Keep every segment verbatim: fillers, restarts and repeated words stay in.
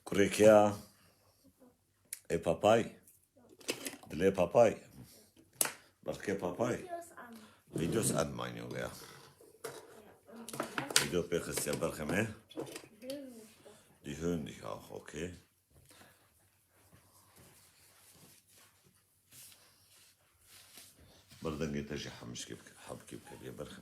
Kurê kê ya? Ê papay. Dilê papay. Berxê papay. Videos an meinung ya. Video pê xistiye berxê me. Die hören dich auch, okay. Ber dengê te jî hemşkê bike, hebkê bike, bê berxê.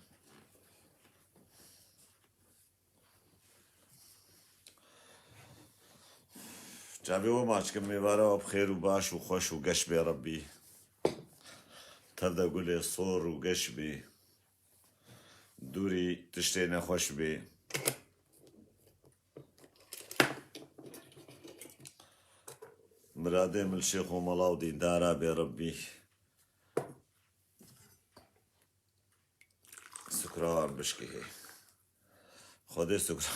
Çavê we maç kim, mêvara we bi xêr û baş û xweş û geş bê Rebbî. Tev de gulê sor û geş bî. Dûrî tiştê nexweş bê. Miradê min li şêx û mela û dîndara bê Rebbî. Sukra wan bişkihê. Xwedê sukra,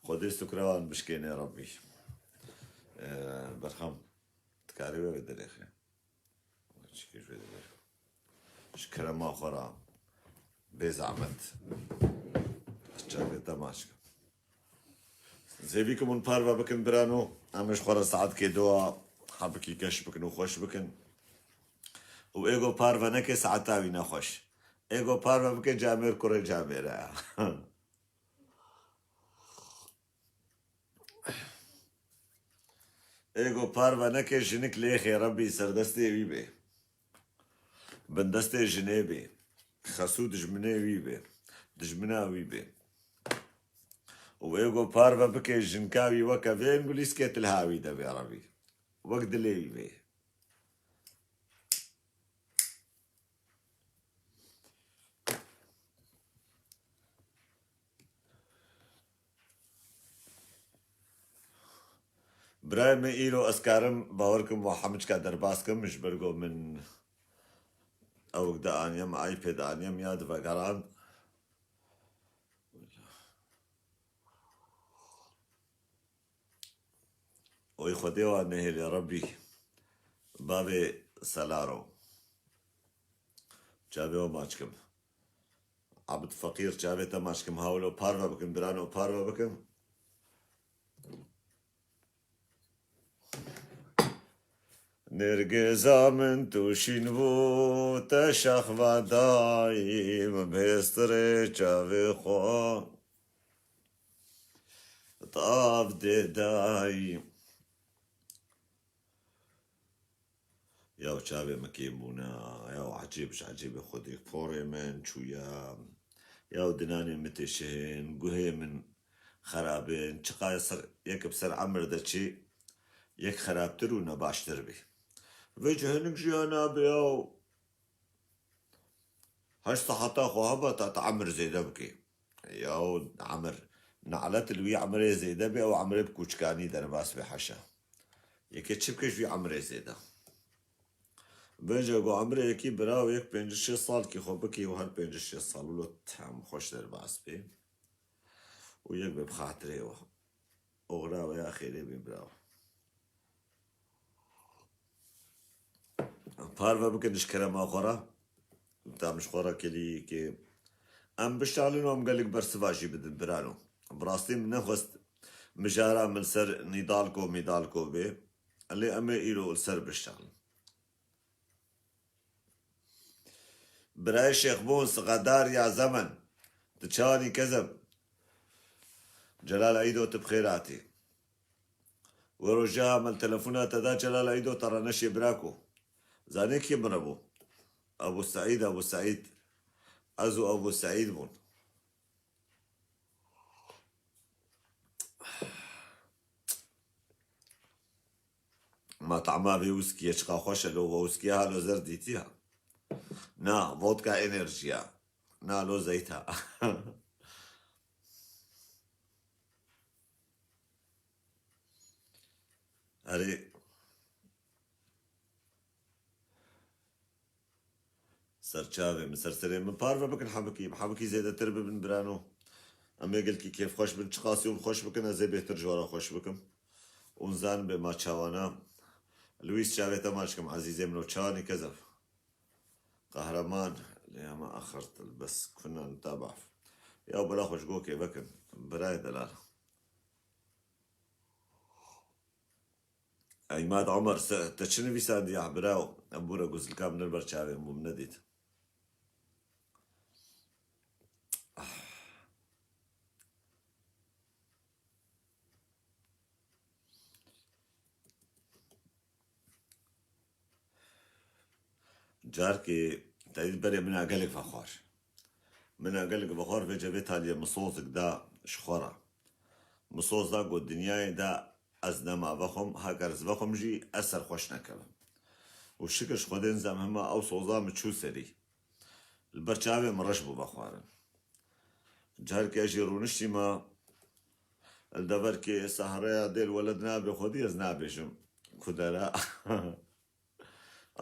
Xwedê sukra wan bişkêne Rebbî. Ee, Berxam, dikarî we vê derêxê. Çikî ji vê derêxê. Ji kerema xwe re. Bê zehmet. Ez çavê te maç kim. Zêvî ku min parve bikin birano, em ji xwe re saetkê dowa hebikî geş bikin û xweş bikin. Û êgo parve neke saeta wî nexweş. Êgo parve bike camêr kurê camêre. Êgo parve neke jinik lêxê Rebbî serdestê wî bê. Bindestê jinê bê. Xesû dijminê wî bê. Dijmina wî bê. Û êgo parve bike jinka wî weke vê engulîskê tilha wî de bê Rebbî. Wek dilê wî bê. Birayê min îro ez karim, bawer kim, wa hemiçka derbas kim, ji ber ku min ewk dianiyem, iPad aniyem ya divegerand. Oy Xwedê wan nehêlê Rebbî. Bavê Selaro. Çavê we maç kim. Abid Feqîr, çavê te maç kim. Hawlo parve bikin, birano parve bikin. Nêrgêza min tu şîn bû, te şax va dayî, min bihêstirê çavê xwe. Tav dê dayî. Yaw çavê min kêm bûne, yaw ecêb ji ecêbê Xwedê porê min çûye. Yaw dinanê min tê şihên, guhê min xerabin. Çiqa ser, yek bi ser emir de çi, yek xerabtir û ne baştir bî. Vê cih hinik jiya nabe yaw. Heşt seheta xwe heba ta te emir zêde bikê. Yaw emir, nelet li wî emrê zêde bê, ew emrê bi kûçkanî derbas bê heşa. Yekê çi bike ji wî emrê zêde. Vêce ku emrê yekî bira û yek pêncî şêst salkî xwe bikê û her pêncî şêst sal wilo tam xweş derbas bê. Û yek bê bi xatirê we. Oxira we ya xêrê bê bira we. Parve bikin ji kerema xwe re. Tam ji xwe re kelî ke em bişalin û em gelek bersiva jî bidin birano. Bi rastî min nexwest mijara min ser nîdalko mîdalko bê. Lê em ê îro li ser bişalin. Birayê Şêxbûn, siqedar ya zemen. Tu çawanî kezeb? Celal Eydo, tu bi xêr hatî. We roja min telefona te da Celal Eydo, te re neşê birako. Zanê kê min re bû? Ebû Seîd, Ebû Seîd. Ez û Ebû Seîd bûn. Ma tahma vê wîskiyê çiqa xweş e, lo va wîskiya ha lo zer dîtiya. Na, vodka enerjiya. Na, lo zeyta. Erê. Ser çavê min, ser serê min parve bikin hebikî. Hebikî zêdetir bibin birano. Em ê gelkî kêfxweş bin. Çiqasî hûn xweş bikin, ez ê bêhtir ji we re xweş bikim. Hûn zanin bê ma çawana. Lewîs çavê te maç kim, ezîzê min o çawanî kezef. Qehreman, lê hema axir bes kuna nitaba. Ya bela xwe ji gokê vekin. Birayê delal. Îmad Omer, se-, te çi nivîsandî ya biraw? Em bûre guzlika min li ber çavên bû, min nedît. Carkê te dît berê min a gelek vexwar. Min a gelek vexwar vêce vê taliyê min sozik da ji xwe re. Min soz da got dinyayê de ez nema vexwim, heger ez vexwim jî ez serxweş nekevim. Û şikir ji Xwedê nizam hema ew soza min çû serî. Li ber çavê min reş bû vexwarin. Carkê ez jî rûniştî me, li deverkê sehreya dêl weled nabê xwedî ez nabêjim ku dera.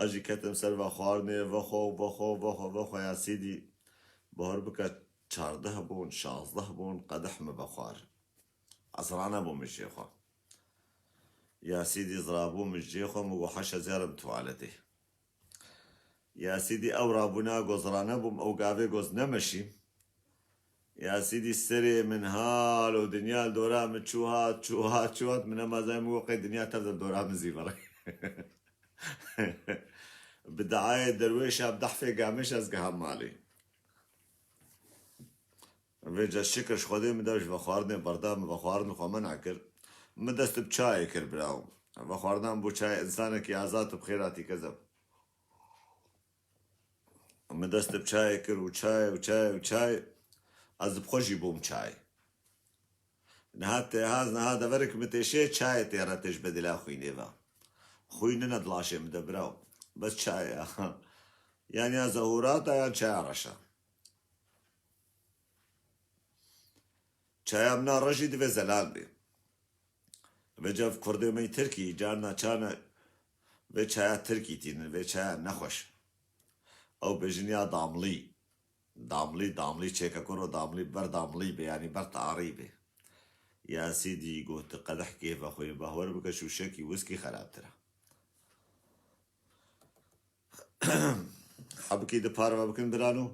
Ez jî ketim ser vexwarinê, vexwe, vexwe, vexwe, vexwe ya sîdî. Bahar bike çardeh bûn, şazdeh bûn, qedeh min vexwar. Ez ranebûm ji cê xwe. Ya sîdî zirabûm ji cê xwe, min got heşe zêrim tuwaletê. Ya sîdî ew rabûna got ziranebûm, ew gavê got nemeşî. Ya sîdî serê min hal û dinya li dora min çû hat, çû hat, çû hat, min nema zay min got qey dinya tev de dora min zî vere. Bi deayê derwêşa, bi dehfê gamêş ez giham malê. Vêca şikir ji Xwedê min dev ji vexwarinê berda, min vexwarin xwe mena kir. Min dest bi çayê kir biraw. Vexwarinan bû çayê insanekî azad û bi xêr hatî kezeb. Min dest bi çayê kir û çay û çay û çay. Ez bi xwe jî bûm çay. Niha tê hez, niha deverek min têşê çayê tê re tê ji bedila xwînê ve. Xwîn nine di laşê min de biraw. Bes çay ya. Yanî ya zehûrat e yan çaya reş e. Çaya min a reş jî divê zelal bê. Vêca ev kurdê me yî tirkî, carna çane vê çaya tirkî tînin, vê çaya nexweş. Ew bêjin ya damlî. Damlî, damlî çêke kuro damlî, ber damlî bê, yanî ber tarî bê. Ya sîdî got, tu qedehkê vexweyî, bahwer bike şûşekî wiskî xerabtir e. Hebikî di parve bikin birano.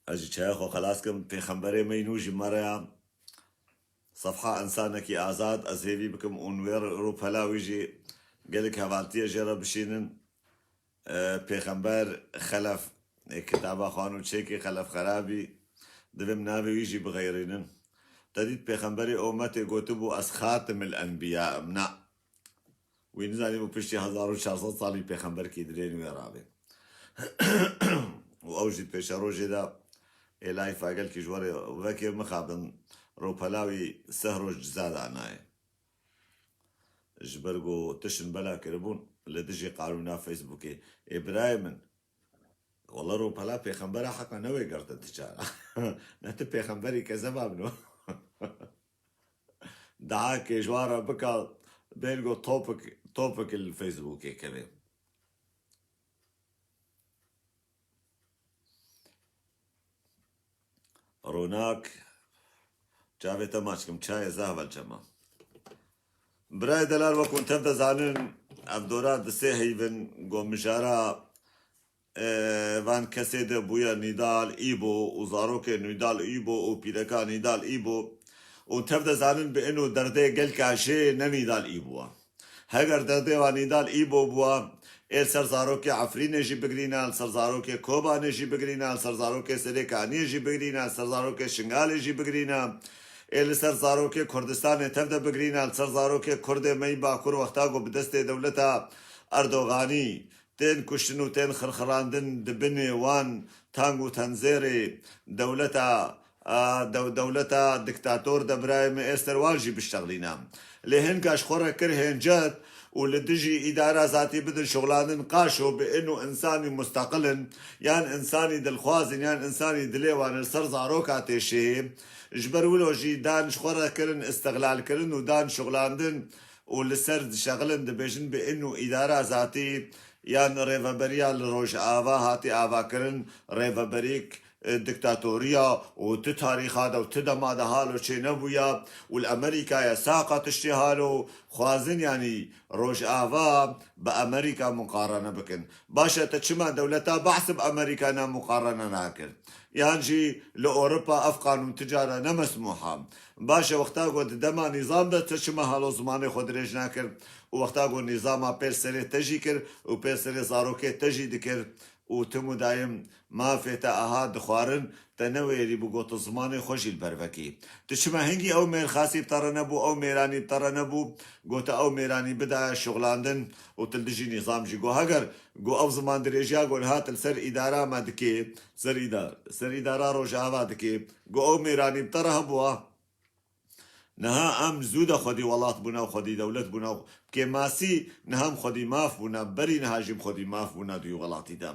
Ez jî çaya xwe xelas kim. Pêxemberê me yî nû jî me re ya. Sefha insanekî azad, ez hêvî bikim û wê rûpela wî jî gelek hevaltiyê jê re bişînin. E, Pêxember Xelef, e, kitaba xwan û çêkî Xelef Xerabî, divê min navê wî jî bixeyrînin. Te dît Pêxemberê ometê gotibû, ez Xatimil Enbiya im. Na. Wî nizanîbû piştî hezar û çar sed salî pêxemberkî dirên wê rabê. Û ew jî pêşerojê de ê layfa gelkî ji werê vekê mixabin, ropela wî seh roj ciza danayê. Ji ber ku tiştin bela kiribûn li dijî qanûna Facebookê. Ê birayê min, wela ropela pêxembera heqa newêgirtin ti cara. Ne ti pêxemberî kezeba bino. Daha kê ji wan re bika, bêl ku topik, topik li Facebookê kevê. Ronak, çavê te maç kim, çayê zehvel çema. Birayê delal, wekû tev de zanin, ev dora di sê heyvin, ku mijara e, van kesê de bûye Nîdal Îbo û zarokê Nîdal Îbo û pîreka Nîdal Îbo û tev de zanin bi ino derdê gelka jê ne Nîdal Îbo wa. Heger derdê wa Nîdal Îbo bûwa, ê li ser zarokê Efrînê jî bigirîna, li ser zarokê Kobanê jî bigirîna, li ser zarokê Serê Kaniyê jî bigirîna, li ser zarokê Şingalê jî bigirîna, ê li ser zarokê Kurdistanê tev de bigirîna, li ser zarokê Kurdê me yî Bakur wexta ku bi destê dewleta Erdoganî tên kuştin û tên xirxirandin di binê wan tang û tenzêrê dewleta, a, dew-, dewleta diktator de birayê min ê ser wan jî biştexlîne. Lê hinka ji xwe re kir hêncet û li dijî îdara zatî bidin şixulandin qaşo bi ino insanî musteqil in, yan insanî dilxwaz in, yan insanî dilê wan li ser zaroka tê şihê. Ji ber wilo jî dan ji xwe re kirin, îstixlal kirin û dan şixulandin û li ser dişexilin, dibêjin bi ino îdara zatî yan rêveberiya li Rojava hatî avakirin, rêveberîk, e, diktatoriya û ti tarîxa de û ti dema de halo çê nebûya û li Amerîkayê saqa tiştê halo xwazin, yanî Rojava bi Amerîka muqarene bikin. Baş e, te çima dewleta Behs bi Amerîka ne muqarene nakir? Yan jî li Ewropa ev qanûn ti cara ne mesmûh a. Baş e, wexta ku di dema nîzam de te çima halo zimanê xwe dirêj nakir û wexta ku nîzama pêr serê te jî kir û pêr serê zarokê te jî dikir û tim û dayim mafê te aha dixwarin, te newêrî bû got tu zimanê xwe jî li ber vekî. Tu çima hingî ew mêrxasî bi te re nebû, ew mêranî bi te re nebû, got te ew mêranî bidaya şixulandin û tu li dijî nîzam jî got heger got ew ziman dirêjiya got niha tu li ser îdara me dikê, ser îdar-, ser îdara Rojava dikê, got ew mêranî bi te re hebûa. Niha em zû de xwedî welat bûne û xwedî dewlet bûne û bi kêmasî niha em xwedî maf bûne, berî niha jî em xwedî maf bûne di wî welatî de.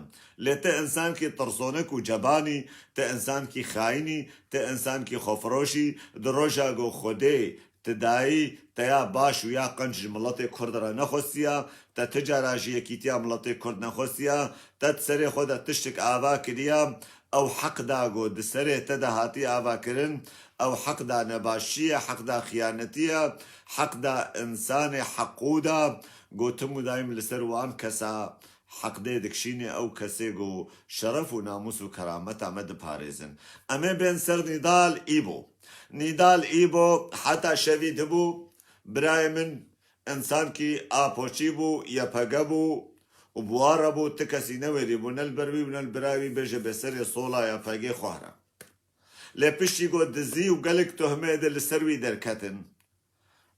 Lê ti însankî tirsonik û cebanî, ti însankî xayinî, ti însankî xwefiroşî, di roja ku Xwedê ti dayî, te ya baş û ya qenc ji miletê Kurd re nexwestiya, te ti cara ji yekîtiya miletê Kurd nexwestiya, te di serê xwe de tiştik ava kiriya, ew heq da ku di serê te de hatî ava kirin, ew heq da nebaşiyê, heq da xiyanetiyê, heq da însanê heqû da, ku tim û dayim li ser wan kesa heqdê dikişînê, ew kesê ku şeref û namûs û kerameta me diparêzin. Em ê bên ser Nîdal Îbo. Nîdal Îbo heta şevî dibû, birayê min, însankî A P C'î bû, Y P G bû û bi wan re bû, ti kesî newêrî bû, ne li ber wî û ne li birayê wî bêje bê serê sola Y P G xwe here. Lê piştî ku dizî û gelek tohmê di li ser wî derketin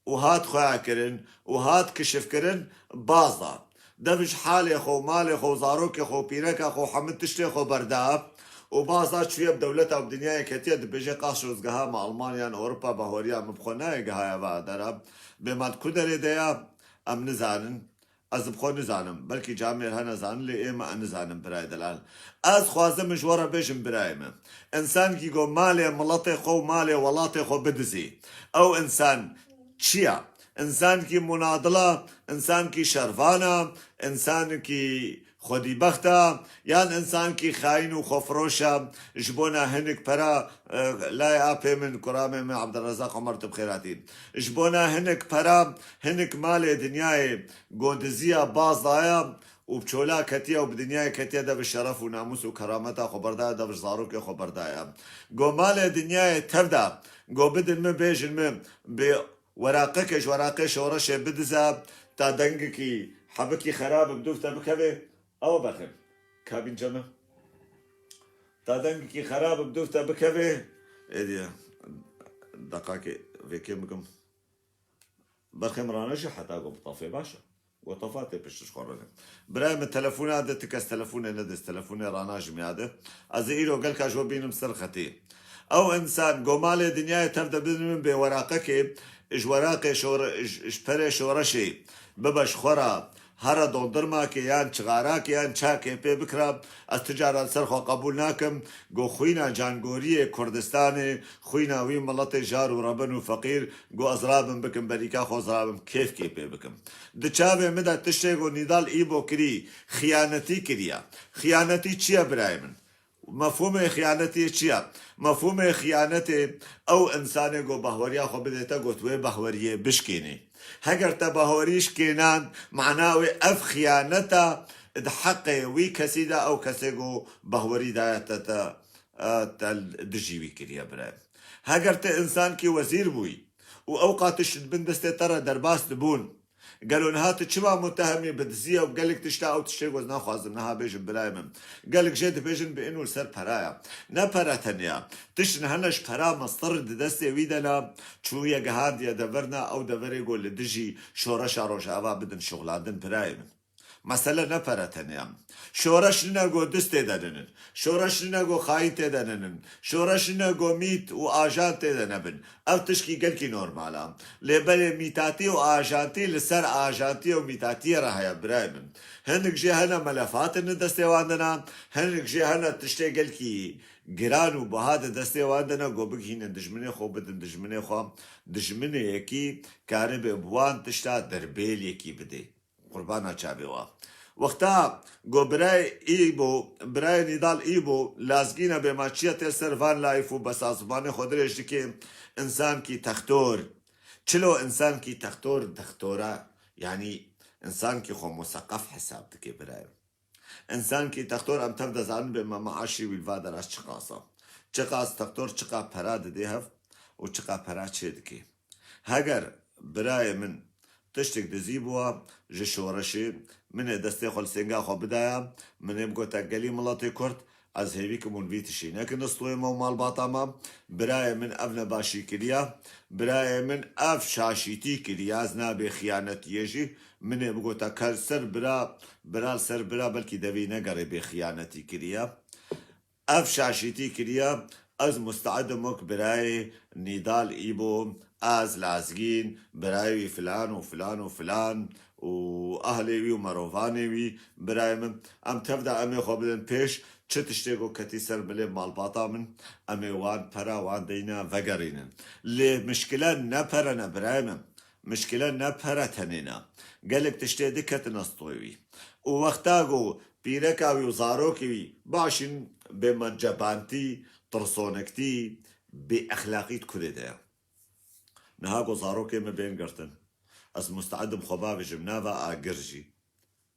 û hat xweyakirin û hat kişifkirin, baz da. Dev ji halê xwe û malê xwe û zarokê xwe û pîreka xwe û hemû tiştê xwe berda û baz da çûye bi dewleta û bi dinyayê ketiye, dibêje qas şozgeha me Almanya an Ewropa bahweriya min bi xwe nayê gihaya va dera. Bê ma di ku derê de ya, em nizanin. Ez bi xwe nizanim. Belkî camêr hene zanin, lê ê me nizanin, birayê delal. Ez xwazim ji we re bêjim, birayê me. Însankî ku malê miletê xwe û malê welatê xwe bidizî, ew însan çi ya? Însankî munadil a, însankî şervan a, însankî xwedîbext a, yan însankî xayîn û xwefiroş a, ji bona hinik pera, e, layê apê min, kuramê min Abdurrezaq Omer, tu bi xêr hatî. Ji bona hinik pera, hinik malê dinyayê ku diziya baz daya û bi çola ketiye û bi dinyayê ketiye, dev ji şeref û namûs û kerameta xwe berdaya, dev ji zarokê xwe berdaya. Ku malê dinyayê tev da, ku bidin min, bêjin min, bê weraqekê ji weraqê şoreşê bidize, ta dengekî hebikî xerab bi dûv te bikeve, ew bexin. Kabînce min. Ta dengekî xerab bi dûv te bikeve, êdî deqakê vêkê bikim. Berxê min ranejî heta ku bitafê baş e. Ku tafa tê pişt ji xwe re ne. Birayê min telefona de, ti kes telefonê nedê, telefonê ranajim ya de. Ez ê îro gelka ji we bînim ser xetê. Ew însan ku malê dinyayê tev de bidin min bê weraqekê, ji weraqê şore-, ji, ji perê şoreşê bibe ji xwe re, here dondurmakê yan çixarakê yan çakê pê bikira, ez tu caran ser xwe qebûl nakim, ku xwîna cangoriyê Kurdistanê, xwîna wî miletê jar û reben û feqîr, ku ez rabim bikim berîka xwe, ez rabim kêfkê pê bikim. Di çavê min de tiştê ku Nîdal Îbo kirî, xiyanetî kiriye. Xiyanetî çi ye, birayê min? Mefhûmê xiyanetê çi ye? Mefhûmê xiyanetê ew însanê ku bahweriya xwe bidê te, ku tu wê bahweriyê bişkênî. Heger te bahwerî şkênand, mana wê ev xiyanet e di heqê wî kesî de, ew kesê ku bahwerî daye te, te, e, te li dijî wî kiriye, birayê. Heger te însankî wezîr bûyî û ew qatiş di bin destê te re derbas dibûn, gelo niha tu çima muttehemî bi dizî û gelek tişta, ew tiştê ku ez naxwazim niha bêjim, birayê min. Gelek jê dibêjin bi ên û li ser pera ye. Ne pere tenya. Tiştin hene ji pera mestir di destê wî de ne, çûye gihandiye deverna, ew deverê ku li dijî şoreşa Rojava bidin şixulandin, birayê min. Mesele ne pere tenya. Şoreş nine ku dist tê de ninin. Şoreş nine ku xayîn tê de ninin. Şoreş nine ku mît û ajan tê de nebin. Ev tişkî gelkî normal e. Lê belê mîtatî û ajantî li ser ajantî û mîtatiyê re heye, birayê min. Hinek jê hene melefatin li destê wan de ne, hinek jê hene tiştê gelkî giran û buha di destê wan de ne, ku bigihînin dijminê xwe, bidin dijminê xwe, dijminê yekî karibe bi wan tişta derbêl yekî bidê. Qurbana çavê wa. Wexta ku birayê Îbo, birayê Nîdal Îbo, lazgîne bê ma çiye tê ser van layif û besa zimanê xwe dirêj dike, însankî textor. Çilo însankî textor, textora, yanî însankî xwe museqef hesab dike, birayê. Însankî textor em tev de zanin bê me maaşî wî li va deras çiqas e. Çiqas doktor, çiqas pera didê hev û çiqas pera çêdikê. Heger birayê min tiştek dizî bûa ji şoreşê, min ê destê xwe li sênga xwe bidaya, min ê bigota gelî miletê Kurd, ez hêvî kim hûn vî tiştî nekin li stûyê me û malbata me. Birayê min ev nebaşî kiriya, birayê min ev şaşîtî kiriya, ez nabê xiyanetiyê jî, min ê bigota ka li ser bira, bira li ser bira, belkî devî negerê bê xiyanetî kiriya. Ev şaşîtî kiriya, ez musteedim wek birayê Nîdal Îbo, ez Lazgîn, birayê wî filan û filan û filan û ahlê wî û merovanê wî, birayê min, em tev de em ê xwe bidin pêş, çi tiştê ku ketî ser milê malbata min, em ê wan pera wan deyna vegerînin. Lê mişkile ne pere ne birayê min. Mişkile ne pere tenê ne. Gelek tiştê diketin ez toy wî. Û wexta ku pîreka wî û zarokê wî başin bê me cebantî, tirsonektî, bêexlaqî di kurê de ye. Niha ku zarokê me bên girtin, ez musteedim xwe bavêjim nava agir jî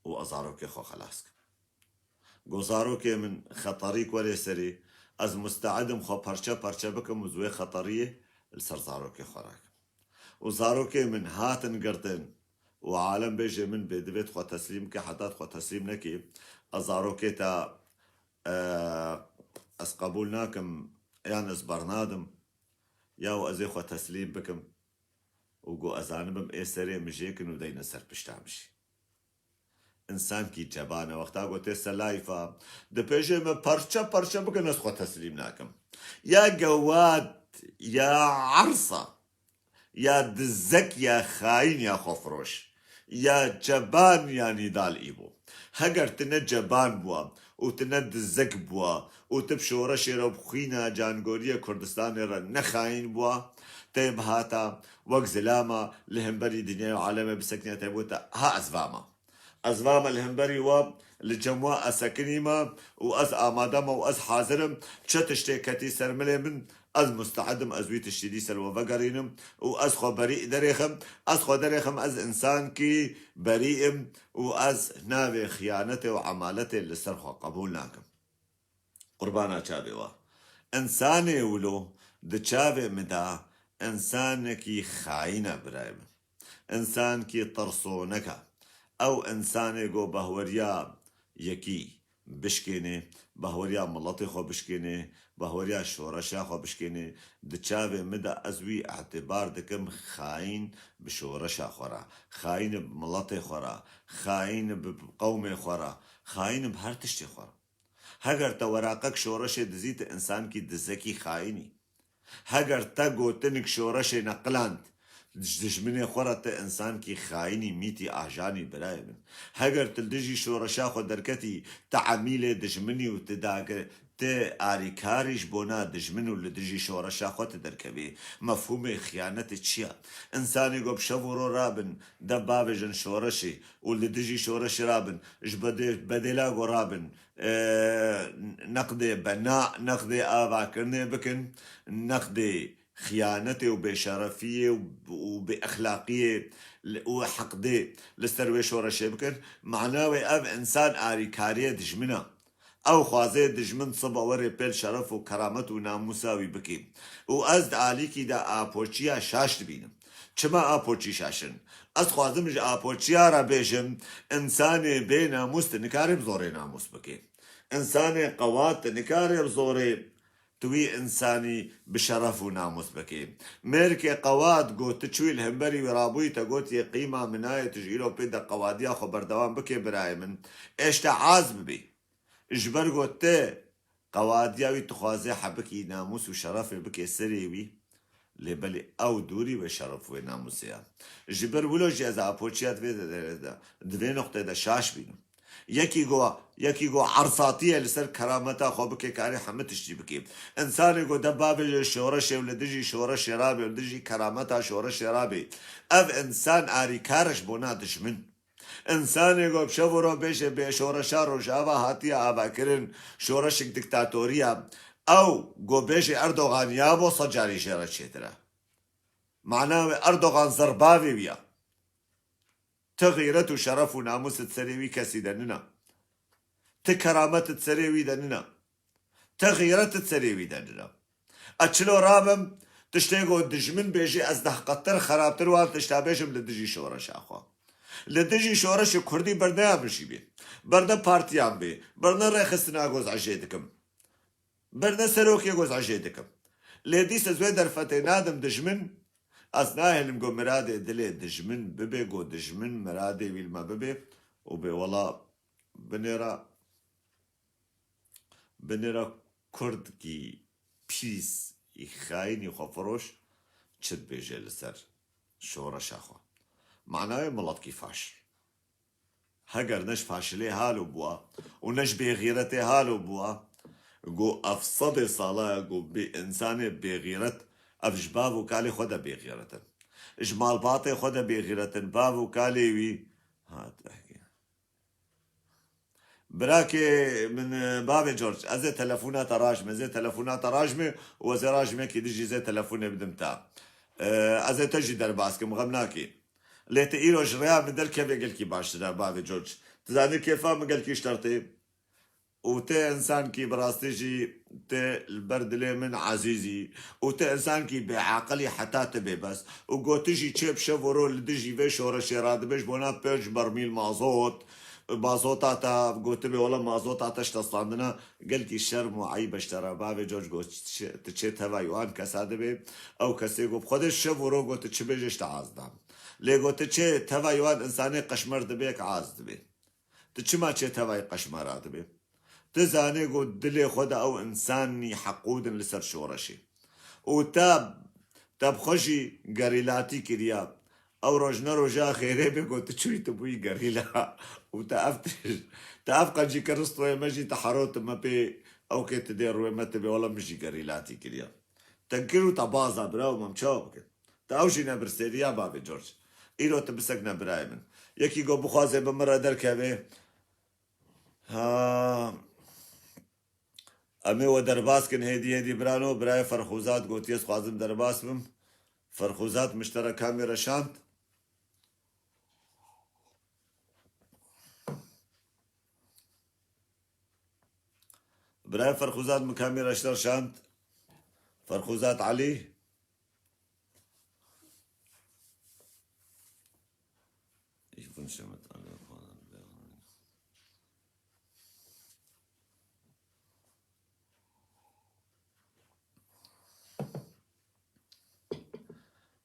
û ez zarokê xwe xelas kim. Ku zarokê min xeterî werê serê, ez musteedim xwe parçe parçe bikim û wê xeteriyê li ser zarokê xwe rakim. Û zarokê min hatin girtin û alem bêje min bê divê xwe teslîm ke, heta xwe teslîm nekê, ez zarokê te, e, ez qebûl nakim, yan ez bernadim, ya ez ê xwe teslîm bikim û ku ez zanibim ê serê min jê kin û deyne ser pişta min jî. Însankî ceban e, wexta ku tê ser layfa, dipêjê me parçe parçe bikin, ez xwe teslîm nakim. Ya gewad, ya ersa, ya dizek, ya xayîn, ya xwefiroş, ya ceban, ya Nîdal Îbo. Heger tu ne ceban bûa û tu ne dizek bûa û tu bi şoreşê re û bi xwîna cangoriyê Kurdistanê re ne xayîn bûa, tê bihata wek zilama li hemberî dinyayê û alemê bisekiniya te bû te, ha ez vama. Ez vame li hemberî we, li cem we ez sekinîme û ez amade me û ez hazir im. Çi tiştê ketî ser milê min, ez musteed im, ez wî tiştî dîsa li we vegerînim û ez xwe berî derêxim. Ez xwe derêxim, ez însankî berî im û ez navê xiyanetê û emaletê li ser xwe qebûl nakim. Qurbana çavê we. Însanê wilo di çavê min de însanekî xayîn e, birayê min. Însankî tirsonek e. Ew însanê ku behweriya yekî bişkênê, behweriya miletê xwe bişkênê, behweriya şoreşa xwe bişkênê, di çavê min de ez wî îtibar dikim xayîn bi şoreşa xwe re, xayîn bi miletê xwe re, xayîn bi qewmê xwe re, xayîn bi her tiştê xwe re. Heger te weraqek şoreşê dizî, tu însankî dizekî xayînî. Heger te gotinik şoreşê neqiland, ji dijminê xwe re, tu însankî xayînî, mîtî, ajanî, birayê min. Heger tu li dijî şoreşa xwe derketî, tu emîlê dijminî û tu dagir, tu arîkarî ji bona dijmin û li dijî şoreşa xwe tu derkevî. Mefhûmê xiyanetê çi ye? Însanê ku bi şev û ro rabin, dev bavêjin şoreşê û li dijî şoreşê rabin, ji bedê-, bedêla ku rabin, e, neqdê bena, neqdê avakirinê bikin, neqdê xiyanetê û bêşerefiyê û, û bêexlaqiyê li, û heqdê li ser wê şoreşê bikin. Mana wê ev însan arîkariyê dijmin e. Ew xwazê dijmin siba werê pêl şeref û keramet û namûsa wî bikê. Û ez di alîkî de Apoçiya şaş dibînim. Çima Apoçî şaş in? Ez xwazim ji Apoçiya re bêjim, însanê bê namûs tu nikarê bi zorê namûs bikê. Însanê qewat tu nikarê bi zorê tu wî însanî bi şeref û namûs bikê. Mêrkê qewat got, tu çûyî li hemberî wî rabûyî, te gotiye, qîma min nayê, tu ji îro pê de qewadiya xwe berdewam bikê, birayê min. Êşte az bibê. Ji ber ku te qewadiya wî dixwaze hebikî namûs û şerefê bike serê wî, lê belê ew dûrî wê şeref wê namûsê ye. Ji ber wilo jî ez Apoçiya di vê de, de, de, di vê noqtê de şaş bînim. Yekî ku, yekî ku ersatî ye li ser kerameta xwe bike, karê hemî tiştî bike. Însanê ku dev bavêje şoreşê û li dijî şoreşê rabe û li dijî kerameta şoreşê rabe, ev însan arîkar e ji bona dijmin. Însanê ku bi şev û ro bêje bê şoreşa Rojava hatiye avakirin, şoreşek diktatorî ye. Ew ku bêje Erdogan ya bo sed carî jê re çêtir e. Mana wê Erdogan zerbavê wî ye. Ti xîret û şeref û namûs di serê wî kesî de nina. Ti keramet di serê wî de nina. Te xîret di serê wî de nira. Ez çilo rabim, tiştê ku dijmin bêjî, ez deh qetir xerabtir wan tişta bêjim li dijî şoreşa xwe. Li dijî şoreşê kurdî berne ya min jî bê. Berne partiyan bê. Berne rêxistina ku ez ejê dikim. Berne serokê ku ez ejê dikim. Lê dîsa ez wê derfetê nadim dijmin, ez nahêlim ku miradê dilê dijmin bibe, ku dijmin miradê wî li me bibe û bê wela binêra Binêra kurdkî pîs, î xayinî xwefiroş çi dibêje li ser şoreşa xwe? Manayê miletkî faşil. Heger ne ji faşilê halo bûa û ne ji bêxîretê halo bûa, go ev sedê sala ye, go bê insanê bêxîret, ev ji bav û kalê xwe de bêxîret in. Ji malbatê xwe de bêxîret in. Bav û kalê wî hat ehkê. Birakê min, e, bavê George, ez ê telefona te rajime, ez ê telefona te rajime û ez ê rajimekî din jî ez ê telefonê bidim te. E, ez ê te jî derbas kim, xem nakî. Lê tu îro ji rêya min derkevê gelkî baştir e, bavê George. Tu zanî kêfa min gelkî ji te re tê. Û tu însankî bi rastî jî tu li ber dilê min ezîz î. Û tu însankî bêaqil î heta tu bê bes. Û go tu jî çê bi şev û ro li dijî vê şoreşê radibê ji bona pênc bermîl mazot. Mazota te, gotibê wela mazota te ji te standina, gelkî şerm û eyb e ji te re. Bavê George got, "Çi-, tu çê tevayî wan kesa dibê?" Ew kesê got, "Bi Xwedê şev û ro got tu çi bêjê ji te az dam." Lê got, "Tu çê tevayî wan însanê qeşmer dibê, ki az dibê. Tu çima çê tevayî qeşmera dibê?" Tu zanê got dilê xwe de ew însanî heqûd in li ser şoreşê. Û te, te bi xwe jî gerîlatî kiriya. Ew roj ne roja xêrê bê ku tu çûyî tu bûyî gerîla. Û te ev tij-, te ev qencî kiristoyê me jî te herot me pê, ew kê tu dê rûyê me tu bê wela min jî gerîlatî kiriya. Te kir û te baza bira û me çawa bikin? Te ew jî nebirsêriya bavê George. Îro tu bisekne birayê min. Yekî go bixwaze bi min re derkeve. Ha. Em ê we derbas kin hêdî hêdî birano. Birayê Ferxûzat gotiye, ez xwazim derbas bim. Ferxûzat min ji te re kamê re şand. Birayê Ferxûzat min kamê re ji te re şand. Ferxûzat Elî. Ich wünsche mit aller Freude.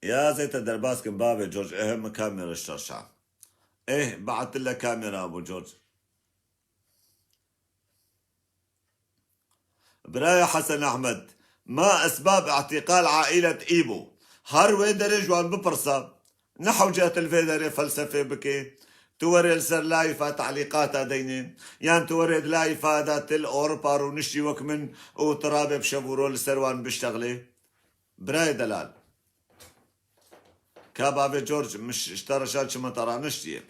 Ya zê te derbas kim bavê George, eh, min kamera şaşa. Eh, baatile kamera bu George. Biraya Hesen Ahmed, ma esbab îtîqal aîlet Îbo? Her wê derê ji wan bipirsa. Ne hewce tu li vê derê felsefê bikê. Tu werê li ser layfa telîqata deynê. Yan tu werê di layfa de tu li Ewropa rûniştî wek min û tu rabê bi şev û ro li ser wan biştexlê. Birayê delal. Ka bavê George, min ş-, ji te re şand çima te raniştiye.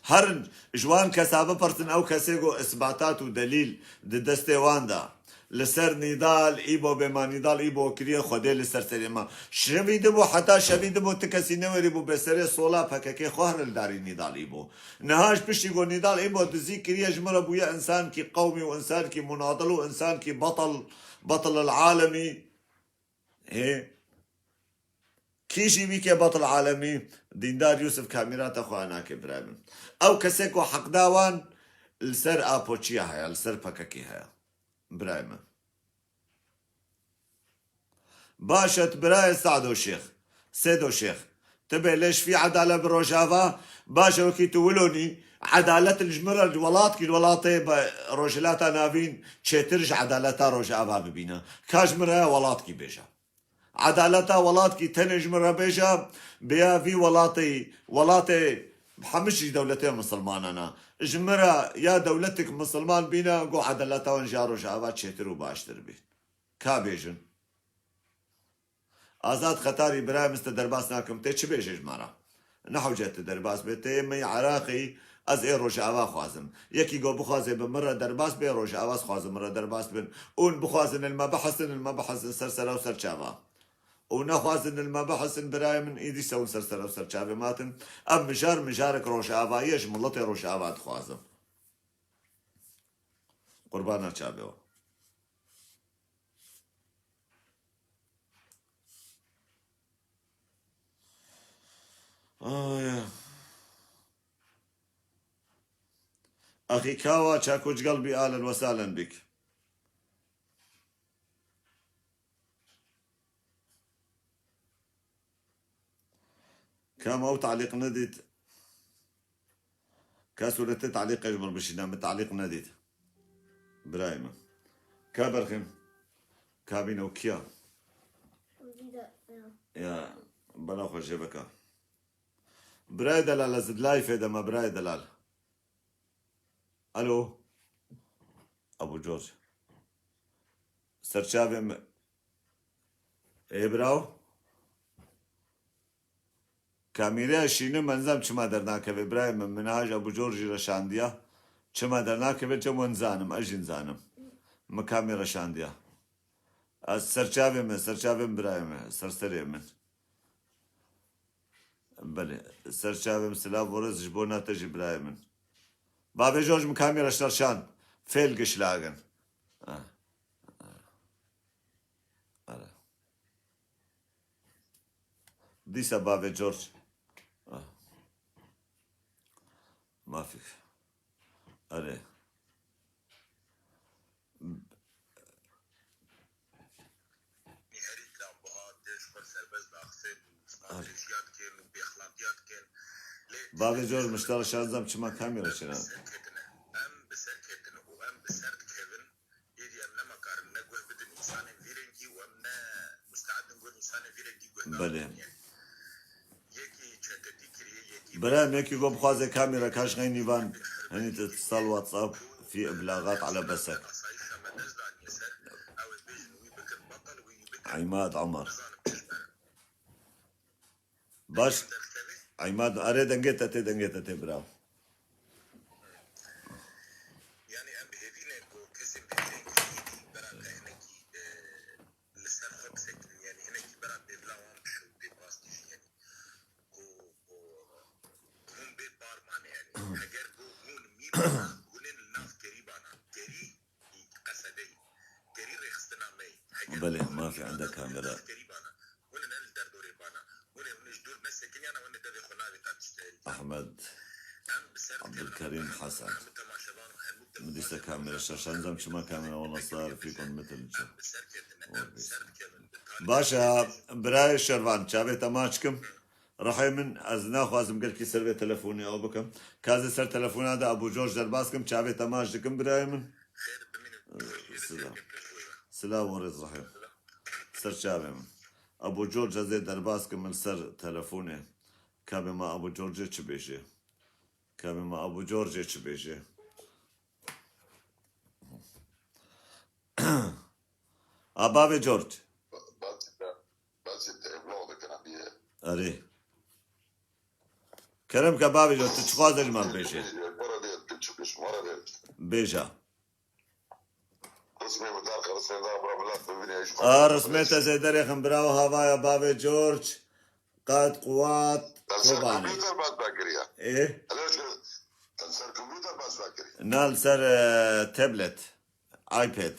Herin ji wan kesa bipirsin, ew kesê ku isbatat û delîl di destê wan de. Li ser Nîdal Îbo bê ma Nîdal Îbo kiriye Xwedê li ser serê ma. Şevî dibû, heta şevî dibû, ti kesî newerî bû bê serê sola P K K xwe herin li darî Nîdal Îbo. Niha ji piştî ku Nîdal Îbo dizî kiriye ji min re bûye însankî qewmî û însankî munadil û însankî betil, betil el alemî. Ê, kî jî wî ke betil alemî, Dîndar Yûsif kamîra te xwe nake birayê min. Ew kesê ku heqda wan li ser Apoçiya heye, li ser P K K heye. Birayê min. Baş e, tu birayê Sado Şêx, Sêdo Şêx. Tu bê lê şifî edalet bi Rojava, baş e wekî tu wilonî, edalet li ji min re li welatkî, li welatê be-, Rojhilata Navîn çêtir ji edaleta Rojava bibîne. Ka ji min re welatkî bêje. Edaleta welatkî tenê ji min re bêje, bêya vî welatê, welatê hemû jî dewletê misilmanan e. Ji min re ya dewletek misilman bîne, go edaleta wan ji ya Rojava çêtir û baştir bî. Ka bêjin. Azad Xetarî, birayê min, te derbas nakim, tê çi bêje ji me re? Ne hewce tu derbas be, tê me yê Iraqê, ez ê Rojava xwazim. Yekî go bixwaze bi min re derbas be, Rojava ez xwazim min re derbas bin. Ûn bixwazin li me bihesin, li me bihesin ser sera û ser çava. Û nexwazin li me bihesin, birayê min, îdî se hûn ser sera û ser çavê me hatin. Ev mijar, mijarek Rojavayî ye, ji miletê Rojava dixwazim. Qurbana çavê we. Axî Kawa Çakoç gel bî alen wesalen bîk. Kam ew talîq nedît? Ka sûretê talîqê ji min bişîne, min talîq nedît. Birayê min. Ka berxên. Kabîn ew kiya? Ya, bela xwe jê veka. Birayê delal, ez di layfê de me, birayê delal. Alo. Abu George. Serçavê min. Ê biraw. Kamîreya şînim, ez nizam çima dernakeve. Birayê min, min aj Abu George jî reşandiya. Çima dernakeve, çem wen zanim, ez jî nizanim. Min kamî reşandiya. Ez serçavê min, serçavê min birayê min, serserê min. Belê. Serçavê min silav û rêz ji bona te jî birayê min. Bavê George min kamî reşandiya. Fehlgeschlagen. Ah. Ah. Ara. Dîsa bavê George. Ah. Mafî. Erê. Herî giranbiha tê ji xwe serbest daxisên û stratejiya dikin û bêexlaqiya dikin. Lê Bavê George, min ji te re şanzam çima kamî reşandiya. Em bi ser ketine û em bi ser dikevin. Êdî em nema karin ne guh bidin însanên vî rengî û em ne musteedin guh însanên vî rengî guh Belê. Bidin, yanî. Yekî çetetî kiriye, yekî Bira, em yekî go bixwaze kamîra kaş xeynî van, henî te sal WhatsApp, fî iblagat ala besek. Asayîşa me dest daniye ser, ew ê bêjin wî bikin betal, wî bikin. Îmad Omar. Nizanim çi ji me re. Baş. Dengê te dikeve? Îmad, erê dengê te tê, dengê te tê, bira. Yanî em bi hêvî ne ku kesên bêdengî êdî bera te hinekî, e, li ser xwe bisekinin, yanî hinekî bera bêvila wan bişo, bê pastî jî, yanî ku, ku, ku hûn bê par mane, yanî heger ku hûn mîn hûn ê li nav kerî bana, kerî qesedeyî, kerî rêxistina me yî. Heger Belê, hûn mafî mîn ende hûn ê kamera. Li nav kerî bana, hûn ê ne li derdorê bana, hûn ê, hûn ê ji dûr nesekinin, yana hûn ê devê xwe navê ta tiştê. Ahmed Abdulkerim Hasan. Min dîsa kamera şaşanzam çima kamera wala sar fîkon metin çi. Baş e, birayê Şervan, çavê te maç kim. Rihê min, ez naxwazim gelkî ser vê telefonê ew bikim. Ka ez ê ser telefona de Abu George derbas kim, çavê te maç dikim birayê min. Silav. Silav û rêz rihê. Ser çavê min. Abu George ez ê derbas kim min ser telefonê. Kabê ma Abu George çi bêjê? Kabê ma Abu George çi bêjê? A bavê George. Erê. Kerem ke bavê George, tu çixwaze ji me bêjê? Bêje. A, rismê te zêde rêxin bira û havaya bavê George. Qet, quwat, Kobanê. Ê? Na li ser, e, tablet, iPad.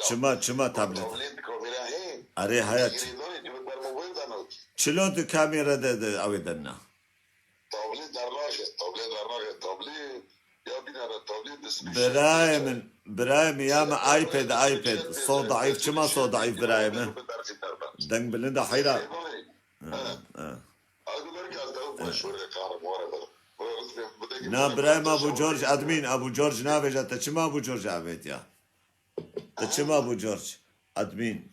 Çima, çima tablet? Erê heye. Çilo tu kamera de, de, ew ê de na. Tablê dernaje, tablê dernaje, tablê ya bîne re tablê dest Birayê min, birayê min ya me iPad, iPad. So daîf, çima so daîf birayê min? Deng bilind e heyra. Ha, ha. Na birayê me Abu George admin, Abu George navêje te çima Abu George avêtiya? Te çima Abu George admin?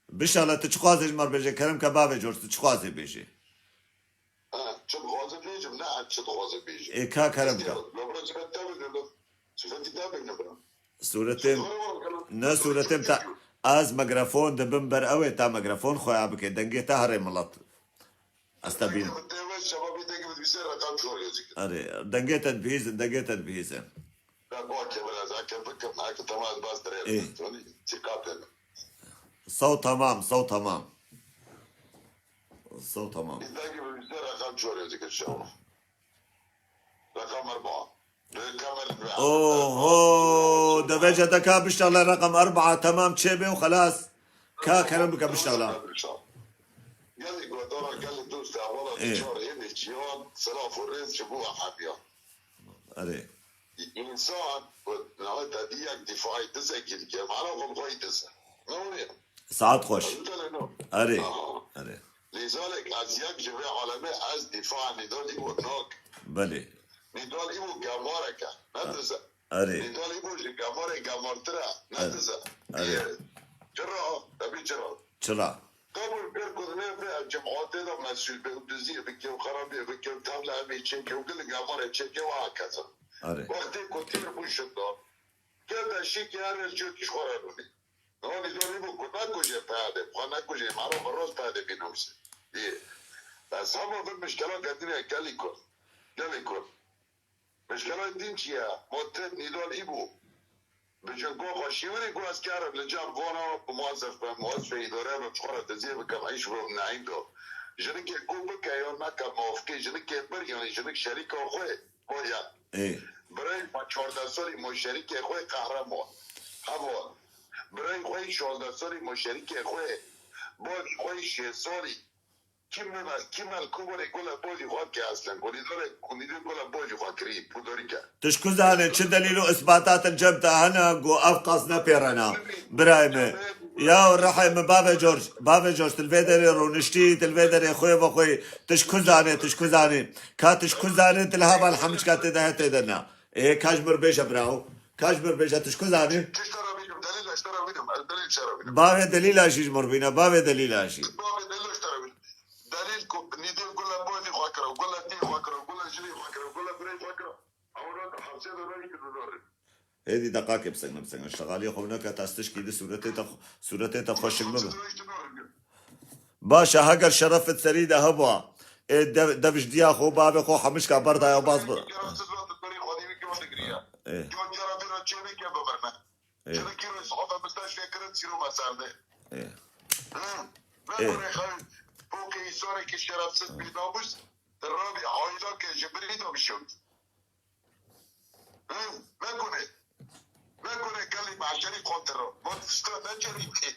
Bişala tu çixwazê ji me re bêje, kerem ke bavê George tu çixwazê bêje. Ha, çi dixwaze bêjim, ne ez çi dixwaze bêjim. Ê ka kerem ke. Lobra çi te bêjim, çi te bêjim bira. Sûretê, ne sûretê te, ez mikrofon dibim ber ew ê ta mikrofon xwe ya bike, dengê te herê milet. Ez te bînim. Erê, dengê te dibihîzin, dengê te dibihîzin. Ê. Saw tamam, saw tamam. Saw tamam. Oho, devece de ka biştexle reqem erba, tamam çêbe û xelas. Ka kerem bike biştexle. Dara gelê dost, hevala Ê. Çar hênê ciyan, silav û rêz ji bo hemiyan. Erê. Însan ku navê te dî yek dîfaî dizekî dike, mana xwe bi xwe yî dize. Ne were? Saet xweş. Erê. Aha. Erê. Lêzalek ez yek ji vê alemê ez dîfa Nîdal Îbo nakim. Belê. Nîdal Îbo gemarek e. Ne dize. Erê. Nîdal Îbo ji gemarê gemartir e. Ne dize. Erê. Çira? Te bî çira? Çira? Qebûl kir ku di nêv vê ev cemaatê de mesûl be û diziyê bike û xerabiyê bike û tevle em ê çêke û gilî gemarê çêke û hakeza. Erê. Wextê ku têr bû şindan, kete şîkê her rêz cotî ji xwe re rûnê. Niha Nîdal Îbo ku nekujê P Y D'ê, xwe nekujê, mero bi rost P Y D'ê bînûsê. Diyê. Ez hema vin mişkela ketine gelî Kurd. Gelê Kurd. Mişkela din çi ye? Ma têt Nîdal Îbo. Bi cinko xwe şîwirî ku ez kerim li cem vana bi muwezef be, muwezifê îdare be, ji xwe re diziyê bikim, îş bikim, neîm do. Jinikê ku bike yan neke mafkê, jinikê bir yanî jinik şerîka xwe, bo ya. Ê. Birayê me çardeh salî mo şerîkê xwe qehreman. Heval. Birayê xwe şazdeh salî mo şerîkê xwe. Bavê xwe şêst salî. Kim mel, kim mel ku borê gula bojî xwe ke aslen. Kulîdorê, kulîdê gula bojî xwe kirî. Pudorî ke. Tu ji ku zanî çi delîl û isbatatin cem te hene ku ev qas nepêrena? Birayê me. Ya rehê min bavê George, bavê George, tu li vê derê rûniştî, tu li vê derê xwê ve xwê. Tu ji ku zanî, tu ji ku zanî? Ka tu ji ku zanî, tu li heval hemçka tê de he tê de ne. Ê, ka ji mir bêje birawo. Ka ji mir bêje, tu ji ku zanî? Tişta re bînim, delîl tişta re bînim, ez delîl tişta re bînim. Bavê delîla jî ji mir bîne, bavê delîla jî. Bavê delîla tişta re bînim. Delîl ku nîdê gula boynî xwe kira, gula tî xwe kira, gula jinî xwe kira, gula birê xwe kira. Ew re di hepsê de rayî ki dudar. Êdî deqakê bisengin, bisengin. Şexaliyê xwe neke, te stişkî di sûretê te, sûretê te xweşik bibe. Baş e, heger şerefit serî de hebûa, ê dev, dev ji diya xwe, bavê xwe hemişka berdaya baz bi. Ê. Ê. Ê. Ê. Hı, vekune. Vekune gelî maşerî kontrol. Bak, usta, ne cerî ki?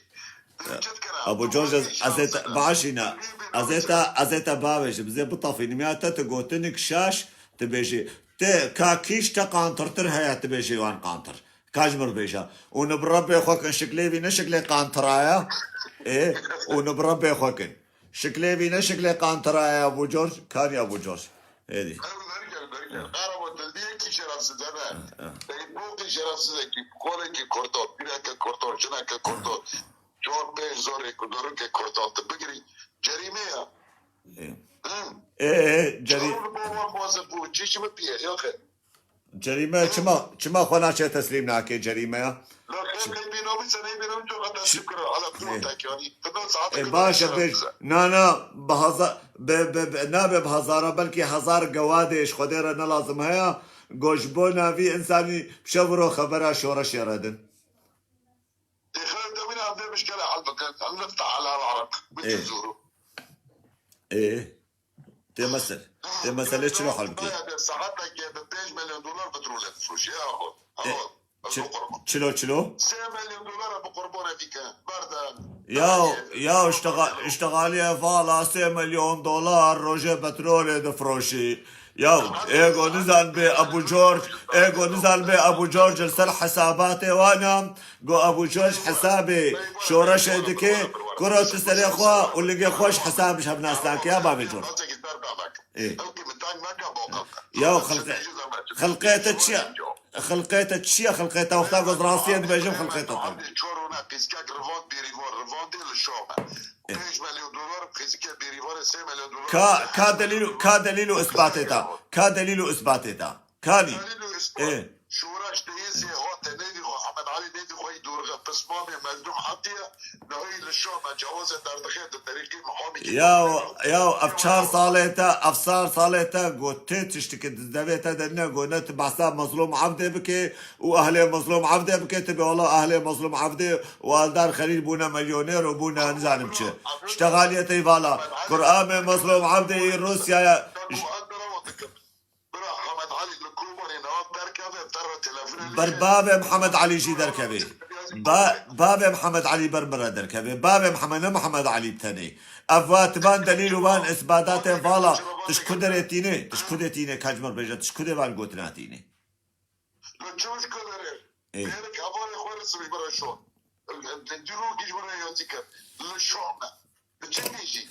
Abu George, ez, ez ê te, başîne. Ez ê te, ez ê te bavêjim. Zê bitafînim ya te, tu gotinik şaş, tu bêjî. Te ka kîş te qantirtir heye, tu bêjî wan qantir. Ka ji mir bêje. Û ni bi Rebbê xwe kin, şiklê vî ne şiklê qantira ye. Ê, û ni bi Rebbê xwe kin. Şiklê vî ne şiklê qantira ye, Abu George, kar ya Abu George. Êdî. Ew berî gel, berî gel. Qara bo dildiyekî şerefsiz hebe. Ê, ê. Ê, bokî şerefsizekî, kolekî kurdo, pîreke kurdo, jineke kurdo. Çor pênc zorê ku dorikê kurdo tu bigirî. Cerîme ya. Ê. Hı? Ê, ê, cerî- Çor bo wan bazir bû, çi çi mi piye, yoxe. Cerîme çima, çima xwe naçe teslîm nake cerîmeya? Ê, baş e, bêj. Na, na, bi heza-, be, be, be, nabe bi hezara, belkî hezar gewadê ji Xwedê re ne lazim heye. Go ji bona vî însanî bi şev ro xebera şoreşê re din. Ê. Ê. Tê mesel-, tê meselê çilo hal bikê. Saetekê bi pênc milyon dolar petrolê difroşê, ya xwe. Ê, çi-, çilo, çilo? Sê milyon dolar bi qurbanê dike. Berde. Ya, ya, iştiga-, iştigalî hevala sê milyon dolar rojê petrolê difroşî. Ya, êgo nizan bê Abu George, êgo nizan bê Abu George li ser hesabatê wana. Go Abu George hesabê şoreşê dike, kuro tu serê xwe û lingê xwe ji hesab ji hev nas nake ya bavê George. Ê. Ya xelqê, xelqê te çi ye? Xelqê te çi ye? Xelqê te wexta ku ez rastiyê dibêjim xelqê te tune. Ê. Ka, ka delîl û, ka delîl û isbatê te. Ka delîl û isbatê te. Kanî. Delîl û isbat. Ê. Şoreş de yê zê hate, nêdî xwe Hemed Elî, nêdî xwe yî dorxe, pismamê Mezlûm Evdî ye, nihayî li Şam e, cewazê derdixe di terîqî Mihamî. Ya, ya, ev çar salê te, ev çar salê te got tê tiştiki di devê te de ne, got ne tu behsa Mezlûm Evdê bike û ehlê Mezlûm Evdê bike, tu bê wela ehlê Mezlûm Evdê û Eldar Xelîl bûne milyoner û bûne nizanim çi. Ştexaliyê te vala. Kur'anê Mezlûm Evdê yî Rûsyaya. Bira Hemed Elî li Kobanê niha derkeve, te re telefonê lê. Ber bavê Mihemed Elî jî derkevê. Ba, bavê Mihemed Elî ber min re derkeve. Bavê Mihemed, ne Mihemed Elî bi tenê. Ev va tiban delîl û van isbadatê vala. Tiş ku derê tîne, tiş ku dê tîne, kaç mir bêje, tiş ku dê van gotina tîne. Li çaş kaderê. Ê. Bêrik hevalê xwe re sibî bira şo. Dîrokî ji bira yazî kir. Li şo me. Li çi bêjî?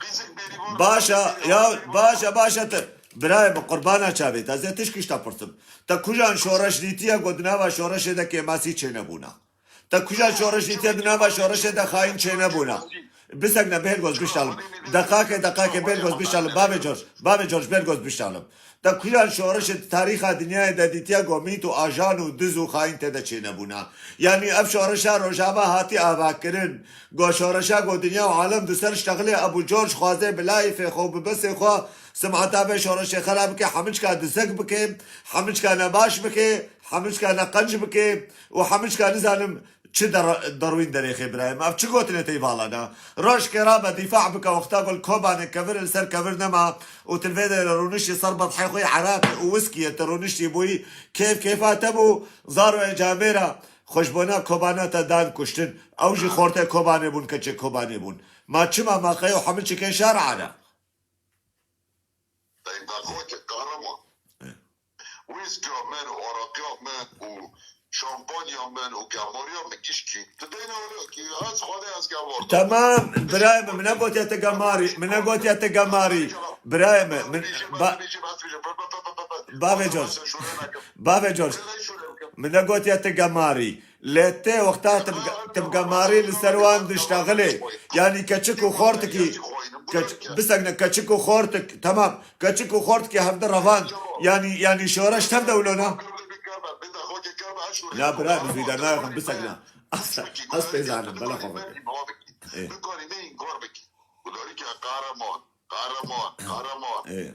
Qîzik bêrîvan. Başa, ya, başa, başa te. Birayê min, qurbana çavê te. Ez ê tişkî ji te pirsim. Te kujan şoreş dîtiye ku di nava şoreşê de kêmasî çênebûna? Te kujan şoreş dîtiye di nava şoreşê de xayîn çênebûna? Bisekne bêrgoz bişalim. Deqakê, deqakê bêrgoz bişalim. Bavê George, bavê George bêrgoz bişalim. Te kujan şoreşê di tarîxa dinyayê de dîtiye ku mît û ajan û diz û xayîn tê de çênebûna? Yanî ev şoreşa Rojava hatî avakirin. Ku şoreşa ku dinya û alem di ser ştexilê Ebû George xwaze bi layifê xwe û bi besê xwe simeta vê şoreşê xera bike, hemiçka dizek bike, hemiçka nebaş bike, hemiçka neqenc bike û hemiçka nizanim çi der-, derwîn derêxê birayê me. Ev çi gotinê tey vala ne? Roj kê rabe dîfa bike wexta ku li Kobanê kevir li ser kevir nema û tu li vê derê rûniştî ser bedhê xwe yê eraqê û wiskiyê tu rûniştî bûyî kêf kêfa te bû, zar û encamê re xwe ji bona Kobana te dan kuştin. Ew jî xortê Kobanê bûn, keçê Kobanê bûn. Ma çima ma qey û hemî çikê şer ere? Dayı, ben xwe ke kahraman. Wîskiya min û araqiya min û şampanya min û gemariya min kişkî. Tu deyne were ki ez xwedê ez gemar. Tamam, birayê min, min negotiye te gemarî, min negotiye te gemarî. Birayê min, min, ba-, bavê George. Bavê George. Min negotiye te gemarî. Lê tê wexta tu bi, tu bi gemarî li ser wan diştexilê. Yanî keçik û xortikî, keç-, bisekne keçik û xortik, temam. Keçik û xortikî hevdi revand. Yanî, yanî şoreş tev de wilo ne? Na bira, bi vî de naxim, bisekne. Ez, ez pê zanim, bela xwe veke. Ê. Ê.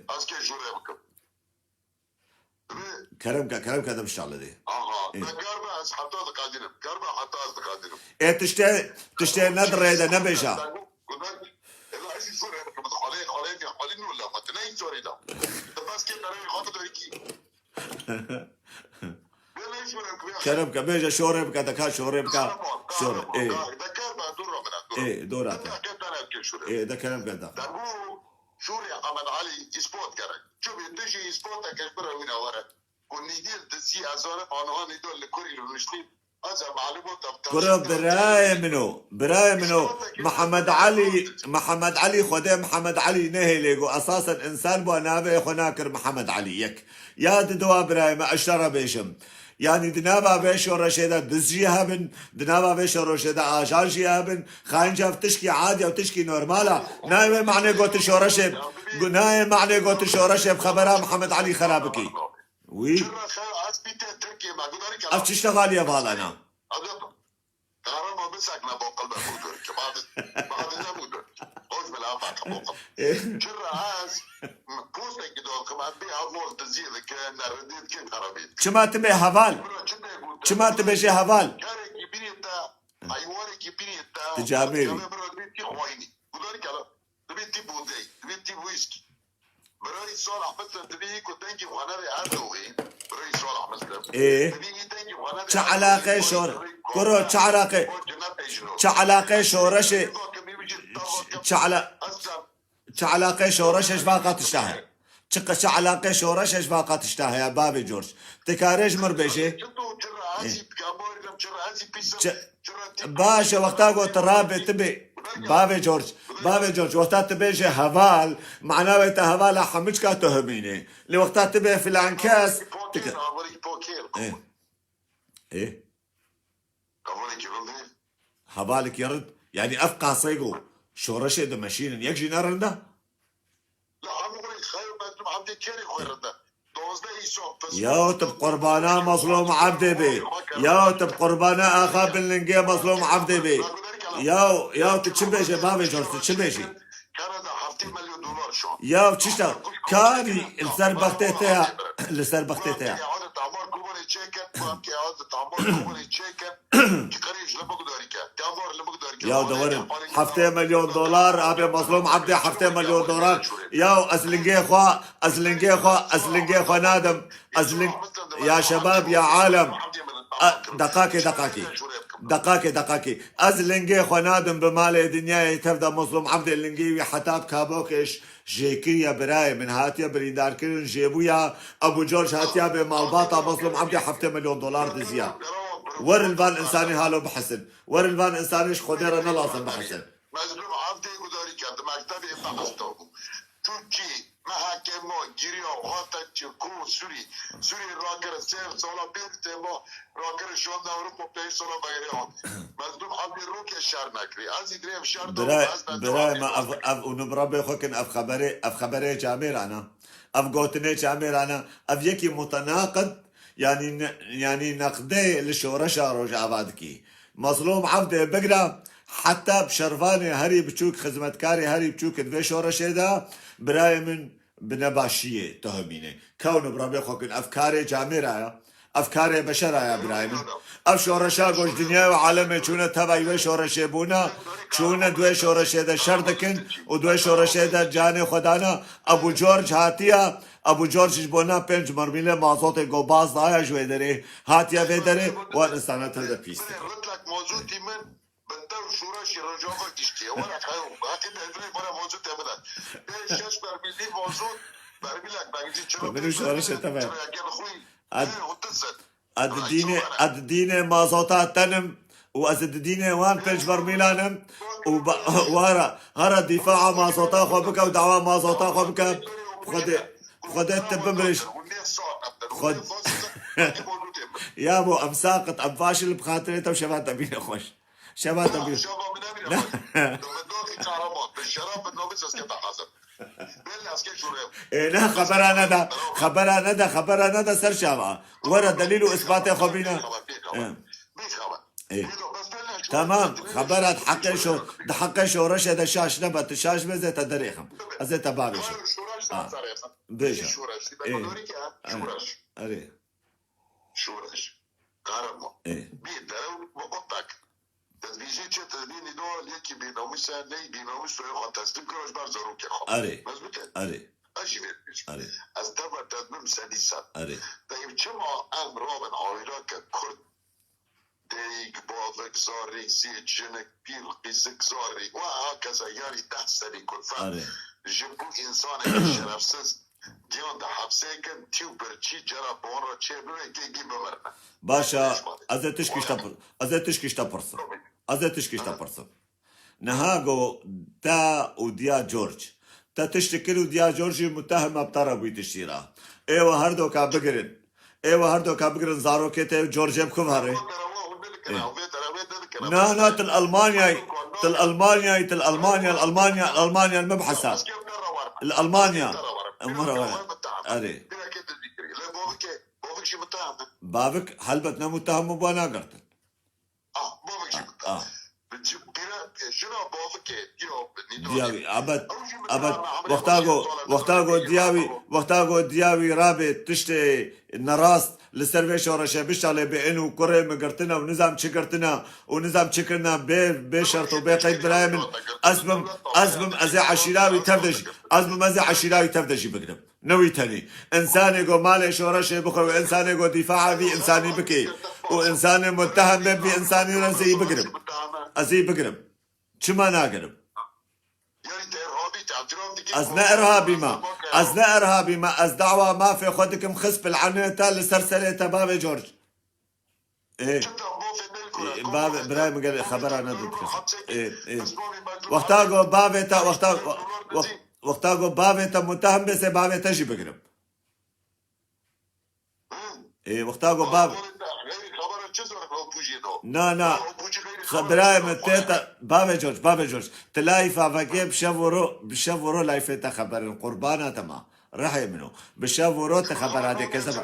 Kerem ke, kerem ke, dem şalidê. Aha, ê. Te gerbe ez heta diqedirim. Gerbe heta ez diqedirim. Ê tiştê, tiştê ne di rê de nebêja. Kerem ke, bêje şorê bike, deka şorê bike. Şorê, ê. Ê, dora te. Ê, de kerem ke da. Şûrê Emed Elî îspat kere. Çi bê tu jî îspateke ji bira wî re were. Ku nîdîr dizî ez zanim aniha nîdar li kurî rûniştî. Ez e malûmata bi Kuro tefsîl birayê min o, birayê min o. Îspateke Mihemed Elî, Mihemed Elî, Xwedê Mihemed Elî nehêlê ku esasen însan bû navê xwe nakir Mihemed Elî yek. Ya di dua birayê me ez te re bêjim. Yanî di nava vê şoreşê de diz jî hebin, di nava vê şoreşê de ajan jî hebin. Xayînca ev tişkî adî ye, ev tişkî normal e. Nayê wê manê gotin şoreşê, nayê manê gotin şoreşê bi xebera Mihemed Elî xera bikî. Wî. Ev çi ştexalî ye vala na? Kahraman bisekne baqil be budur ki. Badi, badi ne budur. Hoş bela baqil baqil. Çira ez postekî dokim, ez bê heval dizî dike, nerindî dike, xerabî dike. Çima tu bê heval? Bira çi bê gotin? Çima tu bêjê heval? Kerekî bînê te, eywarekî bînê te. Ti camêrî. Bira dibê tî xwayînî. Gudarî kela. Dibê tî bodey, dibê tî wîskî. Birayî Salih, mesela dibî ku dengê xwe nebe Erdogan. Birayî Salih, mesela. Ê. Dibî wî dengê xwe nebe Çi Erdogan, elaqe şor-, birayî Kuro, çi elaqe, Kuro, çi elaqe şoreşê, çi ela-, çi elaqe şoreşê ji vaqa tişta heye? Çi qe-, çi elaqe şoreşê ji vaqa tişta heye, bavê George? Ti karê ji mir bêjê? Çi tu, çi razî, Ê. Çi razî, çi razî, pîs. Çi Baş e, wexta ku tu rabê tu bê, bavê George, bavê George, wexta tu bêjê heval, mana wê te hevala hemiçka tu himînê. Lê wexta tu bê filan kes, tu ke-, ê. Ê. Hevalekî rind. Yanî ev qasê ku şoreşê dimeşînin, yek jî ne rind e? Ya tu bi qurbana Mezlûm Ebdê bê. Ya tu bi qurbana axa bin lingê Mezlûm Ebdê bê. Ya, ya tu çi bêjê bavê George, tu çi bêjê? Ya çi işte, karî li ser bextê te ya, li ser bextê te ya. Ya dewerin heftê milyon dolar, abê Mezlûm Ebdê heftê milyon dolar. Ya ez lingê xwe, ez lingê xwe, ez lingê xwe nadim. Ez ling-, ya şebab, ya alem. A, deqakê, deqakê. Deqakê, deqakê. Ez lingê xwe nadim bi malê dinyayê tev de Mezlûm Evdê lingê wî heta bi kabokê ş-, jêkiriye birayê min. Hatiye birîndarkirin, jêbûya. Ebû George hatiye bê malbata Mezlûm Evdê heftê milyon dolar diziya. Werin van insanê halo bihesin. Werin van insanê ji Xwedê re ne lazim bihesin. Mezlûm Evdê gudarî kir, di mektebê me hesta bû. Çû çî, me heke ma giriya, hate çi, ku Sûrî. Sûrî rakir, sê sala pênc tê ma rakir, şonda Ewropa, pênc sala vegeriya hat. Mezlûm Evdê rokê şer nekirî. Ez î dirê ev şer da Bira, ez ne birayê me, ev, ev û nubra bê xwe kin, ev xeberê, ev xeberê camêran e. Ev gotinê camêran e. Ev yekî mutenaqid, yanî ne-, yanî neqdê li şoreşa Rojava dikî. Mezlûm Evdê bigre, heta bi şervanê herî biçûk, xizmetkarê herî biçûk di vê şoreşê de, birayê min bi nebaşiyê tohimîne. Kewn û bi rebê xwe kin. Ev karê camêra ya. Ev karê beşera ya, birayê min. Ev şoreşa ku ji dinyayê û alemê çûne tevayî wê şoreşê bûne, çûne di wê şoreşê de şer dikin û di wê şoreşê de canê xwe dane. Ebû George hatiye, Ebû George ji bona pênc mermîlê mazotê ku baz daye ji wê derê, hatiye vê derê, wan insana tev de pîs dike. Ritlek mozûtî min, bi tev şoreşê Rojava giştiye. Were xeyo, haqî de vê were mozûtê min de. Pênc şeş mermîlî mozût, mermîlek bengî çilo. Min û şoreşê te ve. Ad-, Ê, û tu zet. Ad dînê, ad dînê mazota tenim û ez di dînê wan pênc mermîlan im û ba-, wara, hara dîfaa mazota xwe bike û dawa mazota xwe bike. Xwedê, Xwedê tu bimiriş. Xwed-, ya bo, em saqit, em faşil bi xatirê te û şeva te bîne xweş. Şeva te bîne. Şeva min nebîne xweş. Tu min doxî kahraman, bi şeref, bi nomus ez kete hazir. Belli ez kê şûrê. Ê, ne, xebera nede, xebera nede, xebera nede ser şeva. Were delîl û îsbatê xwe bîne. Bêxeber, bêxeber, Ê. bêxeber. Ê. Bêxeber, bes belli ez şûrê. Tamam, xebera di heqê şo-, di heqê şoreşê de şaş nebe, tu şaş be, ez ê te derêxim. Ez ê te bavêjim. Şoreş, şoreş Ha. Bêje. Şoreş, Ê. bêxeber, Ê. şoreş. Erê. Şoreş. Kahraman. Ê. Bî derew bi qutek. Tedbîjê çi tedbînî do, yekî bênamûs e, ney bênamûs soyê xwe teslîm kiro ji ber zarokê xwe. Erê. Mezbût e? Erê. Ez jî vê dibêjim. Erê. Ez teva te dibim sedî sed. Erê. Teyb çima em rabin awîrake Kurd, dayik, bavik, zarî, zêç, jinik, pîl, qîzik, zarî, we ha keza yarî deh serî Kurd fe Erê. ji bo însanekî şerefsiz, Giyan de hepsê kin, tî û birçî cara bi wan re çê bibe, kê gî bimirine. Baş e, ez ê tişkî ji te pir-, ez ê tişkî ji te pirsim. Ez ê tişkî ji te pirsim. Niha go te û diya George. Te tiştik kir û diya George jî mutehim e bi te re bûyî tiştî re. Ê we her doka bigirin. Ê we her doka bigirin, zarokê te û George ê bi ku ve re. Na, na, til Almanyayê, til Almanyayê, til Almanya, Almanya, Almanya, me bihesa. Li Almanya. Umar Awar. Erê. Bavik helbet ne muttehim bû, ba nagirtin. Ah, bavik jî muttehim. Ah. Jina bavikê, diya, Diya wî, ebed, ebed. Wexta go, wexta go diya wî, wexta go diya wî rabê tiştê nerast li ser vê şoreşê bişalê, bê in û kurê min girtine û nizam çi girtine û nizam çi kirine, bê, bê şert û bê qeyd birayê min, ez bim, ez bim, ez ê eşîra wî tev de jî, ez bim, ez ê eşîra wî tev de jî bigrim. Ne wî tenî. Însanê ku malê şoreşê bixwe û însanê ku dîfaa vî însanî bike û însanê muttehim be vî însanî re, ez ê bigrim. Ez ê bigrim. Çima nagirim? Ez ne irhabî me. Ez ne irhabî me. Ez dawa mafê xwe dikim, xisp il enê te li ser serê te, bavê George. Ê, ê, bavê, birayê min gelê xebera nedidixist. Ê, ê. Wexta go bavê te, wexta, wext-, wexta go bavê te muttehim bê, sê bavê te jî bigirim. Ê, wexta go bav-, Na, na. Birayê min tê te, bavê George, bavê George. Ti layfa vekê bi şev û ro, bi şev û ro layfê te xeberin, qurbana te ma. Rihê min o. Bi şev û ro te xebera dê kezeba.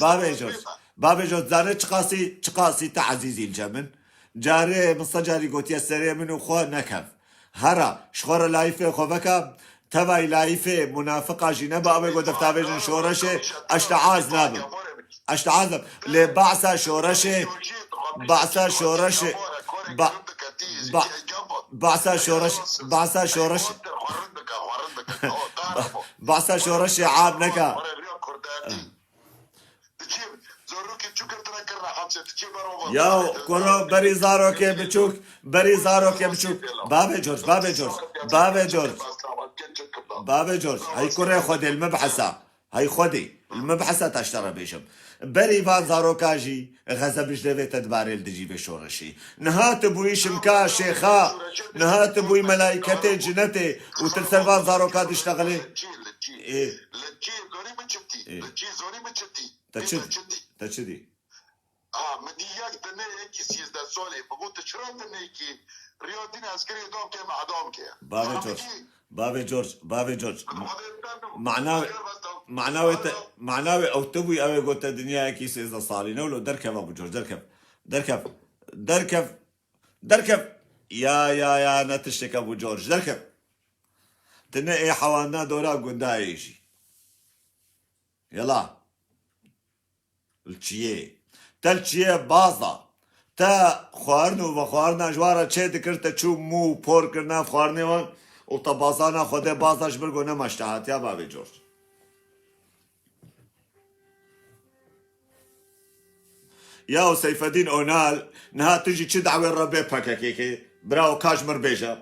Bavê Jos. Bavê Jos, zanî çiqasî, çiqasî te ezîzî li cem min. Carê min sed carî gotiye serê min û xwe nekev. Hera, ji xwe re layfê xwe veke, tevayî layfê munafiqa jî nebe, ew ê ku deftavêjin şoreşê, ez teaz nabim. Ez teaz nabim. Lê behsa şoreşê, behsa şoreşê, ba-, ba-, behsa şoreş, behsa şoreş, ba-, behsa şoreşê ab neke. Diçî, zarokê çûk Yaw kuro berî zarokê biçûk, berî zarokê biçûk. Bavê George, bavê George, bavê George. Bavê George, hey kurê Xwedê, li min bihesa. Hey Xwedê, li min bihesa te ji te re bêjim. Berî van zaroka jî xezeb ji devê te dibarê li dijî vê şoreşî. Niha tu bûyî şimka şêxa, niha tu bûyî melayketê cinetê û tu li ser van zaroka diştexilî. Ê. Ê. Te çi, te çi dî? Ha, min dî yek dinê yekî sîzdeh salî. Min got, "Tu çira dinê kî? Riya dîn eskerê dam ke, me edam ke." Bavê George, bavê George, bavê George. Mana, mana wê te, mana wê ew tu bûyî, ew ê got te dinya yekî sêzdeh salî. Ne wilo, derkev Abu George, derkev. Derkev. Derkev. Derkev. Ya, ya, ya, ne tiştek Abu George, derkev. Tu ne ê hewandina dora gundayê jî. Yala. Li çiyê. Te li çiyê baza. Te xwarin û vexwarina ji wan re çê dikir, te çû mû û por kir nav xwarinê wan û te bazana Xwedê baza ji ber ku nema ji te hatiya bavê George. Ya Seyfedîn Onal, niha tu jî çi dawê re bê P K K kê? Birawo, ka ji mir bêje.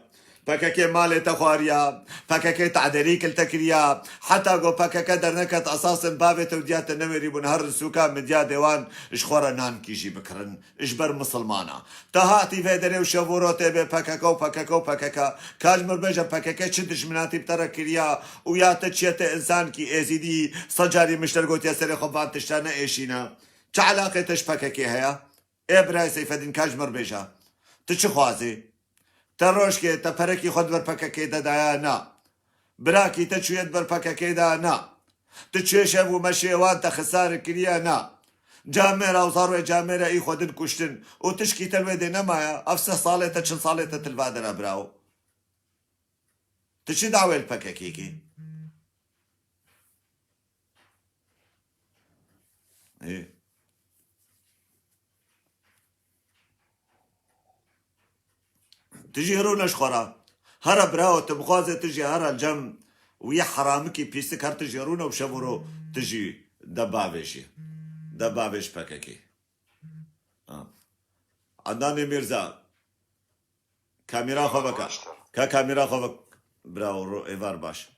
P K K malê te xwariya, P K K te'derîk li te kiriya, heta ku P K K derneket esasên bavê te û diya te newêrîbûn herin sûka midyadê wan ji xwe re nankî jî bikirin, ji ber misilmana. Te hatî vê derê û şev û ro tê bê P K K û P K K û P K K. Ka ji mir bêje P K K çi dijminatî bi te re kiriya û ya te çiye te însankî êzîdî sed carî min ji te re gotiye serê xwe van tişta neêşîne. Çi elaqê te ji P K K heye? Ê birayê Seyfedîn, ka ji mir bêje. Tu çi xwazê? Te rojkê, te perekî xwe di ber P K K de daya? Na. Birakî te çûye di ber P K K de? Na. Tu çê şev û meşê wan te xisar kiriye? Na. Camêra û zarwê camêra î xwe din kuştin û tişkî te li wê dê nemaye. Ev sih salê te, çil salê te tu li va dera birawo. Tu çi dawê li P K K kê? Ê. Tu jî rûne ji xwe re. Here birawo, tu bixwaze tu jî here cem wî heramikî pîsik her tu jî rûne û şev û ro tu jî de bavêjî. De bavêj P K K. Ha. Adnanê Mîrza. Kamera xwe veke. Ka kamera xwe vek. Bravo, ro-, êvar baş.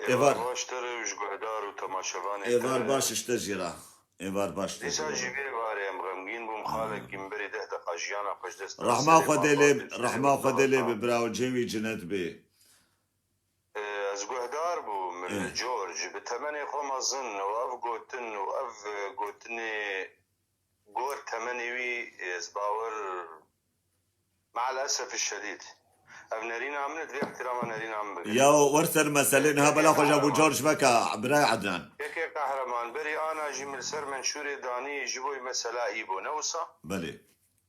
Êvar. Êvar baş te re û ji guhdar û temaşevanê te. Êvar baş ji te jî re. Êvar baş te jî re. Dîsa jî vê êvarê em xemgîn bûm, xalekî min berî deh deqa jiyana xwe ji dest da. Rehma Xwedê lê, rehma Xwedê lê bi, bravo, cêwî cinet bê. Ez guhdar bûm li George, bi temenê xwe mezin û ev gotin û ev gotinê gor temenê wî, ez bawer, me'el esef şedîd. Ev nerîna min e, divê ihtirama nerîna min bigire. Ya wer ser meselê niha bela xwe ji Abu George veke, birayê Ednan. Kekê Qehreman, berî ana jî min li ser menşûrê danî ji bo mesela î bû, ne wisa? Belê.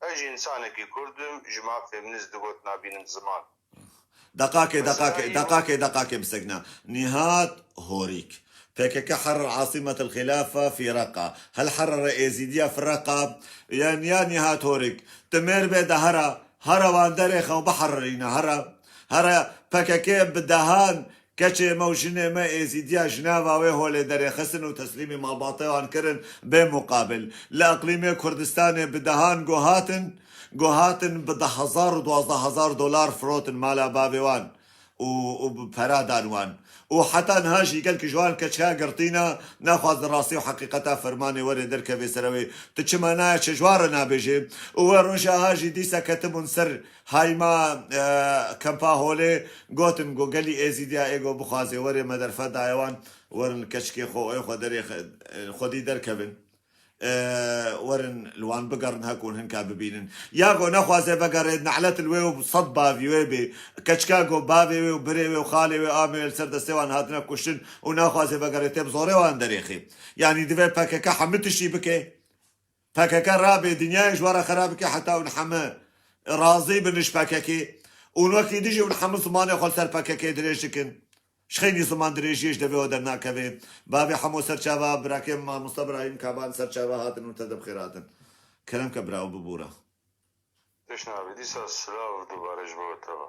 Ez jî însanekî Kurd im, ji mafê min ez digot nabînim ziman. Deqakê, deqakê, deqakê, deqakê bisekne. Nihat Horîk. P K K herer asimetil xilafe fî Reqa. Hel herere êzîdiya fi Reqa. Yan ya Nihat Horîk. Ti mêr bê de here. Here wan derêxe û bihererîne here. Here P K K bi dehan Keçê me û jinê me êzîdiya ji nava wê holê derêxistin û teslîmî malbatê wan kirin bê muqabil. Li eqlîmê Kurdistanê bi dehan ku hatin, ku hatin bi deh hezar û duwazdeh hezar dolar firotin mala bavê wan û, û bi pera dan wan. Û heta niha jî gelkî ji wan keçika girtî ne, naxwazin rastî û heqîqeta fermanê were derkeve ser wê. Tu çima nayê çi ji wan re nabêjê? Û wê roja ha jî dîsa ketibûn ser Hayma, e, kempa holê gotin ku gelî êzîdiya ê ku bixwaze were me derfet daye wan, werin keçikê xwe, ê xwe derê xe-, e, xwedî derkevin. E, werin li wan bigerin heku hûn hinka bibînin. Ya ku nexwaze vegerê, ne'let li wê û sed bavî wê bê. Keçika ku bavê wê û birê wê û xalê wê, amê wê li ser destê wan hatine kuştin û naxwaze vegerê tê bi zorê wan derêxê. Yanî divê P K K hemî tiştî bike. P K K rabê dinyayê ji we re xera bike heta hûn heme razî bin ji P K K û wekî dijî hûn hemû zimanê xwe li ser P K K dirêj dikin. Ji xeynî ziman dirêjiyê ji devê we dernakeve. Bavê hemû serçava birakê mamoste Birahîm Kaban serçava hatin û te de bi xêr hatin. Kerem ke birawo bibûre. Tişt nabe, dîsa silav dubare ji bo te ve.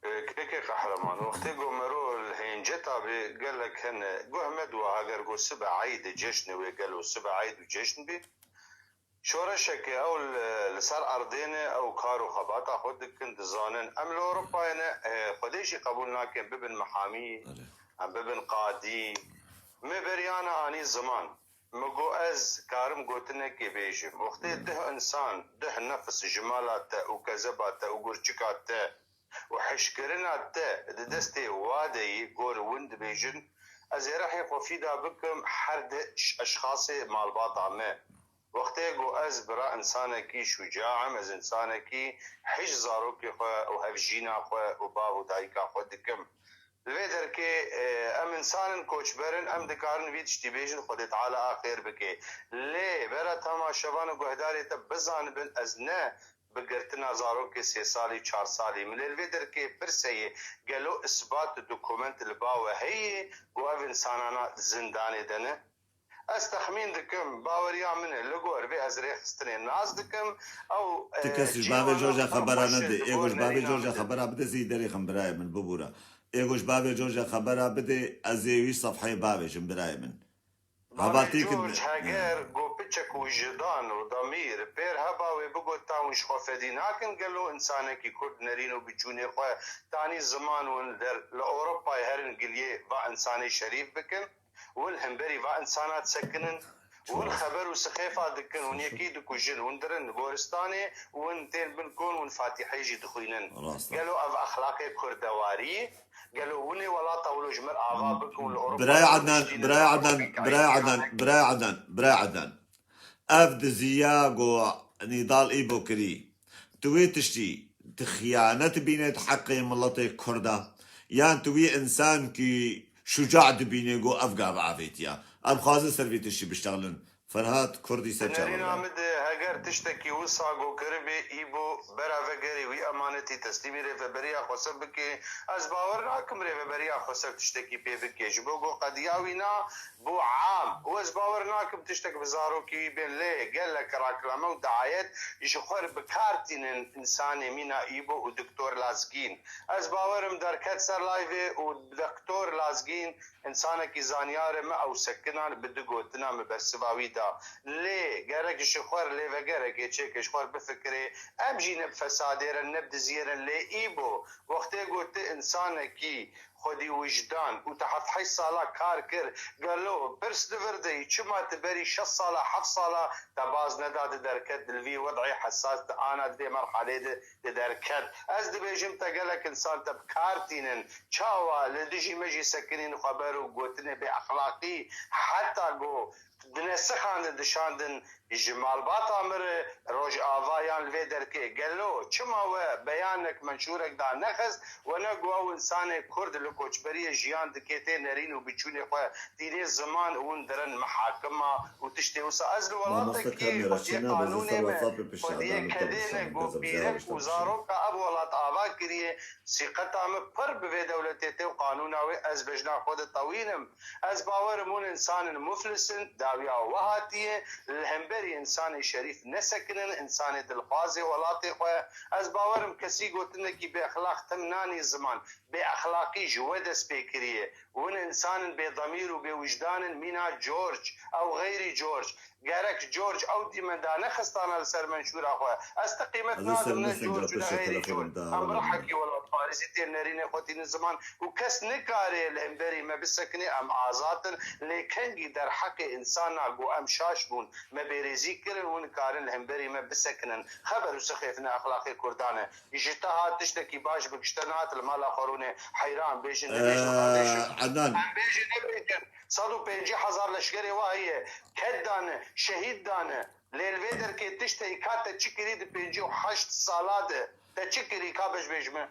Kekê Qehreman, wextê ku mero li hênceta bê, gelek hene. Guh me diwa, heger ku sibe eyd e, ceşn e wê, gelo sibe eyd û ceşn bê? Şoreşeke ew li, li ser erdê ne, ew kar û xebata xwe dikin, dizanin. Em li Ewropayê ne, e, Xwedê jî qebûl nakin bibin mihamî, Belê. em bibin qadî. Me beriyane anî ziman. Min got, ez karim gotinekê bêjim. Wextê Hmm. deh insan, deh nefs ji mala te û kezeba te û gurçika te û hişkirina te di destê wa de yî, gor win dibêjin, ez ê rehê xwe fîda bikim her di ş-, eşxasê malbata me. Wextê ku ez bira insanekî şuca im, ez insanekî hij zarokê xwe û hevjîna xwe û bav û dayika xwe dikim. Li vê derkê, e, em insan in, koçber in, em dikarin vî tiştî bêjin, Xwedê Teala a xêr bike. Lê bera temaşevan û guhdarê te bizanibin, ez ne bi girtina zarokê sê salî, çar salî. Min ê li vê derkê pirseyê, gelo isbat û dokument li ba we heye ku ev insanana zindanê de ne? Ez texmîn dikim, baweriya min e, li gor vê ez rêxistinê nas dikim. Ew, Ti e, kes ji bavê Jorja xebera nede. Ê ku ji bavê Jorja xebera bide, zî derêxin birayê min, bibûra. Ê ku ji bavê Jorja xebera bide, ez ê wî sefheyê bavêjim birayê min. Hevaltî kin. George, heger ku piçek wijdan û damîr pêr heba, wê bigot, ta hûn ji xwe fedî nakin, gelo insanekî Kurd nerîn û biçûnê xwe tanî ziman win der li Ewropayê herin giliyê va insanê şerîf bikin, win hemberî va insana disekinin, win xeber û sixêfa dikin, win yekî dikujin, win dirin goristanê, win tên bin kon, win fatîhê jî dixwînin. Rast e. Gelo ev exlaqê kurdewarî? Gelo winê welata wilo ji mir ava bikin û li Ewropa Birayê Adnan, tiştî Birayê Adnan, Birayê Adnan, Birayê Adnan, Birayê Adnan. Ev diziya ku Nîdal Îbo kirî, tu wê tiştî, tu xiyanet bîne di heqê miletê Kurda, yan tu wî însankî şuca dibîne ku ev gav avêtiya? Em xwazin ser vî tiştî biştexilin. Ferhat Kurdî ser çavan. Nerîna min de, heger tiştekî wisa ku kiribê, Îbo bera vegerê wî emanetî teslîmî Rêveberiya Xweser bike, ez bawer nakim Rêveberiya Xweser tiştekî pê bike. Ji bo ku qediya wî na bû am û ez bawer nakim tiştek bi zarokî wî bên, lê gelek reklame û dayet ji xwe re bi kar tînin însanê mîna Îbo û Doktor Lazgîn. Ez bawer im derket ser live û Doktor Lazgîn Însanekî zanyar e, me ew sekinan bi du gotina min bersiva wî da. Lê gerek ji xwe re lêvegerek ê çêke, ji xwe re bifikirê. Em jî ne bi fesadê re, ne bi diziyê re, lê Îbo, wextê ku tu însanekî xwedî wijdan û te heft heşt sala kar kir, gelo pirs li vir de yî, çima tu berî şeş sala, heft sala te baz neda, tu derket, li vî wed'ê hesas, tu ana di vê merhalê de, te derket. Ez dibêjim, te gelek însan te bi kar tînin. Çawa li dijî me jî sekinîn xweber û gotinê bêexlaqî, heta ku dinesixandin, dişandin ji malbata min re Rojava yan li vê derkê? Gelo çima we beyanek, menşûrek da nexist? We ne got ew însanê Kurd li koçberiyê jiyan dike, tê nerîn û biçûnê xwe tînê ziman û hûn dirin mihakima û tiştê wisa. Ez li welatekî xwediyê qanûnê me, xwediyê kedê me, ku pîrek û zaroka ev welat ava kiriye, sîqeta min pir bi vê dewletê tê û qanûna wê, ez bejna xwe ditewînim. Ez bawer im hûn însan in muflis in, dawiya we hatiye, li hemberî însanê şerîf nesekinin, însanê dilxwazê welatê xwe. Ez bawer im kesî gotinekî bêexlaq tim nanî ziman. Bêexlaqî ji we dest pê kiriye. Win însan in bêdemîr û bêwijdan in, mîna George, ew xeyrî George. Gerek George ew dîmenda nexistana li ser menşûra xwe. Ez ti qîmet nadim ne George û ne xeyrî George. Em bi rihekî welatparêzî tên nerînê xwe tînin ziman û kes nikare li hemberî me bisekinê, em azad in. Lê kengî derheqê însana ku em şaş bûn, me bêrêzî kirin, hûn nikarin li hemberî me bisekinin. Xeber û sixêf ne, exlaqê Kurdan e. Ji te hat tiştekî baş bi kişte nehat li mala xwe rûnê heyran bêjin, nebêjin, Ee, rabêjin. Adnan. Em bêjin, nebêjin. Sed û pêncî hezar leşkerê wa heye. Ked dane, şehîd dane. Lê li vê derkê tiştekî ka te çi kirî di pêncî û heşt sala de? Te çi kirî ka beş bêjme?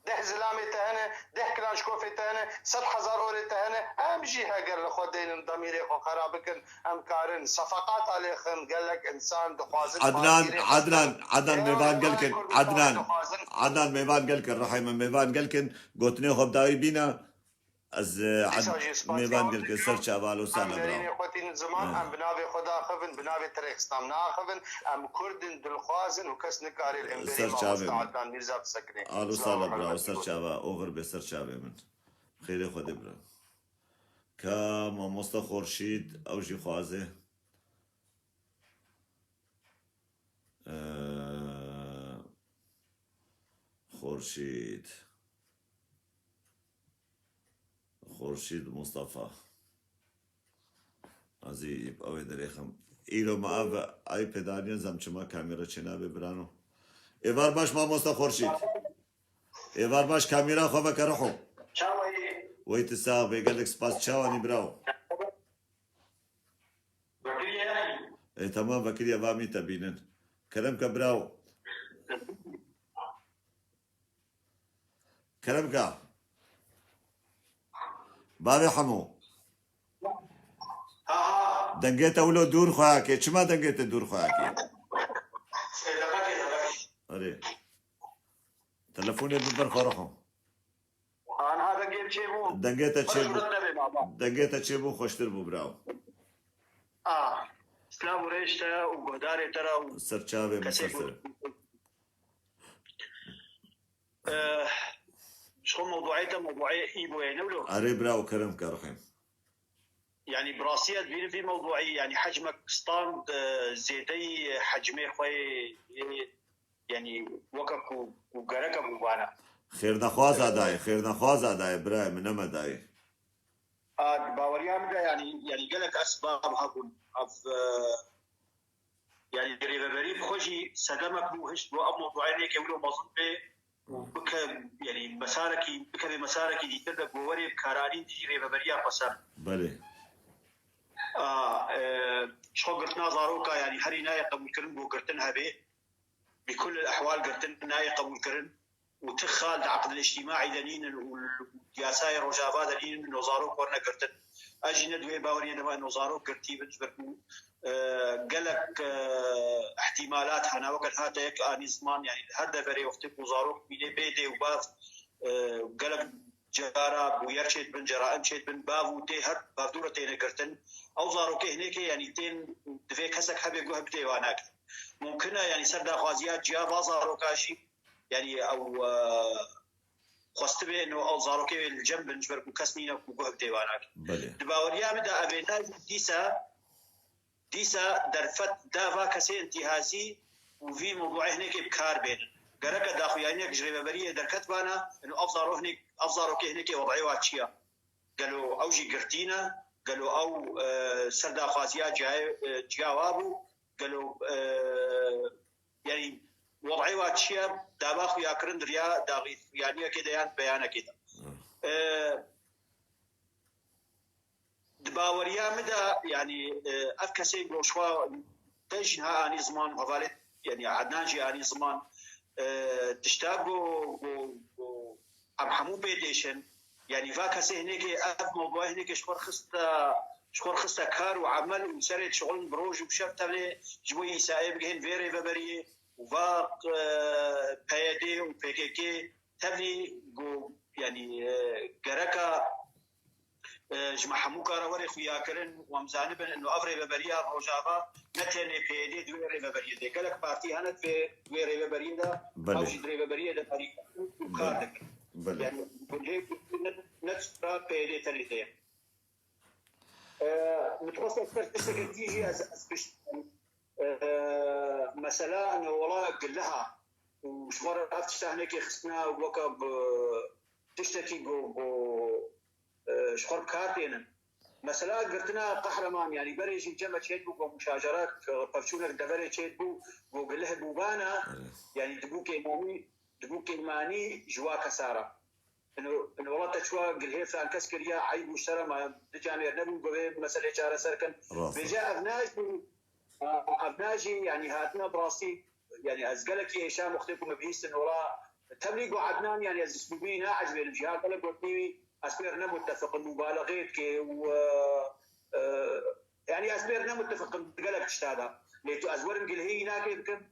Deh zilamê te hene, deh kilanşkofê te hene, sed hezar orê te hene. Em jî heger li xwe deynin demîrê xwe xera bikin, em karin sefeqata lêxin, gelek însan dixwazin Adnan, Adnan, Adnan mêvan gelkin, Adnan, Adnan mêvan gelkin, rihê min mêvan gelkin, gotinê xwe bi dawî bîne. Ez, e, Dîsa jî spasiya mêvan wan gelkê dikim. Ser çava, alo sala bira. Em nerînê xwe tînin ziman, em bi navê xwe daxivin, bi navê Tirkistan naxivin, em Kurd in, dilxwaz in û kes nikare li hemberî mamosta Adnan Mîrza bisekine. Alo sala bira, ser çava, oxir bê ser çavê min. Xêrê Xwedê bira. Ka mamosta Xorşîd, ew jî xwaze. Ee, Xorşîd. Xorşîd Mustafa. Azî, ew ê derêxim. Îro me ev ayî pêdaniye zem çima kamera çênabe birano. Êvar baş mamosta Xorşîd. Êvar baş kamera xwe veke riho. Çawa yî? Wey tu sax bê, gelek spas. Çawanî birawo? Vekiriye. E, tamam, vekiriye, va mî te bînin. Kerem ke birawo. Kerem ke. Bavê Hemo. Ha, ha. Dengê te wilo dûr xwe yake. Çima dengê te dûr xwe yake? E, deqekê, deqekê. Erê. Telefonê biber xwe rixo. Anha dengê çêbû. Dengê te çêbû. Dengê te çêbû, xweştir bû, bravo. Ah, silav û rêj te û guhdarê te re û ser çavê min, kesê ser ku ser. Eh, ji xwe mewduê te mewduê î boye ne wilo? Erê, bravo, kerem ke rixêm. Yani bi rastî ez dibînim vî mewduî, yani hecmek stand, e, zêdeyî hecmê xwe yê, yê, yani weke ku, ku gereke bû bana. Xêrnexwaza dayê, xêrnexwaza dayê, birayê min, nema dayê. A, di baweriya min de, yani, yani gelek esbab hebûn. Ev, e, Yani rêveberî bi xwe jî sedemek bû, hişt got ev mewduê nêke wilo mezin bê û bike, yani mesarekî, bikeve mesarekî dîtir de ku werê bi karanîn dijî rêveberiya xweser. Belê. A, e, ji xwe girtina zaroka, yani herî nayê qebûlkirin ku girtin hebe. Bi kul ehwal girtin nayê qebûlkirin. û ti xal di eqdil îctîmaî de nînin û yasayê Rojava de nînin, no zarok werne girtin. Ez jî ne di wê baweriyê de me no zarok girtî bin, ji ber ku, e, gelek, e, îhtîmalat hene, weke niha te yek anî ziman, yani li her deverê wextê ku zarok bînê bê dê û bav, e, gelek cara bûyer çêdibin, ceraim çêdibin, bav û dê her bavdû re têne girtin. Ew zarokê hinêkê, yani tên divê kesek hebe guh bidê wan nake. Mumkin e, yani ser daxwaziya ciya va zaroka jî, yani ew, e, xwestibê ino ew zarokê wê li cem bin, ji ber ku kes nîne ku guh bidê wan nake. Belê. Di baweriya min de ev ê ne dîsa, dîsa derfet da va kesê întîhazî û vî mewduê hinekê bi kar bênin. Gereke daxuyaniyek ji rêveberiyê derket bana, ino ev zaro hinek, ev zarokê hinekê wed'ê wa çi ye? Gelo ew jî girtî ne? Gelo ew, e, ser daxwaziya ciyayê, e, ciya wa bû? Gelo, e, yani, wed'ê wa çi ye? Dava xuyakirin di riya daxuyaniyekê de yan beyanekê de. E, di baweriya min de, yani, e, ev kesê ku ji xwe te jî niha anî ziman, hevalê, yani, Adnan jî anî ziman, e, tişta ku, ku, ku em hemû pê dêşin, yani, va kesê hinekê ev mewduê hinekê ji xwe xiste, ji xwe xiste kar û emel û serê dişixulin bi roj û bi şev tevlê ji bo Îsa'yê bigihên vê rêveberiyê û va, e, P Y D û P K K tevlî ku, yani, e, gereka, e, ji me hemû kara were xuyakirin û em zanibin ino ev rêveberiya Rojava ne tenê P Y D di wê rêveberiyê de. Gelek partî hene di vê, di wê rêveberiyê de, Belê. Ew jî di rêveberiyê de herî û kar Belê. Dikin. Belê. Yani, gundê ne, ne tişta P Y D tenê de ye. Ee, min dixwest ez ser tiştekê dî jî ez, ez pişt, ee, mesela, ino wela giliha û ji xwe re ev tişta hinekê xistine weke bi tiştekî ku, ku, ee, ji xwe re bi kar tênin. Mesela girtina Qehreman, yani berê jî cem me çêt bû ku muşacere, ee, pevçûnek deverê çêt bû, ku gilih bûbana, Evet. yani dibû kêmanî, dibû kêmanî ji wa kesa re. Ino, ino wela te çiwa gilhê filan kes kiriye, eyb û şerm e, di camêr nebûn ku vê meselê çareser kin. Rast e. Vêca ev najî, a, ev najî, yani hatine bi rastî, yani ez gelekî êşam wextê ku me bihîstin wela tevlî ku Adnan, yani ez îslûbî naecibênim jî, ha gelek gotinî wî ez pê re ne muttefiq im, mubaleğê dike û, e, e, yani ez pê re ne muttefiq im gelek tişta de. Lê tu ez werim gilhê înakê bikim,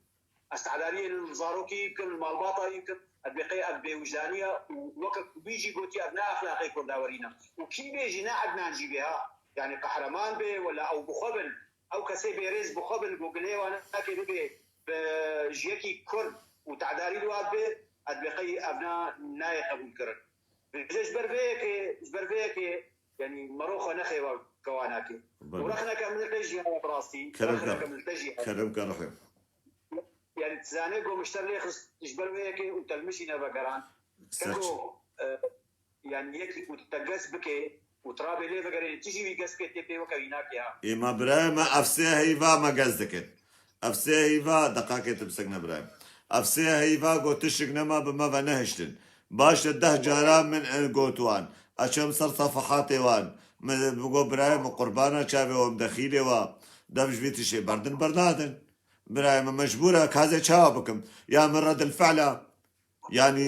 ez tedariyê li zarokî bikim, li malbata wî bikim. Ez bê qey ev bêwijdaniya û weke ku wî jî gotî ev ne exlaqê kurdawerî ne. Û kî bê jî ne Ednan jî bê ha. Yani qehreman bê wela ew bi xwe bin. Ew kesê bêrêz bi xwe bin ku gilê wan nake bibe bi ji yekî kurd û te'darî li wan be, ez bê qey ev na nayê qebûl kirin. Vêje ji ber vê yekê, ji ber vê yekê yani mero xwe nexê wa kewa nake. Belê. Û rexneke min li te jî heye bi rastî. Kerem Rexneke ke. min li te jî heye. Kerem ke rexê. Yani dizane ku mişter lê xist ji ber vê yekê û telmişîne vegeran. Serç. Keko, e, yani yekî ku te gez bike û trabê lê vegerê, tu jî wî gez bike tê pê weke wî nake ha. Ê ma birayê me ev sê heyva me gez dikin. Ev sê heyva deqakê tu bisekne birayê. Ev sê heyva got tişik nema bi me ve nehiştin. Baş e deh cara min e, got wan. Eçem ser sefehatê wan. Me bigo birayê me qurbana çavê wan dexîlê wa. Dev ji vî tişê berdin bernadin. Birayê me mecbûr e, kazê çawa bikim? Ya min redil fe'la. Yani,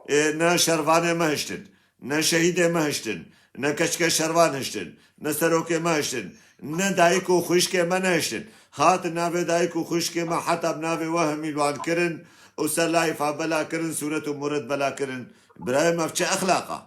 e, ne şervanê me hiştin, ne şehîdê me hiştin, ne keçikê şervan hiştin, ne serokê me hiştin, ne dayik û xwişkê me nehiştin. Hatin navê dayik û xwişkê me heta bi navê wehmî li wan kirin û ser layfa bela kirin, sûret û muret bela kirin. Birayê me, ev çi exlaq a?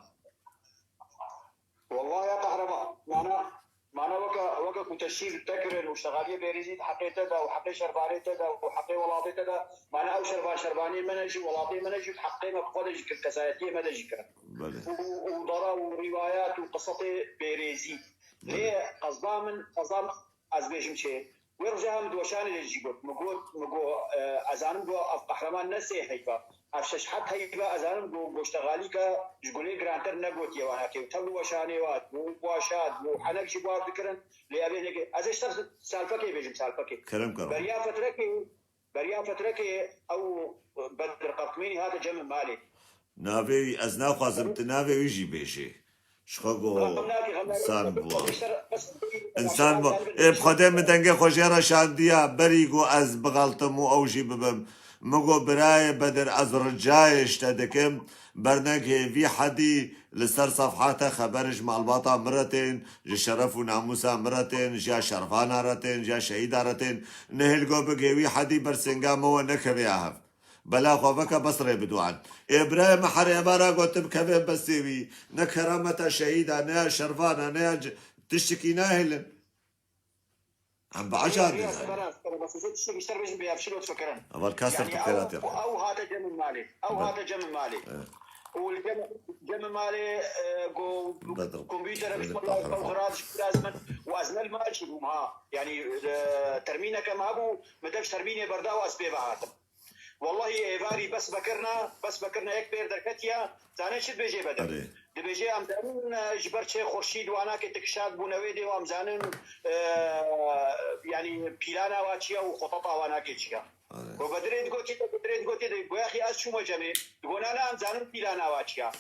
Wallah ya qehreman, mana, mana weke, weke ku te şîr te kirin û ştegaliyê bêrêzî di heqê te de û heqê şervanê te de û heqê welatê te de, mana ew şervan şervanê me ne jî, welatê me ne jî, heqê me bi xwe de jî kir, kesayetiyê me de jî kir. Belê. Û, û dara û rîwayat û qisatê bêrêzî. Belê. Lê qezda min, qezda min, ez bêjim çê. Wê roja em di weşanê de jî got. Min got, min got, e, ez zanim got ev qehreman ne sê heyva. Ev şeş heft heyva ez zanim got, goştegalîka ji gulê girantir negotiye wana kê. Tev weşanê wa, got, waşa, got, henek ji bar dikirin. Lê ev ê neke. Ez ê ji te salfekê bêjim, salfekê. Kerem karo. Beriya fetrekê, beriya fetrekê ew Bedir Qertmînî hate cem malê. Navê wî, ez naxwazim tu navê wî jî bêjê. Ji xwe go Raqam nakî, raqam insan nakî. Bû. Bes, bes, Însan bû. Ê, bi Xwedê min dengê xwe jê re şandiya, berî go ez bixeltim û ew jî bibim. Min go birayê Bedir, ez ricayê ji te dikim, bernegihê vî hedî li ser sefhata xeber ji malbata min re tên, ji şeref û namûsa min re tên, ji ya şervana re tên, ji ya şehîda re tên. Nehêl go bigihê wî hedî ber sênga me we nekeve ya hev. Bela xwe veke bes rê bidoan. Ê birayê me herê eva ra gotim kevê besê wî. Ne kerameta şehîda, ne ya şervana, ne ya c-, tiştikî nahêlin. Em bi eca Riya dizan. Sibera, sibera, bes ez tiştekî ji te re bêjim bê ev çi lotfe kirin. Eval ka ser Yani tu ew, xêratê re. ew hate cem malê. Ew Be- hate cem malê. Evet. Û li cem, cem malê, e, go, Bedr. kompîter Bedr ew, ew Kahraman. Xira ji lazim in. Û ez ne li mal çûbûm ha. Yani, e, termîneke me hebû, min dev ji termînê berda û ez pê ve hatim. Wellahî êvarî bes vekirina, bes vekirina yek pêr derketiya, zane çi dibêjê Bedir? Erê. Dibêjê em zanin, e, ji ber çê xurşîd wana ke tikişat bûne wê dê û em zanin, e, yanî pîlana wa çi ya û xuteta wana ke çi ya. Erê. Go Bedirê digotî, Bedirê digotî, digo yaxî ez çûme cemê, digo na na em zanin pîlana wa çi ya.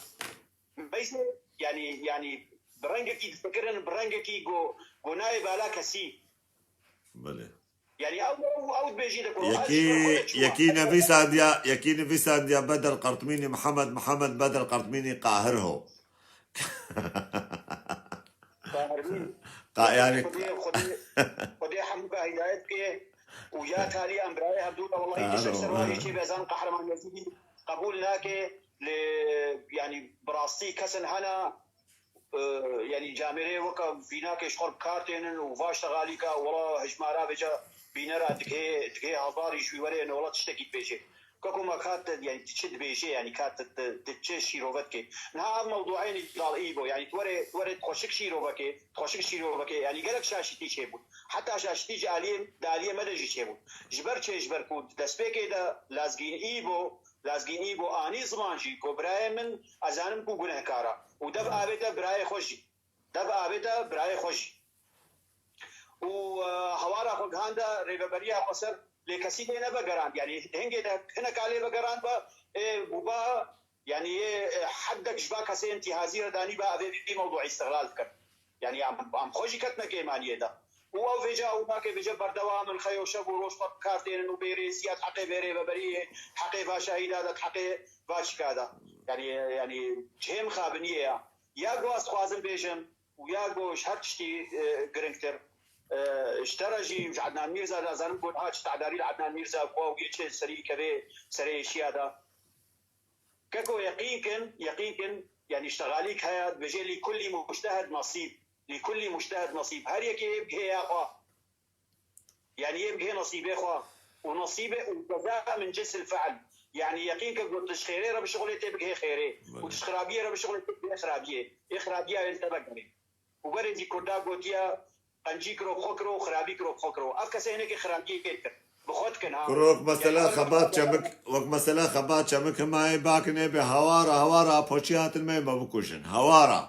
Meyse, yanî, yanî bi rengekî difikirin, bi rengekî go, go nayê bala kesî. Belê. Yani ew, ew, ew dibêjî de ku Yekî, yekî nivîsandiya, yekî nivîsandiya Bedr Qertmînî, Mihemed, Mihemed Bedr Qertmînî Qahir ho. Qahir mîn. Qa-, yani Xwedê, Xwedê, Xwedê hemûka hidayet bike û ya talî em birayê hevdû de wellahî Qahir tiştek ho. ser wayê çê bezan Qehreman Yezîdî qebûl nake lê yani bi rastî kesin hene e, yanî camêrê weke vînakê ji xwe bi kar tênin û vaş te xalîka wela hejmara vêca bînera digihê, digihê hezarî ji wî werê ne wela tiştekî dibêjê. Keko me kat, yanî tu çi dibêjê, yanî kat tu, tu, tu çi şîrove dikê. Niha ev mewduê nîdal î bo, yanî tu werê, tu werê tu xweşik şîrove kê, tu xweşik şîrove kê, yanî gelek şaşîtî çêbûn. Heta şaşîtî ji aliyê, di aliyê me de jî çêbûn. Ji ber çê, ji ber ku di destpêkê de lazgîn î bo, Lazgînî got, anî ziman jî, got, birayê min, ez zanim ku gunehkar e. Û dev avête birayê xwe jî. Dev avête birayê xwe jî. Û, e, hawara xwe gihande rêveberiya xweser lê kesî lê nevegerand. Yanî hingê de hineka lê vegerand be, ê, bûba, yanî yê, e, heddek ji va kesê intîhazî re danî be, evê vî mewduî îstihlal dikir. Yanî em, em xwe jî ketine kêmaniyê de. Û ew vêca û nake vêce berdewam in, xeyo şev û roj xwe bi kar tênin û bêrêziya di heqê vê rêveberiyê, heqê va şehîda de, di heqê va çika de. Yanî, yanî cihê mixabiniyê ya. Ya ku ez dixwazim bêjim û ya ku ji her tiştî, e, giringtir, e, ji te re jî ji Ednan Mîrza de, ez zanim ku niha çi te'darî li Ednan Mîrza ku ew yê çi serî kevê serê êşiya de. Keko, yeqîn kin, yeqîn kin, yanî ştegalîk heye, dibêje: "Lî kullî mujtehed nasîb, lî kullî mujtehed nasîb." Her yekê yê bigihê ya xwe. Yanî yê bigihê nasîbê xwe. Û nasîbê û ceza min cinsil fe'l. Yanî yeqîn ke got tu ji xêrê re bişixulê tê bigihê xêrê. Û tu ji xirabiyê re bişixulê tê bigihê xirabiyê. Ê xirabiya wê li te vegirê. Û berê jî Kurda gotiye, qencî kiro bi xwe kiro û xirabî kiro bi xwe kiro. Ev kesê hinekê xirabiyê kir. Bi xwe dikin ha. Kuro wek mesela Yanî ev Xebat Çemik, wek mesela Xebat Çemik hema ê bakin ê bê hawara, hawara poçî hatin me, me bikujin. Hawara.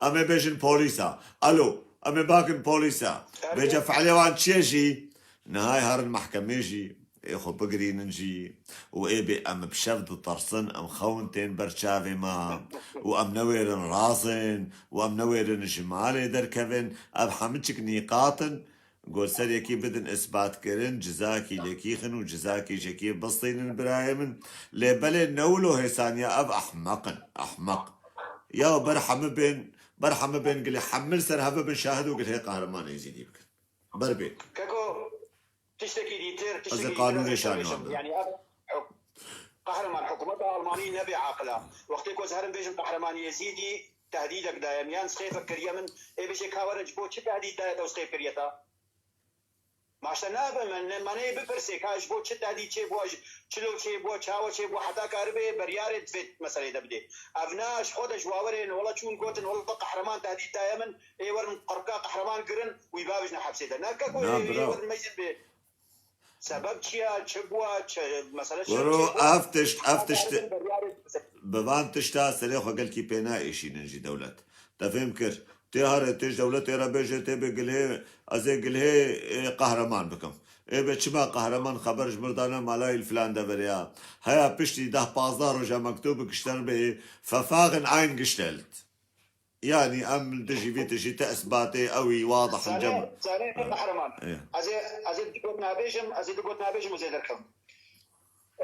Em ê bêjin polîsa. Alo, em ê bakin polîsa. Tabii. Bêje fe'lê wan çi ye jî? Nihayê herin mehkemê jî, ê xwe bigirînin jî û ê bê em bi şev ditersin, em xewin tên ber çavê me û em newêrin razên û em newêrin ji malê derkevin. Ev hemû çik nîqat in, got ser yekî bidin isbatkirin, cizakî lekîxin û cizakî jekî bistînin birayê min. Lê belê ne wilo hêsaniya ev ehmeq in, ehmeq. Ya ber hemû bên, ber hemû bên gilê hemû li ser hev bibin şahid û gilhê Qehreman Êzîdî bikin. Ber bê. Keko, tiştekî dîtir, Ez ê tiştekî dîtir qanûnê ez şanê wan bêjim. Bibim. Yanî ev huk-, Qehreman, hikûmeta Almanî nebe aqil e. Wextê ku ez herim bêjim Qehreman Êzîdî tehdîdek daye min, yan sixêfek kiriye min, ê bêje ka were ji bo çi tehdîd daye te û sixêf kiriye te? Maşte nabe me, ne, me nê bipirsê ka ji bo çi tehdîd çêbû, ji çilo çêbû, çawa çêbû, heta karibe beryarê divê meselê de bidê. Ev na ji xwe de ji wawerê ne, wela çûn gotin, wela Qehreman tehdîd daye min, ê werin qirka Qehreman girin, wî bavijne hepsê de. Ne keko Na, ê, ê birav. werin mecid bê. Sebeb çi ya, çi bûa, çi, mesele çi, Wero, çi bûa? ev tişt, ev Heta tişt, karibe beryarê divê. bi van tişta serê xwe gelkî pê naêşînin jî dewlet. Te fêm kir. Tê here, tê ji dewletê re bêje, tê bê gilhê, ez ê gilhê, ê, Qehreman bikim. Ê bê çima Qehreman xeber ji mir dane, malayî li filan deverê ya. Heya piştî deh pazdeh roja mektûb gişter bê, Verfahren eingestellt. Yanî em li dijî vî tişî te isbatê ew î wadih Zanê, cem. zanê Qehreman. Ê. Ez ê, ez ê du got nabêjim, ez ê du got nabêjim û zêder kim.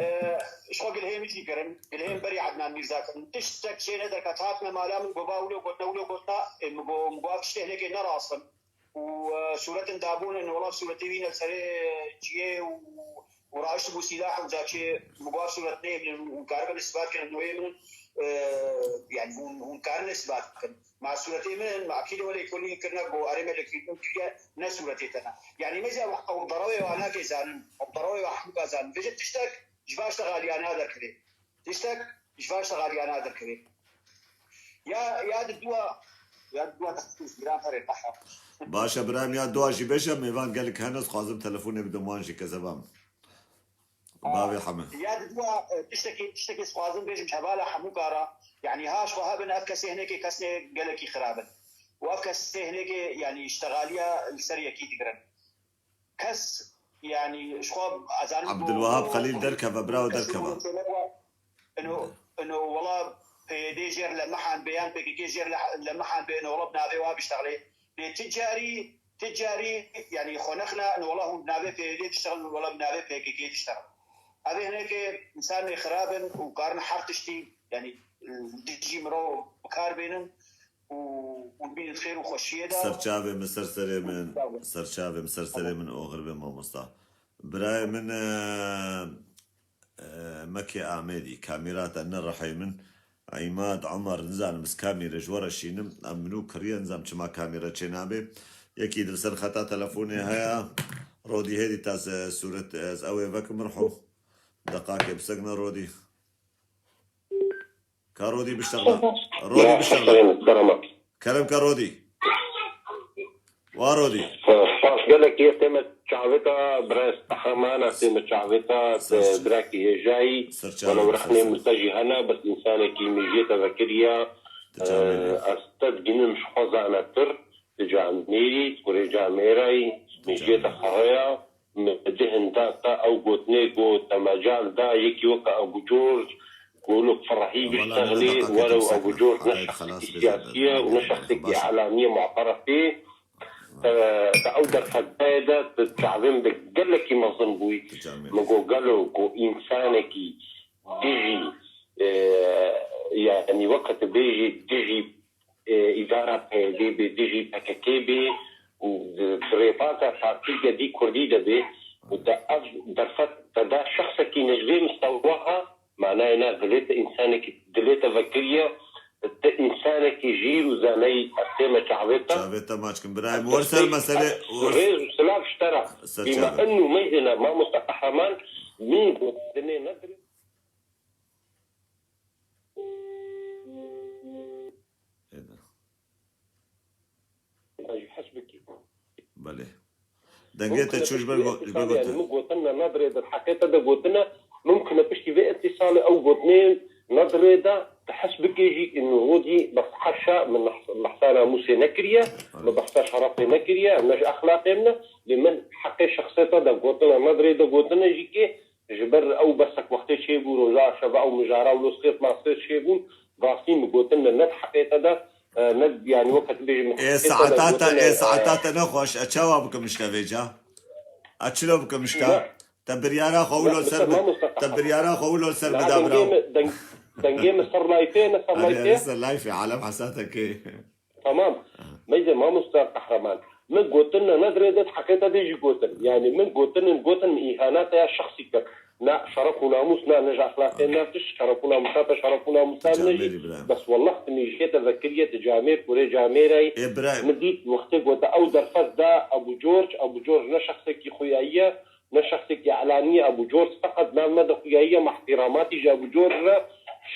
Ee, ji xwe gilhê min jî kirin, gilhê min berî Ednan Mîrza kirin. Tiştek çê nederket, hatine mala min, got ba wilo got, ne wilo got na, ê, min got, min got ev tiştê hinekê ne rast in. Û, e, sûretin dabûn in, wela sûretê wî ne serê çiyê û, û raiştibû sîlah û ca çê, min got ev sûret neyê min, hûn karibin isbat kirin, neyê min, e, yani hûn, hûn karin isbat bikin. Ma sûretê min in, ma akî de welê kolî kirine, got erê me lêkolîn kiriye, ne sûretê te ne. Yani me zî ew, ew derewê wa nake zanin, ew derewê wa hemûka zanin. Vêje tiştek ji va ştegaliyana derkevê. Tiştek ji va ştegaliyana derkevê. Ya, ya di dua, ya di dua textîs giran herê qehra. Baş e, birayê min, ya dua jî bêje, mêvan gelek hene, ez xwazim telefonê bidim wan jî, kezeba min. Bavê heme. Ya di dua, e, tiştekî, tiştekî ez xwazim bêjim ji hevala hemû kara. Yani ha ji xwe hebin, ev kesê hinekê kesê gelekî xirab in. Û ev kesê hinekê, yani ştegaliya li ser yekî digirin. Kes, yani, ji xwe, ez zanim Abdulwahab Xelîl derkeve, birawo, derkeve. Ino, ino, wela P Y D jêr lemehan bê, yan P K K jêr le-, lemehan bê, ino, wela bi navê wa biştexlê. Lê ti carî, ti carî, yani, xwe nexne, ino, wela hûn bi navê P Y D diştexlin, wela bi navê P K K diştexlin. Ev ê hinekê însanê xirab in û karin her tiştî, yani, dijî mirov bi kar bênin. û hûn bînin xêr û xweşiyê de. Serçavê min, ser serê min, serçavê min, ser serê min, oxir be mamosta. Birayê min, e, e, Mekê Amêdî, kamîra te ne rihê min. Îmad Omer, nizanim ez kamîre ji we re şînim. Em min û kiriye, nizam çima kamîre çê nabe. Yekî di ser xeta telefonê heye. Rodî hêdî ta se-, sûret, ez ew ê vekim mirhûm. Deqakê bisegna Rodî. Ka Rodî biştexla. Rodî biştexla. Kerem ka Rodî. Wa Rodî. Spas gelek yê teme çavê ta, birayê Qehreman, ez teme çavê ta, te birakî hêjayî, wele rexnê min te jî hene, bes însanekî mêjiyê te vekiriya, ez te diginim ji xwe zanetir, tu camêrî, kurê camêrayî, mêjiyê te xereya, Min di hinda te ew gotinê got, te mecal da yekî weke Ebû Corc, ku wilo ferehî biştexlê, were û Ebû Corc ne şexsekî siyasî ye û ne şexsekî îlamî ye, mu'teref bê. Te, te ew derfet dayê de, tu çavê min de gelekî mezin bûyî. Min got, gelo ku însanekî dijî, e, yanî weke tu bêjî dijî e, îdara P Y D bê, dijî P K K bê û di, di rêbazê partî gedî kurdî de bê û te ev derfet te da şexsekî ne ji vê mistewa ha, Manayê ne, dilê te însanekî, dilê te vekiriye, te însanekî jîr û zaneyî, ez tême çavê te. Çavê te maç kim birayê. Ez Wer ser meselê, ez wer rêz û silav ji te re. Ser Bîma çavê. Inu meyzêne mamoste Qehreman, min got dinê nedirê. Êde. Ji hes bikî. Belê. Dengê te çû ji ber go-, ji ber gotin. Min gotin ne, ne dirê de, heqê te de gotine, mumkin e piştî vê îtîsalê ew gotinê ne dirê de, tu hes bikê jî, û rodî bes heşa min behsa namûsê nekiriye, min behsa şerefê nekiriye, em ne ji exlaqê min e, lê min heqê şexsê te de gotine, ne dirê de gotine jî kê, ji ber ew besek wextê çêbû, roja şeva ew mijara û losqêt masqêt çêbûn, rastî min gotin ne, ne di heqê te de, e, ne, yanî weke tu bêjî min Ê heqê te de saeta te, gotin ê e, saeta te nexweş, e çawa bikim işte vêca? E çilo bikim işte? Ne. Te biryara xwe Ne, wilo ser mesela bi-, mamoste te biryara xwe wilo ser Na, bida dengê biraw. min, deng-, dengê min ser layfê, ne ser Erê, layfê? Erê, ser layfê, alem hesate kê. Tamam. Meyze mamoste Qehreman. Min gotin ne, ne dirê de heqê te dê jî gotin. Yani min gotin, gotin min îhana te ya şexsî kir. Na şeref û namûs, na, ne ji exlaqê, na tişt şeref û namûsa te, şeref û namûsa min jî. Camêrî bira. Bes wellah tu mîjiyê te vekiriye, tu camêr, kurê camêrayî. Ê bira. Min dît wextê gote ew derfet da Ebû Corc, Ebû Corc ne şexsekî xuyayî ye, ne şexsekî elanî ye, Ebû Corc feqet nav me de xuyayî ye, me îhtîramatî ji Ebû Corc re,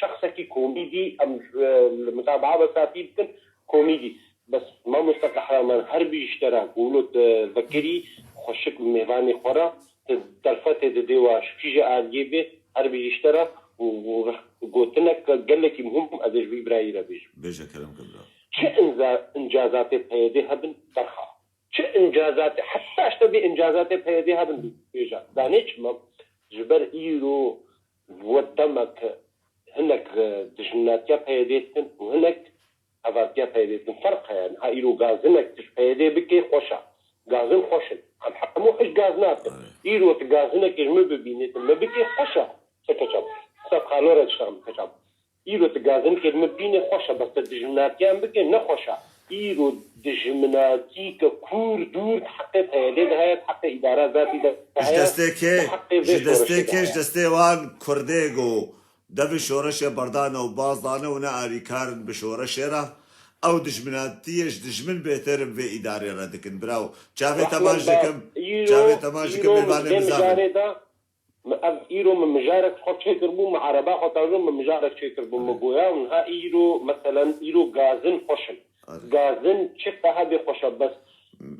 şexsekî komîdî, em, e, li mutabaa be satî bikin, komîdî. Bes mamoste Qehreman her bijî ji te re, ku wilo tu vekirî, xweşik bi mêvanê xwe re, tu derfetê didê wa ji kîje aliyê bê, her bijî ji te re û, û gotinek gelekî muhim ez ê ji vî birayî re bêjim. Bêje kerem ke bira. Çi inza-, incazatê P Y D hebin derxa. Çi incazatê, heta ji te bê incazatê P Y D hebin bêje. Zanê çima? Ji ber îro we demek hinek, e, dijminatiya P Y D dikin û hinek hevaltiya P Y D dikin. Ferq heye. Niha îro gazinek tu ji P Y D bikê xweş e. Gazin xweş in. Em hemû hişt gazina dikin. Îro tu gazinekê ji min bibînê, tu min bikê xweş e. Çi keçam? Qisa xalo re dişam keçam. Îro tu gazinkê min bînê xweş e, bes tu dijminatiyan bikê ne xweş e. Îro dijminatî ke kûr dûr di heqê P Y D de heye, di heqê îdara zatî de heye, Ji destê kê, di heqê vê ji destê şoreşê de kê, ji heye. Destê wan kurdê ku devê şoreşê berdane û baz dane û ne alîkar in bi şoreşê re, ew dijminatiyê ji dijmin bêtir in vê îdarê re dikin. Birawo, çavê te maç dikim, çavê te maç dikim, mêvanê min zaxin. Ev îro min mijarek xwe çêkirbû, min ereba xwe tajû, min mijarek çêkirbû. Min goya, niha îro, meselen, îro gazin xweş in. Gazin çi qeha bê xweş e, bes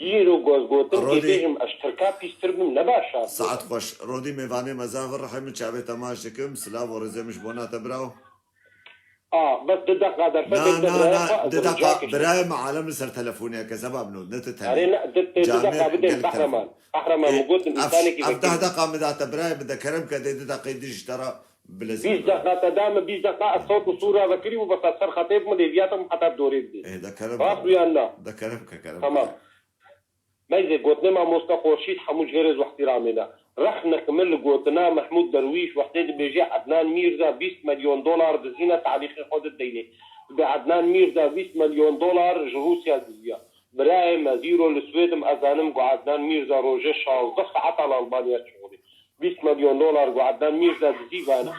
îro goz gotin, Rodî, tê bêjim, ez tirka pîstir bim, ne baş e. Saet xweş. Rodî mêvanê me zaf rihê min çavê te maç dikim. Silav û rêzê min ji bona te birawo. A, bes du deqa derfetê Na, bide na, biraya na, xwe, ez du deqa, ricakê birayê me alem li ser telefonê ye, kezeba min û ne tu tenê. Erê, ne, du, du deqa bidê qehreman. Qehreman, min got, ev, însanekî vekirî. Ev deh deqa min da te birayê, min de kerem ke dê du deqê dî ji te re bilezîne. Bîst deqa te da min, bîst deqa ez sewt û sûra vekirî û bes ez ser xetê bim, lêviya te bim heta dorê bidê. Ê, de kerem ke. Rast û yan na? De kerem ke, kerem ke. Tamam. Meyzê gotinê mamoste Xurşîd hemû jê rêz û ihtiramê ne. Rexnek min li gotina Mehmûd Derwîş wextê dibêje Ednan Mîrza bîst milyon dolar dizîne, talîxê xwe dideynê. Dibê Ednan Mîrza bîst milyon dolar ji Rûsya diziya. Birayê me, zîro li Swêd im, ez zanim ku Ednan Mîrza rojê şazdeh saeta li Almanya çixulî. Bîst milyon dolar ku Ednan Mîrza dizî vana.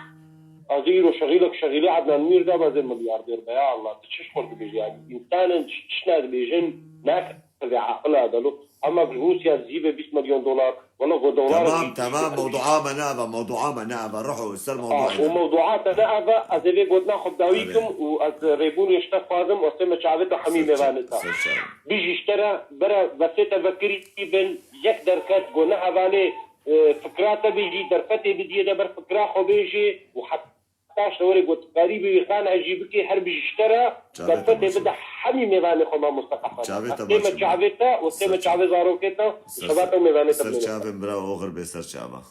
Ez îro şexîlek şexîlê Ednan Mîrza be zê milyardêr be. Ya Allah, tu çi ji xwe dibêjî yanî? Însanên çi, çi ne dibêjin, nakeve aqila delo. Ama bi Rûsya dizî be bîst milyon dolar. Wala go dolar Tamam, tamam, mewdua me ne eve, mewdua me ne eve. Ruho, ser mewdua eve. O mewdua te ne eve, ez ê vê gotina xwe bi dawî kim û ez rêbûnê ji te xwazim û ez tême çavê te hemî mêvanê te. Ser çavê. Bijî ji te re, bere vesê te vekirî bin, yek derket go ne hevalê e, fikra te bêjî, derfetê bidiyê de ber fikra xwe bêjê û heta ji te were gotikarî bê wî xan ez jî bikê her bijî ji te re derfetê bide hemî mêvanê xwe mamoste Qehreman. Çavê te tême çavê te û tême çavê zarokê te û şeva te û mêvanê te bimêne. Ser çavê bira oxir bê ser çava.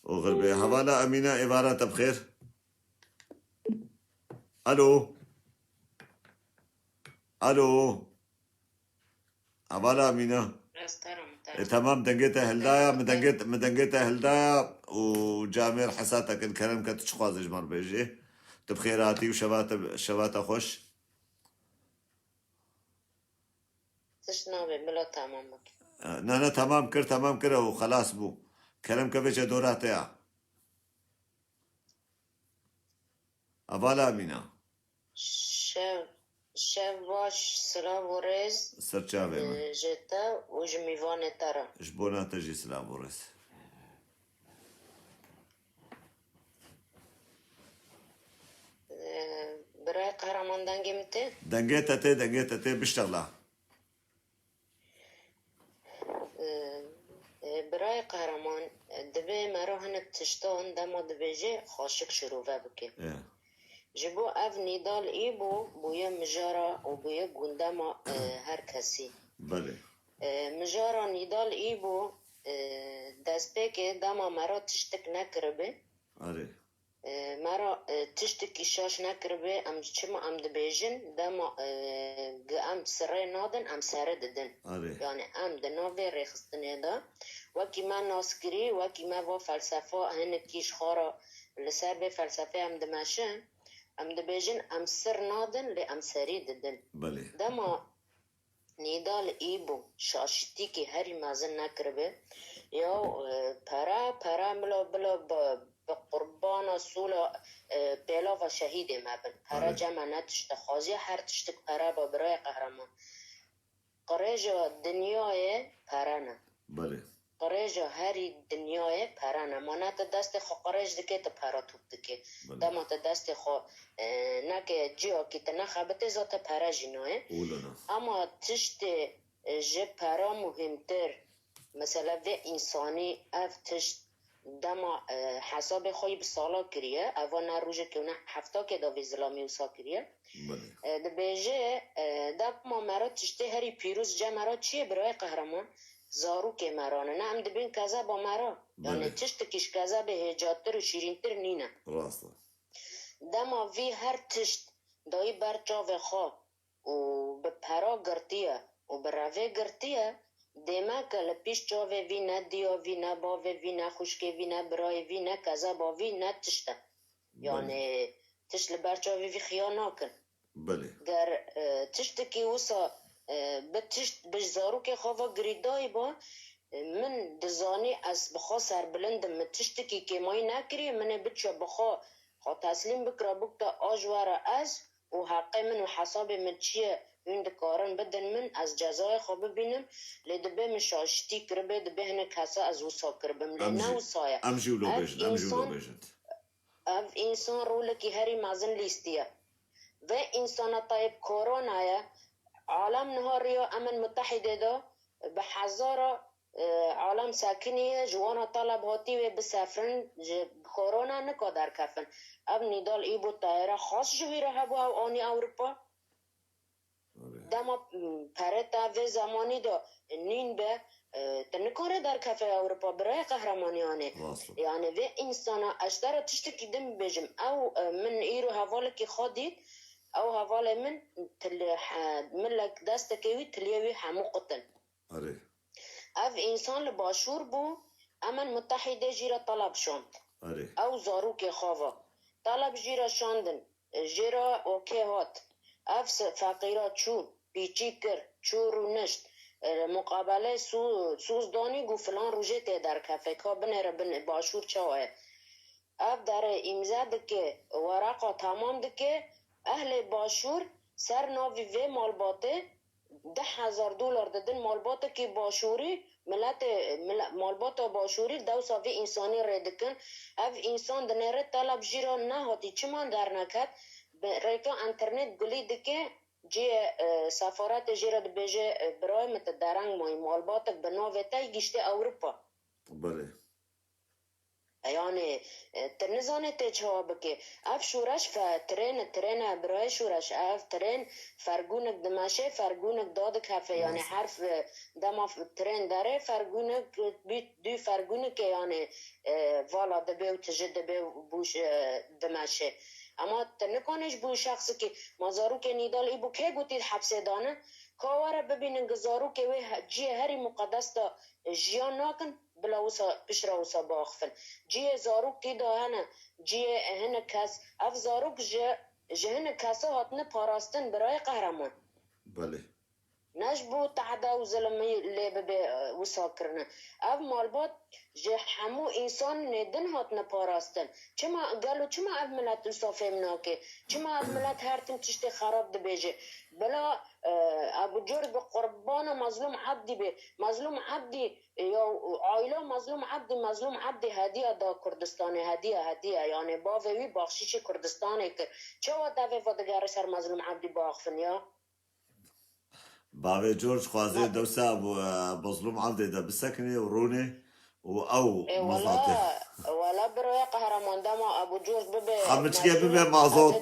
Oxir bê. Hevala Emîne êvara te bi xêr. Alo. Alo. Hevala Emîne. Rastara E, muhtar. Tamam, dengê te hildaya, min dengê, min dengê te hildaya û camêr hesa te kin kerem ke tu çi xwazê ji me re bêjê. Tu bi xêr hatî û şeva te, şeva te xweş. Tişt nabe, bila tamam bike. E, ne, ne, tamam kir, tamam kir û xelas bû. Kerem ke vêçe dora te ya. Hevala Emîna. Şev, şev baş, silav û rêz. Ser çavê min. Ji te û ji mîvanê te re. Ji bona te jî silav û rêz. Birayê Qehreman, dengê min tê? Dengê te tê, dengê te tê, biştexla. Birayê Qehreman, divê mero hinek tiştan dema dibêje xaşik şirove bike. Ji bo ev Nîdal Îbo bûye mijara û bûye gundema her kesî. Belê. Mijara Nîdal Îbo destpêkê dema mero tiştik nekiribe. Erê. Me re tiştekî şaş nekiribe, em çima em dibêjin, dema gi em sirê nadin, em serê didin. Erê. Yani em di nav vê rêxistinê de, wekî me nas kirî, wekî me va felsefa hinekî ji xwe re li ser vê felsefê em dimeşin, em dibêjin, em sir nadin, lê em serî didin. Belê. Dema Nîdal Îbo şaşîtîkî herî mezin nekiribe, ya pere, pere milo bilo bi, bi qurbana sûla pêlava şehîdê me bin. Pere cem me ne tişt dixwaziye, her tiştik pere be birayê qehreman. Qirêja dinyayê pere ne. Belê. Qirêja herî dinyayê pere ne. Ma ne tu destê xwe qirêj dikê, tu pere top dikê. Belê. Dema tu destê xwe, e, neke ciyakî tu nexebitê, za te pere jî nayê. Wilo ne. Ama tiştê, e, ji pere muhîmtir, mesela vê însanî ev tişt dema, e, hesabê xwe yî bi sala kiriye, eva ne rojekê û ne heftakê de vê zilamî wisa kiriye. Belê. E, dibêje, e, dema me re tiştê herî pîroz cem me re çi ye birayê qehreman? Zarokê me re ne. Ne em dibên kezeba me re. Yani Belê. Tiştekî ji kezebê hêcatir û şîrîntir nîne. Rast e. Dema vî her tişt dayî ber çavê xwe û bi pera girtiye û bi revê girtiye, dêmeke li pîş çavê vî ne diya vî, ne bavê vî, ne xwişkê vî, ne birayê vî, ne kezeba vî, ne tişt e. Belê. Yani tişt li ber çavê vî xiya nakin. Belê. Ger, e, tiştekî wisa, e, bi tişt, bi zarokê xwe ve girêdayî ba, e, min dizanî ez bi xwe serbilind im, min tiştekî kêmayî nekiriye, min ê biçe bi xwe, xwe teslîm bikira, bikte a ji we re ez û heqê min û hesabê min çi ye, hûn dikarin bidin min, ez cezayê xwe bibînim, lê dibê min şaşitî kiribe, dibê hinek kesa ez wisa kiribim, lê Em ne jî, wisa ye. Em jî wilo Ev bêjin, em jî wilo însan bêjin. Ev însan rolekî herî mezin lîstiye. Vê însana Tayyip Korona ye. Alem niha riya Emin Mutehîdê de bi hezara, e, alem sekiniye, ji wana taleb hatî wê bisefirin, ji korona nika derkefin. Ev Nîdal Îbo tayara xas ji wî re hebû, ew anî Ewropa. Erê. Dema, m, pere te vê zemanî de nîn be, e, tu nikare derkefe Ewropa, birayê qehremanî anê. Rast e. Yani vê însana, ez ji te re tiştekî din bibêjim, ew, e, min îro hevalekî xwe dît, ew hevalê min til-, he, milek destekê wî tiliyê wî hemû qutin. Erê. Ev însan li başûr bû, Emin Mutehîdê jî re taleb şand. Erê. Ew zarokê xwe ve. Taleb jî re şandin. Jê re okê hat. Ev se-, feqîra çû, pîçî kir, çû rûnişt, e, muqabelê sû-, sûz danî, got filan rojê tê derkefe, ka binêre bin başûr çawa ye. Ev derê îmze dike, wereqa tamam dike, ehlê başûr ser navî vê malbatê du hezar dolar didin malbatekî başûrî, miletê, mile-, malbata başûrî dewsa vê însanî rê dikin. Ev însan dinêre teleb jî re nehatî, çima derneket? Bi rêka înternet gulî dike, cihê, e, sefaretê jê re dibêje, e, birayê min, tu dereng mayî, malbatek bi navê te yî giştê Ewropa. Belê. Yani, e, tu nizanê tê çawa bikê. Ev şoreş fe-, tirên, tirêne birayê şoreş. Ev tirên fergûnik dimeşê, fergûnik dadikefe. Yani Rast. Herf, e, dema f-, tirên derê fergûnik, e, bî-, dû fergûnikê yani, e, vala dibe û tije dibe û bûş, e, dimeşê. Ama tu nikanê ji bo şexsikî, ma zarokê Nîdal Îbo kê gotî di hepsê dane? Ka were bibînin ku zarokê wê he-, cihê herî muqedes de jiyan nakin, bila wisa, piştre wisa biaxifin. Cihê zarokî de hene, cihê hinek kes, ev zarok ji, ji hinek kesa hatine parastin, birayê qehreman. Belê. Ne ji bo tehde û zilimî lê bibe, e, wisa kirine. Ev malbat ji hemû însanê din hatine parastin. Çima, gelo çima ev milet wisa fêm nake? Çima ev milet her tim tiştê xerab dibêje? Bila, e, Ebû Corc bi qurbana Mezlûm Ebdî be. Mezlûm Ebdî, e, ya aîla Mezlûm Ebdî, Mezlûm Ebdî hediya da Kurdistanê, hediya, hediya. Yanê bavê wî baxşîşê Kurdistanê kir. Çawa devê ve digerê ser Mezlûm Ebdî biaxivin ya? Bavê Corc xwazê dewsa Ebû, e, Mezlûm Ebdê de bisekinê û rûnê û ew Ê, mezatê. Wela, wela birayê qehreman dema Ebû Corc bibe Hemiçkê bibe mazot.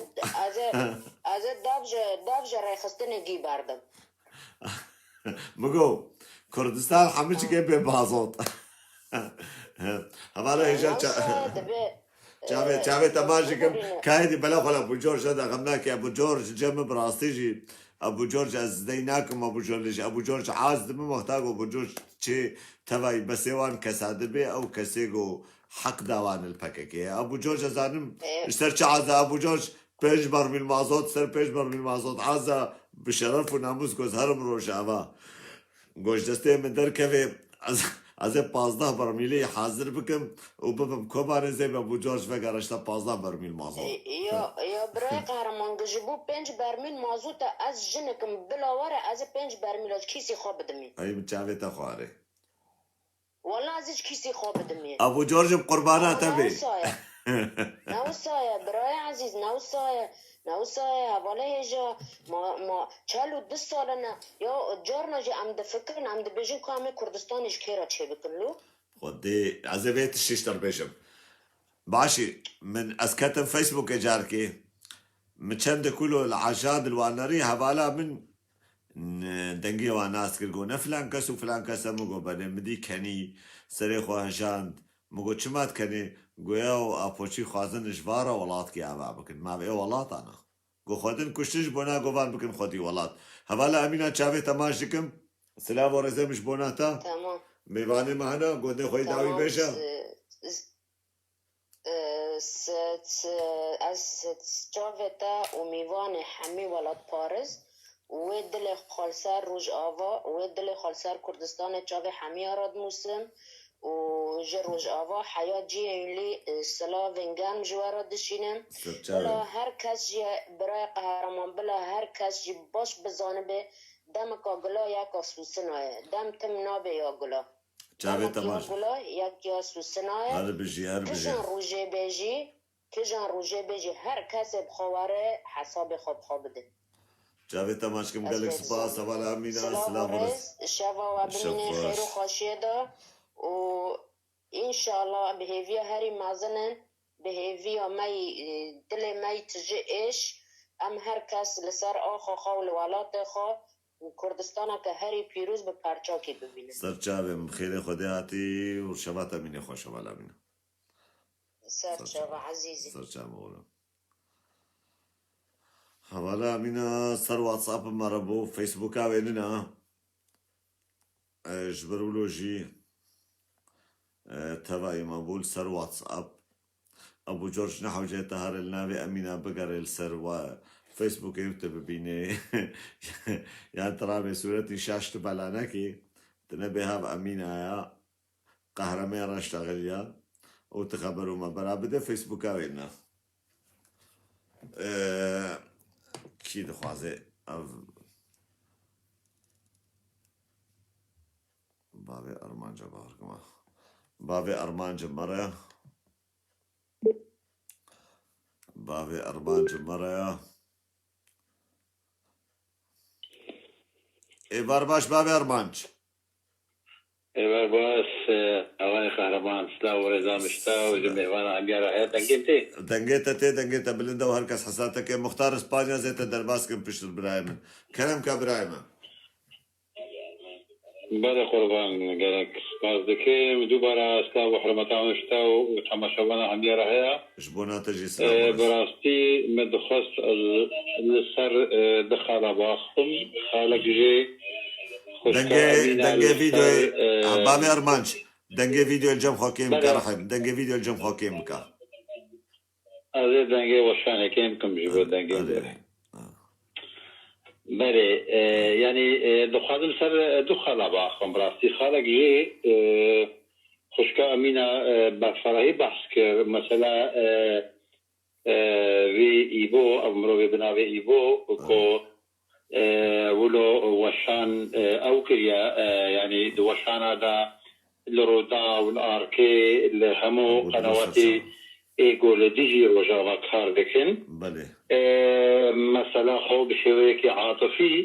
Ez ê, ez ê, ez ê dev ji, dev ji rêxistinê gî berdim. Migo, Kurdistan hemiçkê bê mazot. Hevala hêja ça-, Çavê, çavê te baş dikim. Ka êdî bela xwe la Ebû Corc de xem nake. Ebû Corc cem bi rastî jî. Ebû Corc ez zidey nakim Ebû Corc lê jî. Ebû Corc az dibim wexta ku Ebû Corc çê tevayî besê wan kesa dibê ew kesê ku heq dawan li P K K. Ebû Corc ez zanim ji ser çi az e. Ebû Corc pênc bermîl mazot, ser pênc bermîl mazot az e, bi şeref û namûs ku ez herim Rojava. Goş destê min derkeve, ez, ez ê pazdeh bermîlî hazir bikim û bibim Kobanê zê be Ebû Corc vegere işte pazdeh bermîl mazot. E, ya, ya birayê qehreman, ji bo pênc bermîl mazot e, ez jinik im, bila were ez ê pênc bermîla ji kîsî xwe bidimî. Ey min çavê te xwarê. Wela ez ê ji kîsî xwe bidimî. Ebû Corc bi qurbana te bê. Ne wisa ye. Ne wisa ye, birayê ezîz, ne wisa ye. Ne wisa ye, hevalê hêja. Ma, ma, çel û du sal e ne. Ya, carna jî em difikirin, em dibêjin ku em ê Kurdistanê ji kê re çêbikin lo? Xwedê, ez ê vê tiştî ji te re bêjim. Başî, min ez ketim Facebookê carkê. Min çend kulo li Ejan dilwanerî hevala min n-, dengê wan nas kir. Got, "Ne filan kes û filan kes e." Min got, "Belê." Min dî kenî, serê xwe hejand. Min got, "Çima dikenî?" Goya û Apoçî xwazin ji vara welatkî ava bikin. Ma vê welatan e. Got, "Xwedin kuştin ji bona govan bikin xwedî welat." Hevala Emîna çavê te maç dikim. Silav û rêzê min ji bona te. Tamam. Mêvanê me hene, godê xwe yî dawî Tamam, bêje. s-, s-, s-, s-, ez s-, s-, çavê te û mêvanê hemî welatparêz û wê dilê xwe li ser Rojava û wê dilê xwe li ser Kurdistanê çavê hemiya re dimûsim û ji Rojava heya cihê lî, e, silavên germ ji we re dişînim. Sirçe Bila be. Her kes jî, birayê qehreman, bila her kes jî baş bizanibe, demeka gula yeka sûsina ye. Dem tim nabe ya gula. Çavê te Demeka ya maç. Gula yek ya sûsina ye. Her bijî, her bijî. Kijan rojê be jî, kijan rojê be jî her kesê bi xwe were hesabê xwe bi xwe bide. Çavê te maç kim, Ez gelek vê spas, dizanî. Hevala Emîna, Silav û silav û rêz. Rêz. Şeva we Şev bimîne xêr û xweş. Xweşiyê de û înşallah bi hêviya herî mezin in, bi hêviya me yî, e, dilê me yî tije êş, em her kes li ser axa xwe û li welatê xwe û Kurdistaneke herî pîroz bi perçakî bibînin. Ser çavê min, xêrê Xwedê hatî û şeva te mîne xweş, hevala Emîna. Ser Ser çava çava. Ezîzî. Ser çava oğlum. Hevala Emîna ser WhatsApp me re bû, Facebook'a wê nina. E, ji ber wilo jî, e, tevayî me bû li ser WhatsApp. Ebû Corc nehewce te here li navê Emîna bigere li ser wa Facebookê û tu bibînê. Yan tu rabê sûretî şaş tu belanekî. Tu nebê hev Emîna ya. Qehremê reştexil ya. Û tu xeber û me bera bide Facebook'a wê ne. Ee, kî dixwaze ev bavê Armanca bahar kima. Bavê Armanca mere. Bavê Armanca mere ya. Êvar baş bavê Armanc. Êvar baş, e, Ağayê Qehreman, silav û rêza min ji te û ji mêvana hemiya re heye. Dengê tê? Dengê te tê, dengê te bilind e û her kes hesateke. Muxtar Spanya zê te derbas kim pişt birayê min. Kerem ke birayê min. Belê qurban, gelek spas dikim. Dubara silav û hurmeta min ji te û temaşevana hemiya re heye. Ji bona te jî silav Ee, û rêz. Bi rastî min dixwest ez li ser, e, du xala biaxifim. Xalek jê xwişka Dengê, Emîna dengê li vîdeoyê, ser, e, ha, bavê Armanc. Dengê vîdeoyê li cem xwe kêm bike, Belê. Rehîm. Dengê vîdeoyê li cem xwe kêm bike. Ez ê dengê weşanê kêm bikim ji bo dengê Erê. Erê. Ha. Belê, e, yanî, e, dixwazim ser, e, du xala biaxivim bi rastî. Xalek jê, e, xwişka Emîna, e, bi ferahî behs kir. Mesela, e, e, vî Îbo, ev mirovê bi navê Îbo, ku, e, wilo weşan, e, ew kiriye, e, yanî di weşana de li Rûdaw, li Arkê, li hemû qenewatê ê ku li dijî Rojava kar dikin. Belê. E, mesela xwe bi şêweyekî atifî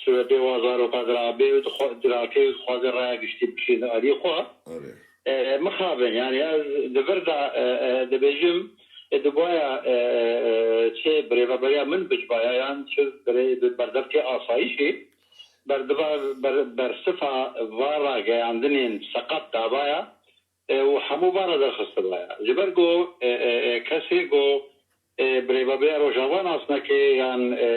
sûretê wa zaroka dirabê û dixwe-, dirakê û dixwaze raya giştî bikişîne alî xwe. Erê. E, mixabin, yanî ez di vir de, e, e, dibêjim, e, dibwaya, e, e, e, çi birêveberiya min bicbaya yan çi birê-, bi berdevkê asayîşê, berdiva-, ber-, bersifa va rageyandinên seqet dabaya, e, û hemû va re derxistibaya. Ji ber ku, e, e, e, kesê ku, e, birêveberiya Rojava nas neke yan, e,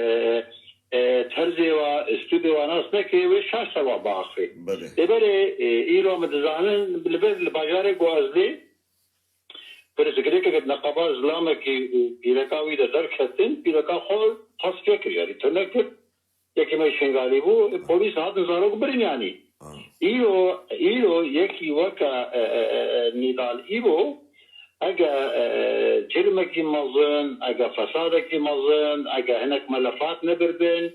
e, terzê wa, stûlê wa nas neke, wê şaş ser wa biaxivê. Belê. Lê belê, e, îro min dizanin, li vir li bajarê ku ez lê, pirsgirêkeke di neqeba zilamekî, e, pîreka wî de derketin, pîreka xwe tasfiye kir, yanî tune kir. Yekî me Şingalî bû, polîs hatin zarok birin yanî. Ah. Îro, îro yekî weke, e, e, e, e, Nîdal Îbo, ege, e, cirmekî mezin, ege fesadekî mezin, ege hinek melefat nebirbin,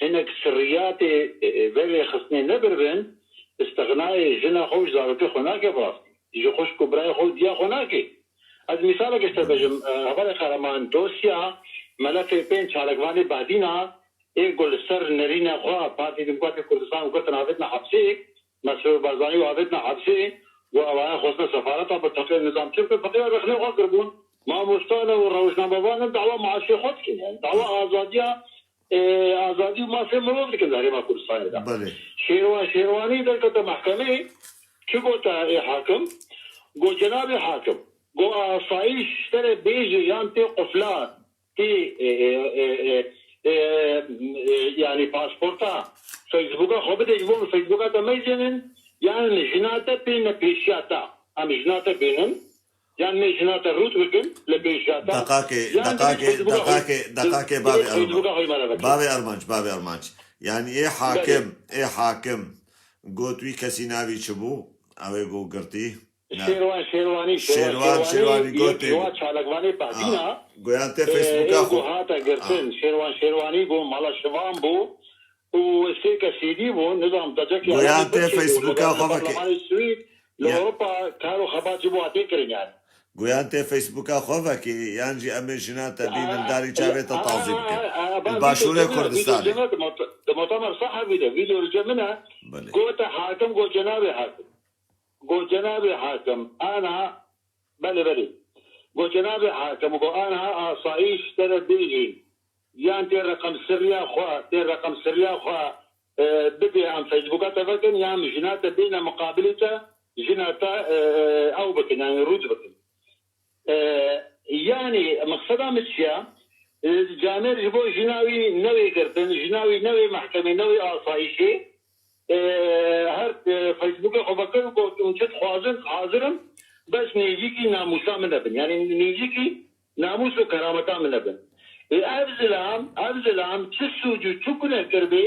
hinek sirriyatê, e, e, verêxistinê nebirbin, îstixnayê jina xwe û ji zarokê xwe nake bi rastî. Ji xwişk û birayê xwe û diya xwe nake. Ez mîsaleke ji te bêjim, e, hevalê Qehreman, dosya melefê pênc çalakvanê Badîna, ê ku li ser nerîna xwe Partî Demokratîk Kurdistan û girtin avêtine hepsê, Mesrûr Barzanî û avêtine hepsê, û ewaya xwestine sefareta bi teqê nizam çi bikin, feqîra rexnê xwe kirbûn. Mamosta ne û rewşnamevan ne dawa maaşê xwe dikin, yani dawa azadiya, e, azadî û mafê mirov dikin di Herêma Kurdistanê de. Belê. Şêrwan Şêrwanî derkete mehkemeyê, çi gote ê hakim? Got, cenabê hakim, got, asayîş ji te re bêje yan tê qufla, tê, e, e, e, e, e, e, yanî pasporta Facebooka xwe bide ji bo min Facebooka te meyzênin, yan jina te pê ne pêşiya te. Em jina te bênin, yan me jina te rût bikin li pêşiya te, Deqakê, yan deqakê, Facebooka xwe, deqakê, deqakê, bavê Ermanc. Facebooka xwe ji me re vekin. Bavê Ermanc, bavê Ermanc. Yanî ê hakim, ê hakim got wî kesî navî çi bû? Ew ê got girtî. Ne. Şêrwan Şêrwanî, Şêrwan Şêrwan Şêrwanî, Şêrwanî yek gotê. Ji wa çalakvanê Bahdîna, Ah, goyan te e, Facebooka ê xwe. Got hate girtin. Ah. Şêrwan Şêrwanî bû, mala şivan bû û sê kesî dî bû, nizam tecekî Goyan te Facebooka xwe veke. Parlamenê Swîd li Ya. Ewropa kar û xebat ji bo hatê kirin yani. Goyan te Facebooka xwe veke, yan jî em ê jina te bînin, darî çavê te tazî bikin. Li Başûrê Kurdistanê. Di mut-, di mutemer sehevî de, vîdeo li cem min e, Belê. Gote hakim, got cenabê hakim. Got, cenabê hakim, ana, belê, belê. Got, cenabê hakim, got, ana asayîş te re bêjin. Yan tê reqem sirriya xwe, tê reqem sirriya xwe, e, bidê em Facebooka te vekin, yan jina te bêne miqabilê te, jina te, e, e, ew bikin, yani rût bikin. E, yanî, mexseda min çi ya? E, camêr ji bo jina wî newê girtin, jina wî newê mehkemê, newê asayîşê, e, her, e, Facebookê xwe vekir, got, hûn çi dixwazin, hazir im, bes nêzîkî namûsa min nebin. Yanî nêzîkî namûs û kerameta min nebin. E, ev zilam, ev zilam çi sûc û çi guneh kiribê,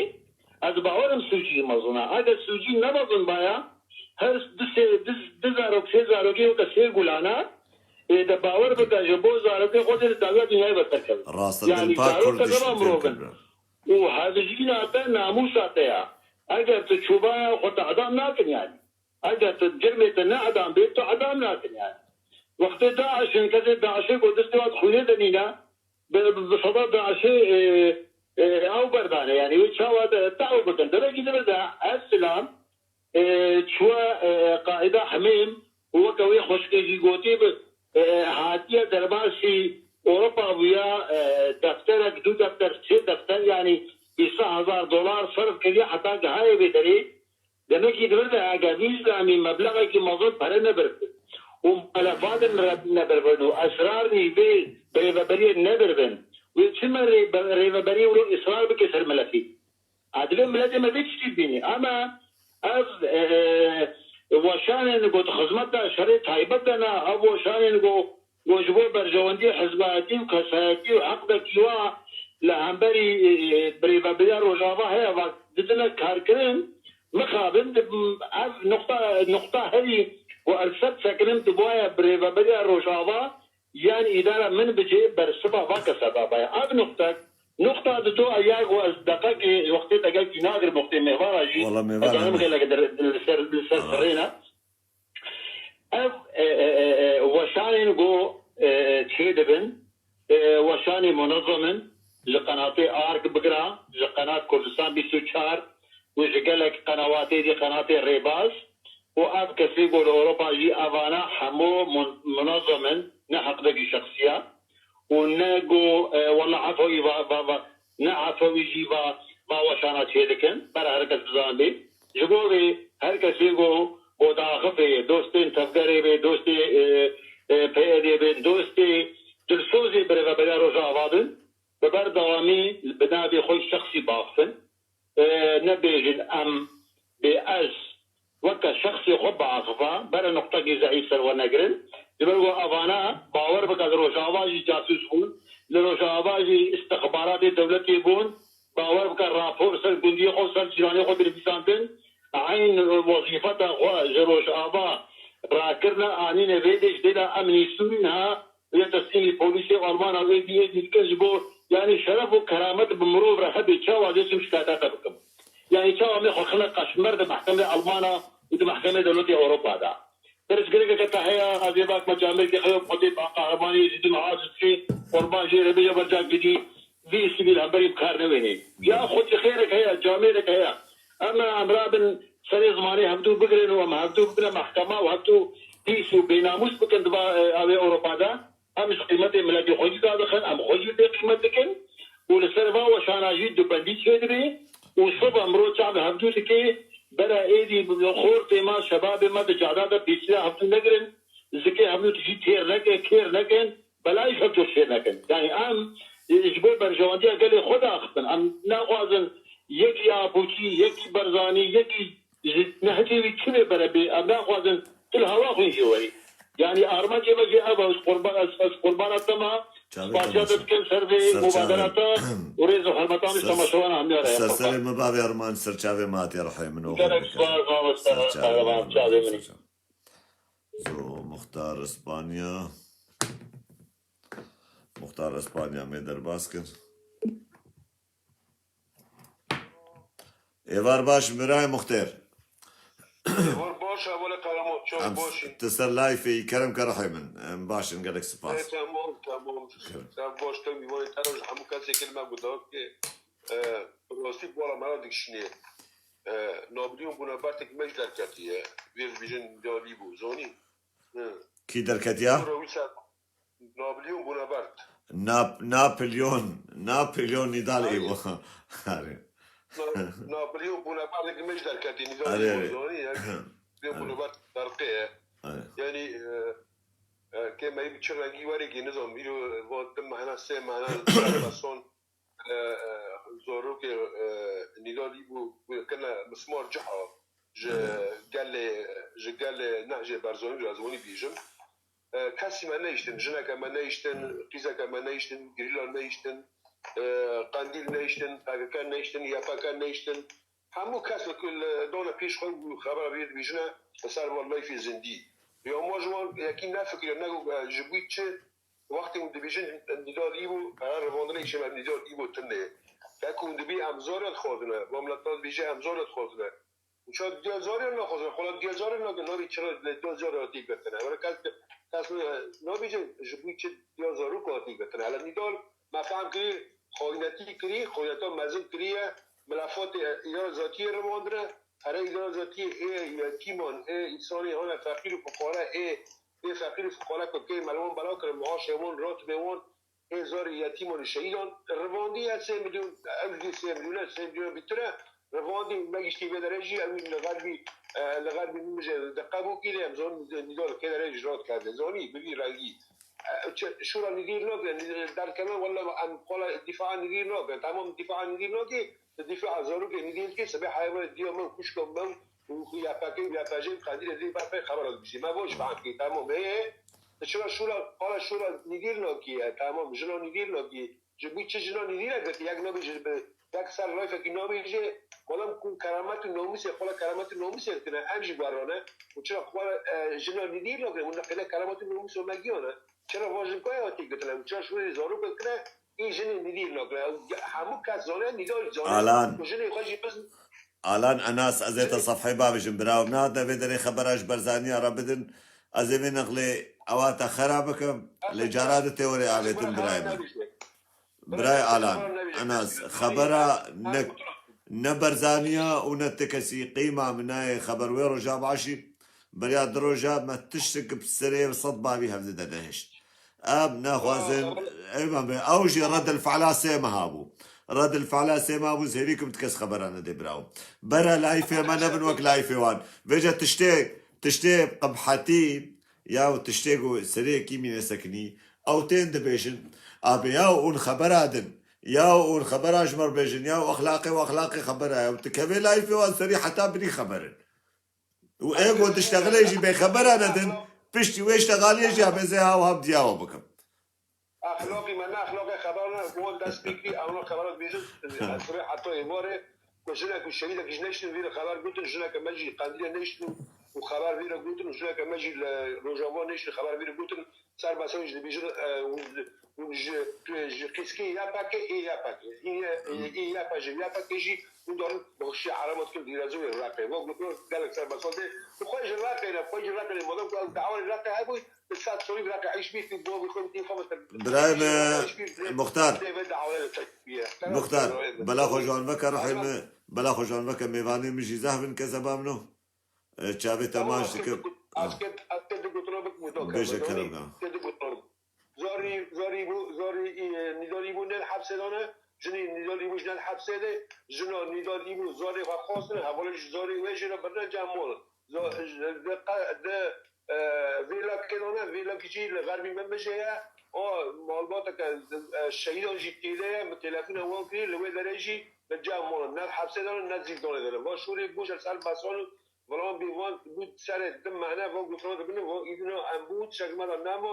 ez bawer im sûcî mezin e. Eger sûcî ne mezin baya, her du sê, du, du zarok, sê zarokê weke sê gulana, e, de bawer bike, ji bo zarokê xwe dê li dawiya dinyayê veserkevin. Rast e, yanî dilpa zarok Kurdiş tecrüba mirov in. Û hevjîna te namûsa te ya. Eger tu çûbaya xwe te edam nakin yani. Eger tu cirmê te ne edam bê, tu edam nakin yani. Wextê DAIŞ in, kesê DAIŞê ku destê wan xwînê de nîne, bi, bi, bi seda DAIŞê, e, e, ew berdane yani. Wê çawa te, te ew bikin. Demekî di vir de ev silam, e, çûye, e, Qaîda Hemêm û weke wê xweşikê jî gotî bi, e, hatiye derbasî Ewropa bûya, e, defterek, du defter, sê defter, yanî bîst hezar dolar serf kiriye heta gihayê vê derê. Demekî di vir de eger vî zilamî meblexekî mezin pere nebiribin û muelefatên re-, nebiribin û esrarî vê birêveberiyê nebiribin, wê çi me rê-, rêveberiyê wilo israr bike ser miletî? A, divê miletê me vê tiştî bibînî. Ama ev, e, e, weşanên ku di xizmeta şerê taybet de ne, ev weşanên ku, ku ji bo berjewendiyê hizbayetî û kesayetî û heqdekî wa Li hemberî, e, e, birêveberiya Rojava heye, va didine karkirin, mixabin, di, ev nuqta, nuqta herî ku ez ser disekinim, di boye birêveberiya Rojava yan îdara min bicê bersiva va kesa da baya. Ev nuqte, nuqta di do ya ku ez deqekê wextê te gelkî nagirim, wextê mêvara jî, Wala mêvar ez anim hemî. Gelek dir-, li ser, li ser Aha. Sirrê ne. Ev, e, e, e, e, weşanên ku, e, çêdibin, e, weşanê munezem in, ji qenatê Ark bigira, ji qenat Kurdistan bîst û çar û ji gelek qenawatê dî, qenatê Rêbaz û ev kesê ku li Ewropa jî, evana hemû mun-, munezem in, ne heqdekî şexsiya. û ne ku, e, wela efewî va, va, va, ne efewî jî va, va weşana çêdikin, bera her kes bizanibê. Ji bo vê her kesê ku, ku diaxifê, dostên tevgerê bê, dostê, e, e, P Y D'ê bê, dostê dilsozê birêveberiya Rojava bin, bi berdewamî bi navê xwe şexsî biaxifin. E, nebêjin em bê ez weke şexsê xwe biaxifa, bere nuqtekî zeîf ser we negirin. Ji ber ku evana, bawer bike, li Rojava jî casûs bûn, li Rojava jî istixbaratê dewletê bûn, bawer bike, rapor ser gundiyê xwe, ser cîranê xwe dinivîsandin. Eyn wezîfeta xwe ji Rojava rakirine, anîne vê dê, ji dê de em nîsûnîn ha, Yê teslîmî polîsê Alman a, êdî, êdî dikin ji bo, yanî şeref û keramet bi mirov re hebe, çawa dê çim şikayeta te bikim? Yanî çawa me xwe xine qaşmer di mehkemê Alman a û di mehkemê dewletê Ewropa de? Pirsgirêkeke te heye, ez ê bak me camêrkê xeyo xwedê ba qehremanî ji din ha ji dixê qurban jê re bêje ber cak gidî vî sivîl hemberî bi kar newênê. Ya xwedî xêrek heye, camêrek heye. Em, em rabin serê zimanê hevdû bigirin û em hevdû bibine mehkema û hevdû pîs û bênamûs bikin di va, e, avê Ewropa de. Em ji qîmetê miletê xwe jî dadixin, em xwe jî bêqîmet dikin û li ser va weşana jî dubendî çêdibe û sibe mirov çav hevdû dike, bera êdî xortê me, şebabê me di cada de pêçiya hevdû negirin, zikê hevdû tijî têr neke, kêr nekin, belayî hevdû çêr nekin. Yanî em, e, ji bo berjewendiya gelê xwe diaxifin. Em naxwazin yekî Apûçî, yekî Barzanî, yekî ji nehetê wî çi bê bere bê, em naxwazin tu li hewa xwîn jê werî. Yanî armancê me jê ev e, ez qurba-, ez, ez qurbana te me, Çavê spasiya te te baş e. Dikim ser vê Ser çavê. Mubadera te û rêz û hurmetan ji Ser, temaşewana hemiya re. Ser serê me bavê armanc, ser çavê me hatiye rihê min û Gelek xwe spas, mamoste, ser çavê qehreman, me. Çavê min. Ser çavê. Zo Muxtar Espanya. Muxtar Espanya me derbas kir. Êvar baş, Miray Muxter. Êvar baş, hevalê Qehreman, çav Em baş e. Tu ser layfê, kerem ke rihê min. Em baş in, gelek spas. E, tamam, tamam. Kerem. Ser baş, te mîvanê te re ji hemû kesê kir me guhdar ke, e, rastî bi wala me re dikişînê. E, Napoleon Bonapartek me jî derketiye. Vê dibêjin Nidal Îbo, zanî? Hı. Kî derketiya? Sonra wî ser Napoleon Bonaparte. Nap-, Napolyon, Napolyon Nidal Îbo. Arê. Arê. Na-, Napoleon Bonaparte ki me ji derketî Nidal Îbo zanî, yani. Arê. Bonaparte derqê ye. Arê. Yani, e, e, ke me bi çi rengî were ki nizam, îro, e, va di mehna, sê mehna, çar meson, e, e, zarokê, e, Nidal Îbo, kene mismar ciha ji gelê, ji gelê Nehcê Barzanî re ez wanî bêjim. E, kesî me neyiştin, jineke me neyiştin, qîzeke me neyiştin, girîla neyiştin, e, Qendîl neyiştin, P K K neyiştin, Y P G neyiştin. Hemû kes li, li dane pêş xwe û xebera vê dibêjine li ser van layfê zindî. Ya ma ji wan yekî nefikire, ne, e, ji bo çi wextê hûn dibêjin Nîdal Îbo, qerar revandinê îşê me Nîdal Îbo tune ye. Wek hûn dibê em zor re dixwazine, va mileta dibêje em zor re dixwazine. Û çawa diya zor re naxwazine, xwe diya zor re nake, navê çira diya zor re tê girtine. Were kes, kes nabêje ji bo çi diya zarok hatî girtine. Hele Nîdal me fehm kirî, xaynetî kirî, xayneta mezin kiriye, milefatê îdara zatiyê revandine, here îdara zatiyê ê yetîman, ê însanê hane feqîr û fuqare, ê, ê feqîr û fuqare ku kê me li wan bela kirin, maaşê wan, ratibê wan, ê zarê yetîman û şehîdan revandî ye sê milyon, ew jî sê milyon e, sê milyon bîtir e, revandî me giştî vê derê jî, ew li xerbî, e, li xerbî min jî di qebûkî lê em zon Nîdal kê derê jî rat kerde. Zonî bi vî rengî. E, çi, şûra Nîdîr nake, Nî-, derkeve wele em qala dîfaa Nîdîr nake. Tamam dîfaa Nîdîr nake, di dîfaa zarokê Nîdîr dike, sibê heyvê diya me û kuşka me û Y P G û Y P J û Qendîlê dê berfê xebera dibîjî. Me boş fahm kî, tamam, heye. Çira şûra, qala şûra Nîdîr nakî ye, tamam, jina Nîdîr nakî. Ji bo çi jina nîdî re girtî? Yek nabêje bi, yek ser rayfekî nabêje, madem ku keramet û namûsê, xwe keramet û namûsê dikine, em jî werane. Û çira xwe, e, jina nîdî nakirin? Hûn neqîne keramet û namûsê me giyan e. Çira van jin kaya hatî girtine? Û çira şûrê zarok dikine? Ê jinê nîdî nakire. Ew ge-, hemû kes zane, nîdar zane. Alan. Û jinê xwe jî biz Alan Enas, ez ê te sefhê bavêjim, bira. Em nehatine vê derê xebera ji Berzaniya re bidin. Ez ê vê neqlê ewa te xera bikim. Lê cara di tê werê avêtin, birayê min. Birayê Alan Enas, xebera ne, ne Berzaniya û ne ti kesî, qîma min nayê xeber wê roja baş e. Beriya du roja me tiştek bi serê sed bavî hevdî de nehişt. Em naxwazin, eyvan be, ew jî redil fe'la sê meha bû. Redil fe'la sê meha bû, zêrî kim ti kes xebera nedê, birawo. Bera layfê me nebin wek layfê wan. Vêce tiştê, tiştê qebhetî, ya tiştê ku serê kîmî nesekinî, ew tên dibêjin, abê ya hûn xebera din, ya hûn xebera ji me re bêjin, ya exlaqê û exlaqê xebera ye. Û tu kevê layfê wan serî heta binî xeberin. Û ê ku diştexilê jî bêxebera nedin, piştî wê ştexaliyê jî em ê zê haw hav diyawa bikim. Exlaqî me ne exlaqê xeber ne, ku wan dest pê kirî, em ne xebera dibêjin, ez rê heta êvarê, ku jinek û şevîdek jî neştin vî re xeber gotin, jineke me jî Qendîlê neştin û xeber vî re gotin, û jineke me jî li Rojava neştin xeber vî re gotin, ser mesela jî dibêjin, e, hûn, hûn ji, ji qîskê Y P G, ê Y P G, ê, ê, ê Y P G, Y P G jî hûn darin bi xweşiya Ereba dikin dîrezûyê Reqê. Wek gotin gelek ser mesela tê, bi xwe ji Reqê ne, xwe ji Reqê ne, madem ku ew dawayê Reqê hebû, bi sed sorî Reqê hişbî, tî bo bi xwe, tî xwe metin. Birayê me, Muxtar. Tê ve dawayê Reqê bîye. Muxtar, bela xwe ji wan veke, ruhê me, bela xwe ji wan veke, mêvanê min jî zehf in, kezeba min o. E, çavê te maç dikim. Asker, asker di gotuna bikim, do. Bêje kerem. Asker di gotuna. Zorî, zorî bû, zorî, e, Nîdal Îbû ne hepsê dane, jinî Nîdal Îbû ji ne hepsê de, jina Nîdal Îbû zorê xwe xwestin, hevalê ji zorê wê jê re birine cem molin. Zo-, de, de, e, vêlakê dane, vêlakî jî li xerbî me mijê ye. O malbateke, e, şehîdan jî têde ye, min telefona wan kirî, li wê derê jî li cem molin. Ne hepsê dane, ne zîndanê dane. Va şûrê bû ji ser besan û Vilan bî van bû serê di mehne va gotina dibin, va îdina em bû, tişek me de nema,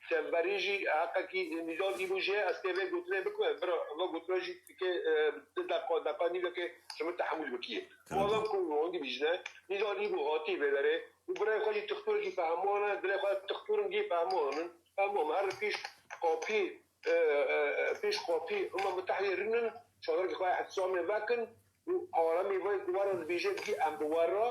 te berî jî heqekî Nîdal Îbû jê, ez tê vê gotinê bikim, bira, va gotina jî dike, e, di deqa, deqa nîvekê ji min tehemûl bikî. Tamam. Madem ku hûn dibîjine, Nîdal Îbû hatî vê derê, û birayê xwe jî tixtûrekî fehmwan e, dilê xwe tixtûrin gî fehmwan in, fehmwan her pîş qapî, e, e, e, pêş xwe pê Umem Mutehidê rûnin, çadirkî xwe ihtisamê vekin û aramî vay ku we re dibêje, dibê em bi we re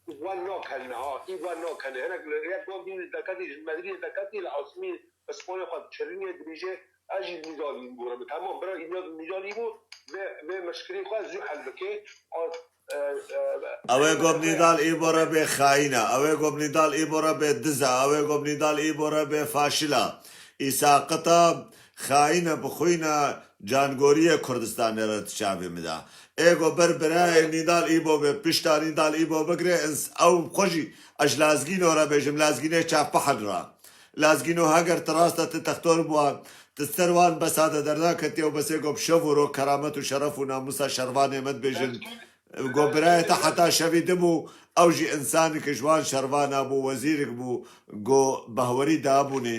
û we nakenin ha, î we nakenin. Hinek li yek gavdî li deketî, ji Medrîdê deketî, li asimî Îspanya xwe diçirînê, dibêje, ez jî Nîdal Îbû bû re. Tamam, bira Nîdal Îbû vê, vê mişkilê xwe zû hel bike. A, Ew ê ku bi Nîdal Îbû re bê xayîn e. Ew ê ku bi Nîdal Îbû re bê diz e. Ew ê ku bi Nîdal Îbû re bê faşil e. Îsaqit e, xayîn e, bi xwîn e, cangoriyê Kurdistanê re di çavê min de. Ê ku ber birayê Nîdal Îbû bê, pişta Nîdal Îbû bigire, ins-, ew xwe jî, ez ji Lazgîno re bêjim, Lazgînê çavpehil re. Lazgîno heger tu rast e, tu textor bi wan, tu ser wan besa de dernaketî, ew besê ku bi şev û rok keramet û şeref û namûsa şervanê me dibêjin. Go birayê te heta şevî dibû, ew jî însanekî ji wan şervana bû, wezîrek bû, go behwerî dabûnê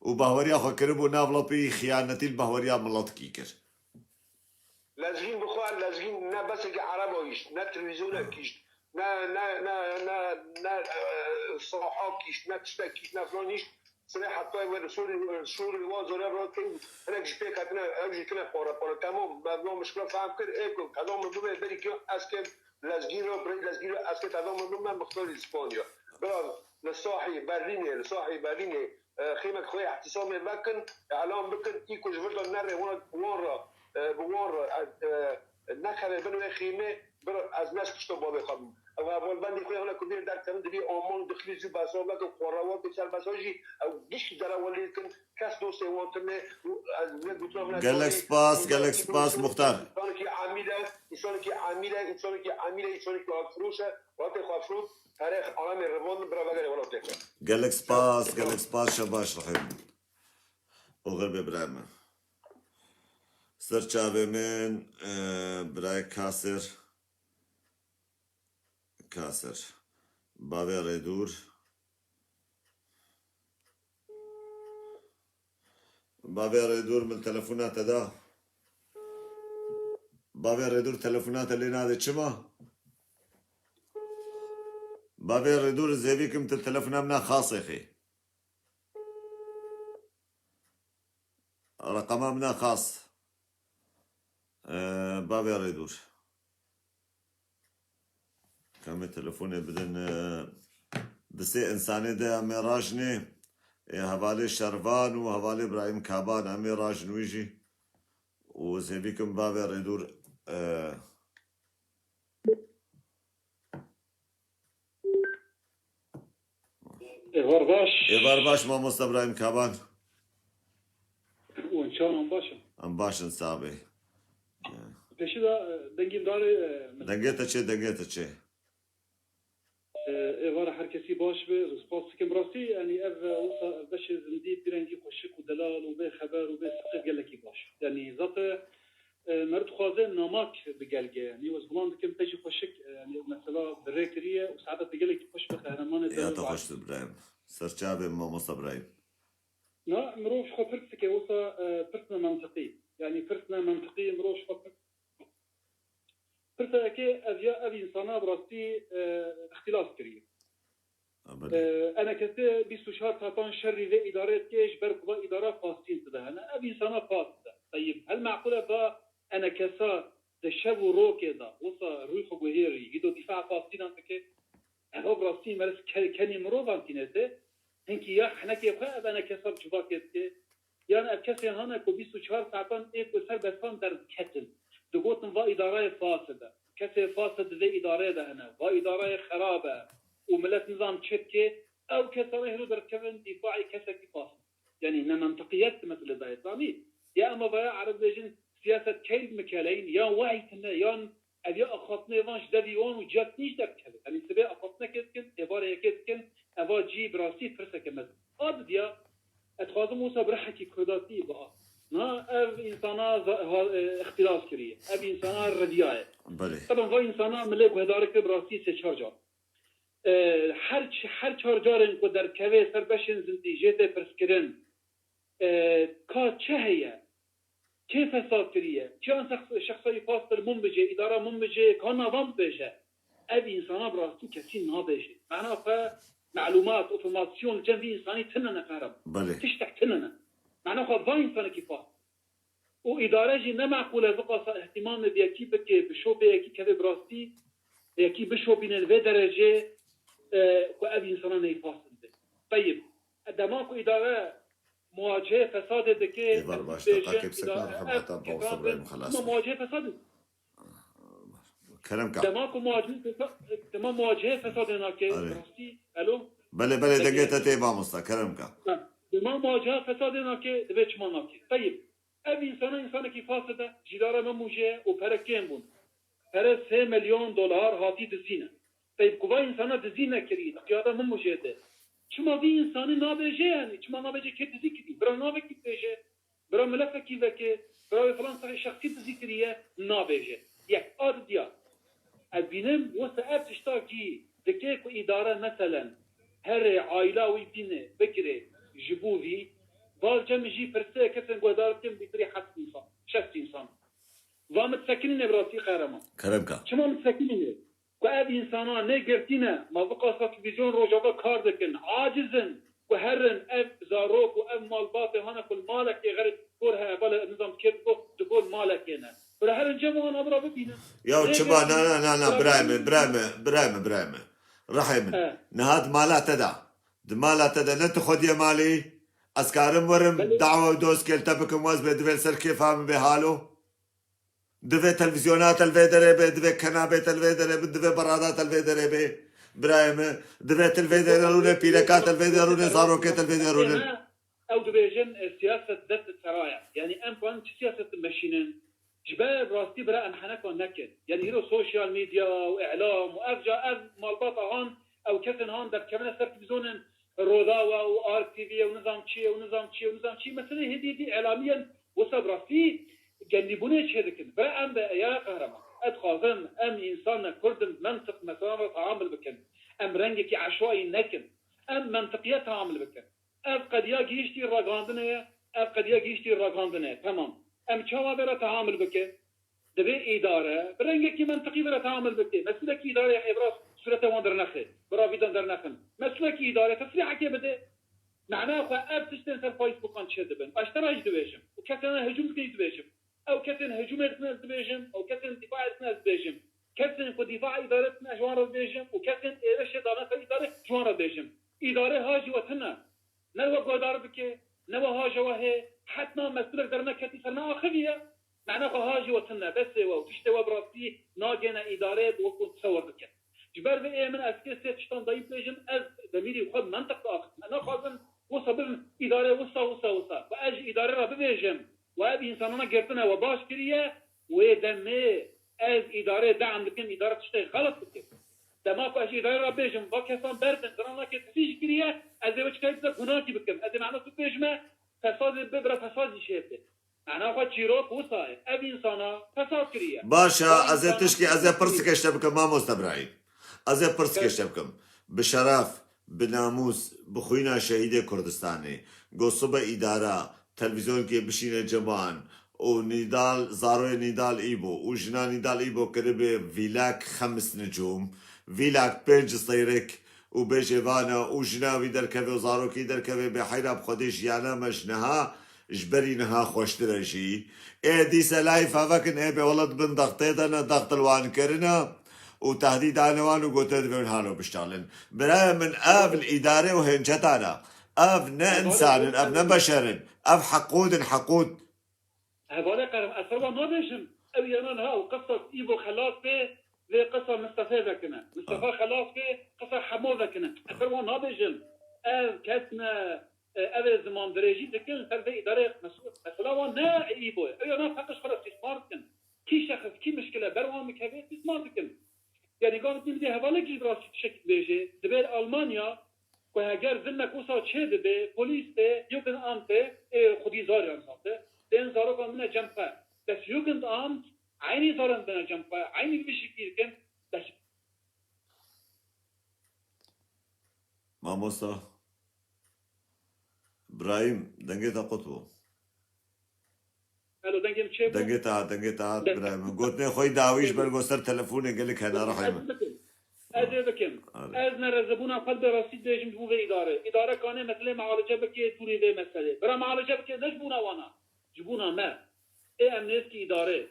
û behweriya xwe kiribû nav lepî, xiyanetî li behweriya miletkî kir. Lezgîn bi xwe, lezgîn ne besekî ereba hişt, ne televîzyonek hişt, ne, ne, ne, ne, ne, e, sahak hişt, ne tiştek hişt, ne filan hişt. Sibê heta wê li Sûrî, Sûrî wan zore rake û hinek jî pêk hatine, ew jî tine pare pare. Temam, me van mişkila fehm kir, ê ku qeda min bibe, berî kiya ez kêm Lezgîn re, birê Lezgîn re, ez kê qeda min bibe, mixtarî Spanya. Bira, li sahî Berlînê, li sahî Berlînê, e, xêmek xwe yê ihtisamê vekin, îlan bikin, î ku ji vir de nerê wan, wan re, e, bi wan re, e, e, nexeve bin wê xêmê, bira, ez ne ji pişta bavê xwe bûm. Ew hevalbendê xwe hene ku vê derkevin, divê aman dixilî zû besa vekin, xwe rewa ku ser besa jî ew gişt derewa lê dikin, kes dostê wan tune û ez vê gotina min Gelek spas, gelek spas, Muxtar. Însanekî amîl e, însanekî amîl e, însanekî amîl e, însanekî xwefiroş e, welatê xwe firot, tarîx aramê revandin, bira vegerê welatê xwe. Gelek spas, gelek spas, şebaş rihê min. Oxir bê birayê min. Ser çavê min, e, birayê Kasir. Kasir. Bavê Rêdûr. Bavê Rêdûr, min telefona te da. Bavê Rêdûr telefona te lê nade çima? Bavê Rêdûr, zêvî kim, tu telefona min a xasê xê. Reqema min a xas. Ee, bavê Rêdûr. Kamê telefonê bidin, e, di sê insanê de em ê rajinê, e, hevalê Şervan û hevalê Îbrahîm Kaban, em ê rajin wî jî. Û zêvî kim bavê Rêdûr, e, Êvar baş. Êvar baş, mamosta Îbrahîm Kaban. Û çawan baş in? Em baş in, sax bê. Pêşî de, e, dengê darê, e, min. Dengê te çê, dengê te çê. E, êvara her kesî baş be, spas dikim. Rastî, yanî ev, e, wisa beşê zindî bi rengî xweşik û delal û bê xeber û bê siqê gelekî baş. Yanî zate, e, meriv dixwaze namak bi gel ge. Yanî ez guman dikim te jî xweşik, e, yanî mesela bi rê kiriye û saetet bi gelekî xweş be, qehremanê te. Ya te xweş be, Îbrahîm. Serçavê mamosta Îbrahîm. Na, mirov ji xwe pirs dike, wisa, e, pirsne mentiqî. Yanî pirsne mentiqî, mirov ji xwe pirs. Pirsa yekê ev ya, ev însana bi rastî, e, îxtîlas kiriye. Ha, belê. E, enekese bîst û çar saetan şerî vê îdarê dike, ji ber ku va îdara fastîn tide hene. Ev însana fas dide. Teyib, hel meqûl e va enekesa di şev û rokê de, wisa rûyê xwe guhêrî, hîdo dîfa fastînan dike? Eva bi rastî meriv ke-, kenî mirovan tîne te, hinkî ya henekê xwe ev enekesa bi civakê dike. Yan ev kesên hane ku bîst û çar saetan ê ku ser besan derdiketin, digotin va îdareyê fasid e. Kesê fasid di vê îdareyê de hene. Va îdareyê xerab e û milet nizam çi dike. Ew kesane hêro derdikevin dîfaê kesekî fasid. Yanî ne mentiqiyet di meselê de ye, zanî? Ya ema vaya ereb dibêjin siyaset keyl mikeleyn, ya wehî tine, yan ev ya axaftinê van ji devî wan û ciya tînî ji derdikeve. Yanî sibê axaftinekê dikin, êvarê yekê dikin, eva cî bi rastî pirseke mezin. A didiya, ez dixwazim wisa bi rihekî kurdatî biha. Na ev însana za-, ha-, e, îxtîlas kiriye. Ev însana rediyaye. Belê. Taban va însana milê guhedar kir bi rastî sê çar car. E, her ç-, her çar carên ku derdikeve ser beşên zindî jê tê pirskirin, e, ka çi heye? Kê fesad kiriye? Kî an şexs-, şexsa îfas kir min bicê, îdara min bicê, ka navan bibêje? Ev însana bi rastî kesî nabêje. Mena xwe, melûmat, înformasyon li cem vî însanî tune ne, qehreman. Belê. Tiştek tune ne. Mena xwe va însanekî fas. Û îdare jî ne meqûl e viqasa îhtîmamê bi yekî bike, bi şopê yekî keve bi rastî, bi yekî bişopîne li vê derecê, e, ku ev însana neyfasin be. Teyib, dema ku îdare muwacehê fesadê dike, Êvar baş, deqakê bi sekar, hemata baw sebrayê min xelas. Dema muwacehê fesadê. Kerem ka. Dema ku muwacehê fesa-, dema muwacehê fesadê nake, Arê. Rastî, elo? Belê, belê, Peki. Dengê te tê mamosta, kerem ka. Ha, dema muwaceha fesadê nake, divê çima nake? Teyib, ev însana însanekî fasid e, jî dara me mûje û pere kêm bûn. Pere sê milyon dolar hatî dizîne. Teyb ku va însana dizî nekirî, di qiyada min û jê de. Çima vî însanî nabêje yanî? Çima nabêje kê dizî kirî? Bira navekî bêje, bira milefekî veke, bira wê filan sexê şexsî dizî kiriye, nabêje. Yek, a didiya. Ez bînim, wisa ev tişta kî dike ku îdare meselen herê aîla wî bîne, bigire ji bo vî, va cem jî pirsê kesên guhdar bikin bîtirî heft însan, şeş însan. Va min disekinîne bi rastî qehreman. Kerem ka. Çima min disekinîne? Ku ev însana ne girtî ne, ma viqasa televîzyon Rojava kar dikin, aciz in, ku herin ev zarok û ev malbatê hane ku li malekê xerê dikor heye, bale nizam kê dikor, dikor malekê ne. Bira herin cem wan, bira bibînin. Ya çima, na, na, na, na, birayê min, birayê min, birayê min, birayê min. Rihê min. He. Niha di mala te de, di mala te de ne tu xwediyê malî, ez karim werim, belê, dawa û doskê li te bikim, wez bê, divê li ser kêfa min bê halo. Divê televîzyona te li vê derê be, divê kenabê te li vê derê be, divê berada te li vê derê be. Birayê min, divê te li vê derê rûne, pîreka te li vê derê rûne, zarokê te li vê derê rûne. Ew dibêjin, e, siyaset dest di seraya. Yanî em karin çi siyaset dimeşînin? Ji ber rastî bira em heneka nekin. Yanî îro sosyal medya û îlam û ev ca ev malbata han, ew kesên han derdikevine ser televîzyonin, Rodawa û R T V û nizam çi ye û nizam çi ye û nizam çi ye. Meselê hêdî hêdî îlamî yên wisa bi rastî genlîbûnê çêdikin. Bira em be ya qehreman. Ez dixwazim em însan ne, kurd in, bi mentiq meselan re teamul bikin. Em rengekî eşwayî nekin. Em mentiqiye teamul bikin. Ev qediya gihiştî ragandinê ye, ev qediya gihiştî ragandinê ye. Temam. Em çawa bê re teamul bikin? Divê îdare bi rengekî mentiqî bi re teamul bike. Mesûlekî îdareyê ê bi re sûreta wan dernexe, bi re vîdan dernexin. Mesûlekî îdare tesrîhekê bide. Mehna xwe ev tiştên ser Facebookan çêdibin. Ez ji te re jî dibêjim û kesên hicûm dikin jî dibêjim. Ew kesên hicûmê dikin ez dibêjim, ew kesên dîfaê dikin ez dibêjim. Kesên ku dîfaê îdarê dikin ez ji wan re dibêjim û kesên êrişê dane ser îdarê ji wan re dibêjim. Îdare ha jî we tune. Ne we guhdar bike, ne we haja we hê, hetna mesûlek derneketî ser neaxiviye. Mehna xwe ha jî we tune, besê we û tiştê we bi rastî nagêne îdareyê bi wek ku tesewir dikin. Ji ber vê ê min ez kê sê tiştan dayî bibêjim, ez demîrî xwe bi mentiq diaxivim. Ez naxwazim wisa bibim îdare wisa, wisa, wisa. Ve ez ji îdare re bibêjim, we ev însanana girtine, we baş kiriye, wê demê ez îdareyê deam dikim, îdare tiştê xelet dike. Dema ku ez ji îdarê re bêjim, va kesan berdin, ziran nake, destî jî kiriye, ez ê wê çi karî bize gunakî bikim. Ez ê mehna tu bêjime, fesadê bi, bira fesadî jî hebe. Mehna xwe çîrok wisa ye. Ev însana fesad kiriye. Baş e, ez ê tişkî, ez ê pirsike ji te bikim, mamoste Birahîm. Ez ê pirsike ji te bikim. Bi şeref, bi namûs, bi xwîna şehîdê Kurdistanê, go sibe îdara, televîzyonkê bişîne ceman, û Nîdal, zaroyê Nîdal Îbo û jina Nîdal Îbo kiribe vîlak xemis nicûm, vîlak pênc seyrik û bêjê vana û jina wî derkeve û zarokî derkeve, bê heyra bi Xwedê jiyana me ji niha ji berî niha xweştir e jî. Ê dîse layî fevekin, ê bê wele di bin dextê de ne, dext li wan kirine û tehdîd dane wan û gote divê halo biştalin. Birayê min, ev li îdare û hênceta ne. Ev ne însan in, ev ne beşer in. Ev heqûd in, heqûd. Hevalê qerim, ez ser wan nabêjim. Ew yana niha ew qisa Îbo xelas bê, vê qisa Mistefê vekine. Mistefa xelas bê, qisa Hemo vekine. Ez ser wan nabêjim. Ev kes ne, e, ev ê ziman dirêjî dikin, ser vê îdareyê mesûl. Mesela wan ne Îbo ye. Ew yana feqij xwe re îstîsmar dikin. Kî şexs, kî mişkile ber wan dikeve, îstîsmar dikin. Yanî gava tîm dê hevalekî ji rastî tiştekî dibêje, dibê li Almanya ku heger zimek wisa çê dibe, polîs tê, Jugendamt tê, ê xwedî zar yan zate, tên zarokan bine cem xwe. Bes Jugendamt eynî zaran bine cem xwe, eynî vişikî dikin, bes Mamosta Birahîm, dengê te qut bû. Alo, dengê min çê bû? Dengê te hat, dengê te hat, birayê min. Gotinê xwe yî dawî ji ber go ser telefonê gelek hene, rihê min. Ez ê bikim. Ez ê bikim. Are. Ez nerezebûna xwe bi rastî dibêjim ji bo vê îdare. Îdare kanê meselê mealice bike dûrî vê meselê. Bira mealice bike ne ji bona wana. Ji bona me. Ê em nêzikî îdare.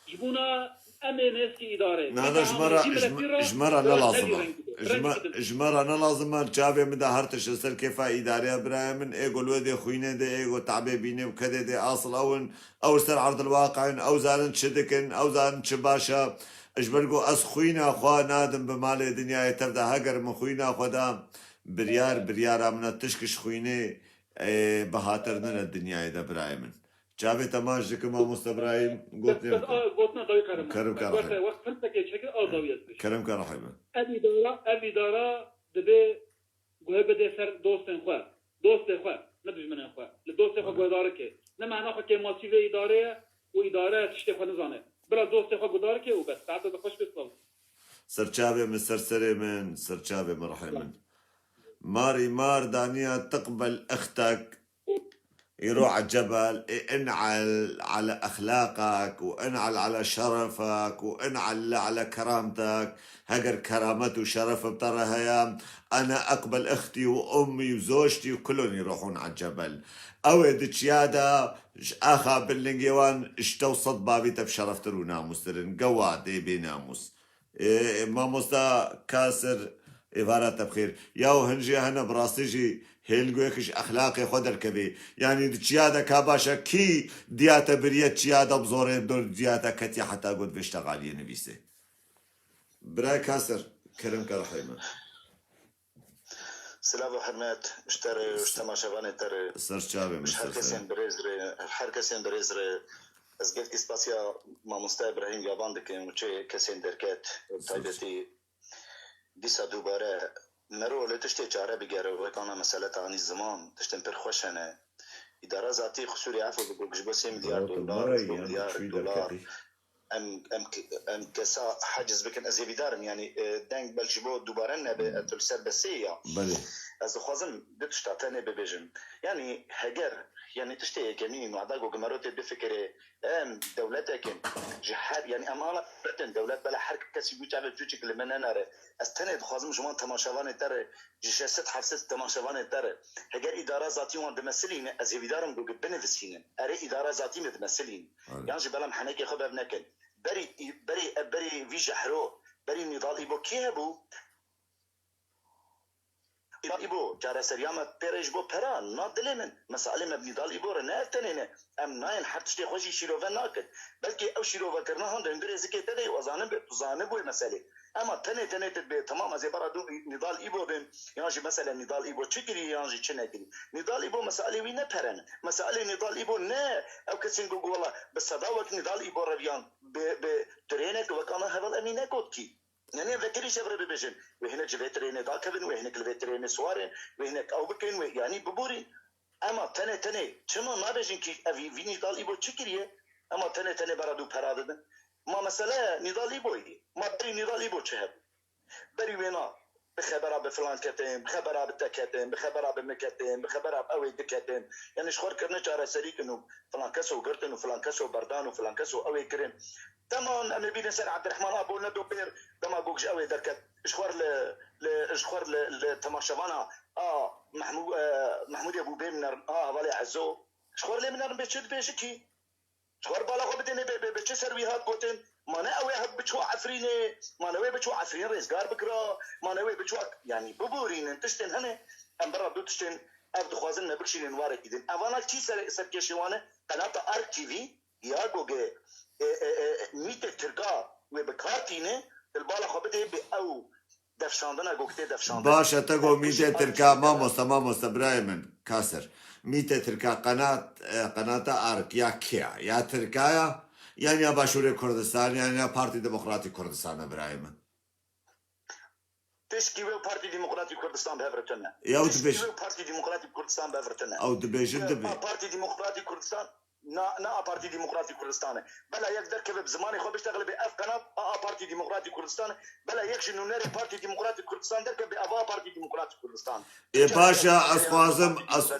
Ji bona em ê nêzikî îdare. Na, na, ji me re, ji me, ji me re ne lazim e. Ji me, ji me re ne lazim e. Çavê min de her tişt li ser kêfa îdareya birayê min. Ê go li wê dê xwînê de, ê go tabê bînê û kedê dê asıl ew in. Ew li ser erdil waqe in. Ew zanin çi dikin. Ew zanin çi baş e. Ji ber ku ez xwîna xwe nadim bi malê dinyayê tev de. Heger min xwîna xwe da, biryar, biryara min e, tişk ji xwînê, ê, bihatir nine dinyayê de birayê min. Çavê te maç dikim, mamoste Birahîm, gotinê bike. Gotina dawî qerim. Kerem ke rehîm. Wexta, wext pirsekê çekir, ew dawî ez bêjim. Kerem ke rehîm. Ev îdara, ev îdara divê guhe bide ser dostên xwe. Dostê xwe, ne dijminên xwe. Li dostê xwe guhdarike. Ne mehna xwe kêmasî vê îdare ye û îdare tiştê xwe nizane. Bila dostê xwe guhdarike û bes. Saete te xweş bê, silav. Ser çavê min, ser serê min, ser çavê min, rehê min. Marî mar daniya tiqbel ixtek. Îro ecebel, ê in'el ele exlaqek û in'el ele şerefek û in'el ele keramtek. Heger keramet û şeref bi te re heye, ene eqbel ixtî û ummî û zoştî û kulonî ruhûn ecebel. Ew ê di çiya de ji axa bin lingê wan ji te û sed bavî te bi şereftir û namûstir in. Gewa dê bê namûs. Ê, mamosta Kasir, êvara te bi xêr. Yaw hin jê hene bi rastî jî hêlgoyek ji exlaqê xwe derkevê. Yanî di çiya de ka baş e, kî diya te biriye çiya de bi zorê dor diya te ketiye heta got vê ştegaliyê nivîsê. Bira Kasir, kerem ke rehê min. Silav û hurmet ji te re, ji temaşevanê te re, ser çavê min, ji her kesên birêz re, her kesên birêz re. Ez gelkî spasiya mamoste Îbrahîm Yaban dikim û çi kesên derket, bi taybetî dîsa dubare mero lê tiştê çare bigere, wek ana mesele te anî ziman, tiştên pir xweş hene. Îdara zatî qisûrê efû bike ji bo sê milyar dolar, ji bo milyar dolar. Em, em, em kesa haciz bikin, ez ê vîdar im, yanî, e, deng belkî ji bo dubare nebe, e, tu li ser besê ya. Belê. Ez dixwazim du tişta tenê bibêjim. Yanî heger, yanî tiştê yekemîn, wada ku mero tê bifikirê, Em dewletek in. Ji her, yanî em ana dewlet in. Dewlet bela her kesî bû çavê çûçik li me nenare. Ez tenê dixwazim ji wan temaşevanê te re, ji şeş sed heft sed temaşevanê te re, heger îdara zatî wan dimesilîne, ez hêvîdar im ku binivîsînin. Erê, îdara zatî min dimesilîn. Yan jî belam henekê xwe bev nekin. Berî, berî, berî vî jehro, berî Nîdal Îbo kî hebû? Nîdal Îbo, çareseriya me pê re ji bo pera, na dilê min. Meselê me bi Nîdal Îbo re ne ev tenê ne. Em nayên her tiştê xwe jî şîrove nakin. Belkî ew şîrovekirina han hundirê zikê te de û ez zanim tu zanibûyê meselê. Ema tenê tenê tu dibê, temam ez ê bera dû Nîdal Îbo bim, yan jî mesele Nîdal Îbo çi kiriye yan jî çi nekiriye. Nîdal Îbo meselê wî ne pere ne. Meselê Nîdal Îbo ne ew kesên ku, ku wela bi seda wek Nîdal Îbo reviyan bi, bi trênek wek ana heval Emîne Kotkî. Yanî vekirî ji vir re bibêjin. Wê hinek ji vê trênê dakevin, wê hinek li vê trênê siwarin, wê hinek ew bikin, wê yanî biborîn. Ema tenê tenê çima nabêjin kî ev vî Nîdal Îbo çi kiriye? Ema tenê tenê bera dû pera didin. Ma mesele Nîdal Îboyî. Ma berî Nîdal Îbo çi hebû? Berî wêna bi xebera bi filan ketin, bi xebera bi te ketin, bi xebera bi min ketin, bi xebera bi ew ê diketin. Yanî ji xwe kirine çareserî kin û filan keso girtin û filan keso berdan û filan keso ew ê kirin. Temam, em ê bînin ser Abdurrahman Abo ne dopêr, dema ku ji ew ê derket. Ji xwe li, li, ji xwe li, li temaşevana a Mehmû-, e, Mehmûdê bû bê minerin, a hevalê Ezo. Ji xwe lê minerin bê çi dibêji kî? Ji xwe bala xwe bidêne bê, bê, bê çi ser wî hat gotin? Ma ne ew ê hev biçû Efrînê, ma ne wê biçû Efrîn rêzgar bikira, ma ne wê biçû, yanî biborînin tiştên hene, em bera du tiştên ev dixwazin me bikişînin warekî din. Evana kî ser, serkêşê wan e? Qenata Ark T V ya goge, e, e, e, mîtê Tirka wê bi kar tîne, dil bala xwe bidê bi ew defşandina ku tê defşandin. Baş e, te got mîtê tirka, mamoste, mamoste, birayê min, Kasir. Mîtê tirka qenat, e, qenata Ark ya kê ya? Ya tirka ya, yan ya Başûrê Kurdistan, yan ya Partî Demokratîk Kurdistan e, birayê min? Tişkî wê Partî Demokratîk Kurdistan bi hev re tune. Ya, û Tişkî dibêj- wê Partî Demokratîk Kurdistan bi hev re tune. Ew dibêjin Ya, dibe. Partî Demokratîk Kurdistan Na, ne a Partî Demokratîk Kurdistan e. Bela yek derkeve bi zimanê xwe biştexile bê ev qenat a, a Partî Demokratîk Kurdistan e. Bela yek ji nûnerê Partî Demokratîk Kurdistan derkeve bê ev a Partî Demokratîk Kurdistan. Ê, baş e, ez xwazim, ez,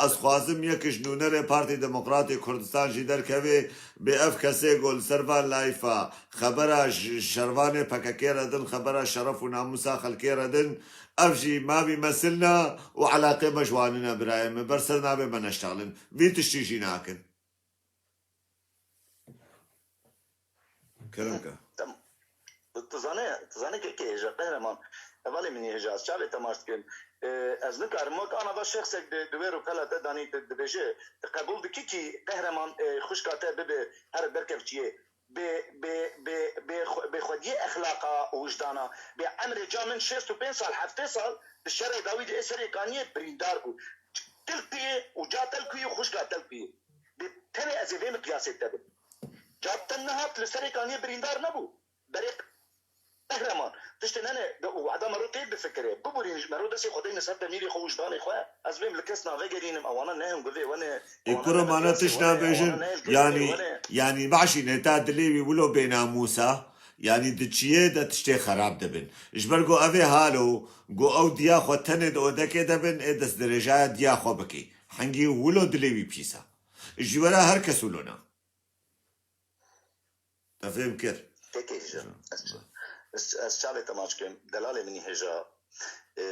ez xwazim yek ji nûnerê Partî Demokratîk Kurdistan jî derkeve bê ev kesê ku li ser van layfa xebera ji şervanê P K K re din, xebera şeref û namûsa xelkê re din, ev jî mavî mesilna û eleqê me ji wan nine birayê min. Ber ser navê me neştalin. Vî tiştî jî nakin. Kerem ke. Tamam. Tu, tu zane, tu zane kekê hêja, qehreman. Hevalê min ê hêja, ez çavê temaş dikim. E, ez nikarim, wek ana va şexsek di, di wê rûpela te danî di, dibêje, tu qebûl dikî kî qehreman, e, xwişka te bibe, here derkev çiyê. Bê, bê, bê, bê xwe-, bê xwediyê exlaqa û wijdana, bê emrê ca min şêst û pênc sal, heftê sal di şerê dawî di ê Serê Kaniyê birîndar bû. Tilkuyê û ca Telkuyê û xwişka Telkuyê. Bê tenê ez ê vê miqyasê te bim. Ca te nehat li Serê Kaniyê birîndar nebû. Berê qehreman. Tiştê nene, de û wada mero tê bifikire. Biborîn ji mero destê xwe deyne ser demîrê xwe û ji danê xwe. Ez bêm li kes navegerînim, ewana ne hinguvê we ne, Ê ewana kuro ne mane miqyasê tişt we ne, nabêjin, ewana ne hilkesê yanî, we ne. Yanî başî ne ta dilê wî wilo bênamûsa, yanî di çiyê de tiştê xerab dibin. Ji ber ku ev ê halo, ku ew diya xwe tenê di odekê de bin, ê destdirêjaya diya xwe bikî. Hingî wilo dilê wî pîsa. Ji we re her kes wilo na. Te fêm kir? Kekê hêja. Ez, ez, ez çavê te maç kim. Delalê min î hêja. E,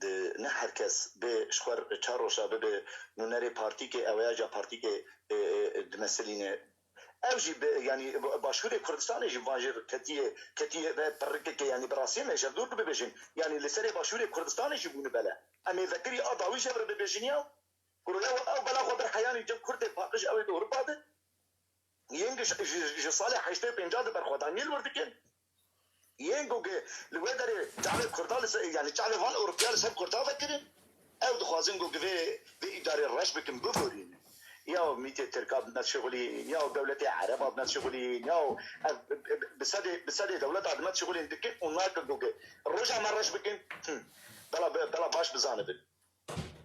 di, ne her kes bê ji xwe re çar roja bibe nûnerê partîkê, ew ya ca partîkê, e, e, dimesilîne. Ew jî bi, yanî, Başûrê Kurdistanê jî van jê ketiye, ketiye ve pirrikeke, yanî bi rastiyê me ji hev dûr bibêjin. Yanî li serê Başûrê Kurdistanê jî bûne bele. Em ê vekirî a dawî ji hev re bibêjin ya. Kuro ya ew bela xwe bir heyanî cem Kurdê paqij ew ê di Ewropa de. Yên ji, ji, ji salê heştê û pênc de berxwedaniyê li wir dikin. Yên ku li wê derê çavê Kurda li ser, yanî çavê van Ewropiya li ser Kurda vekirin. Ew dixwazin ku vê, vê îdarê reş bikin, biborînin. Ya mîtê Tirka bi me dişixulîn, ya dewletê Ereba bi me dişixulîn, ya ev bi, bi, bi sedê, bi sedê dewleta di me dişixulîn dikin û nakin ku roja me reş bikin. Hı. Bela, bela baş bizanibin.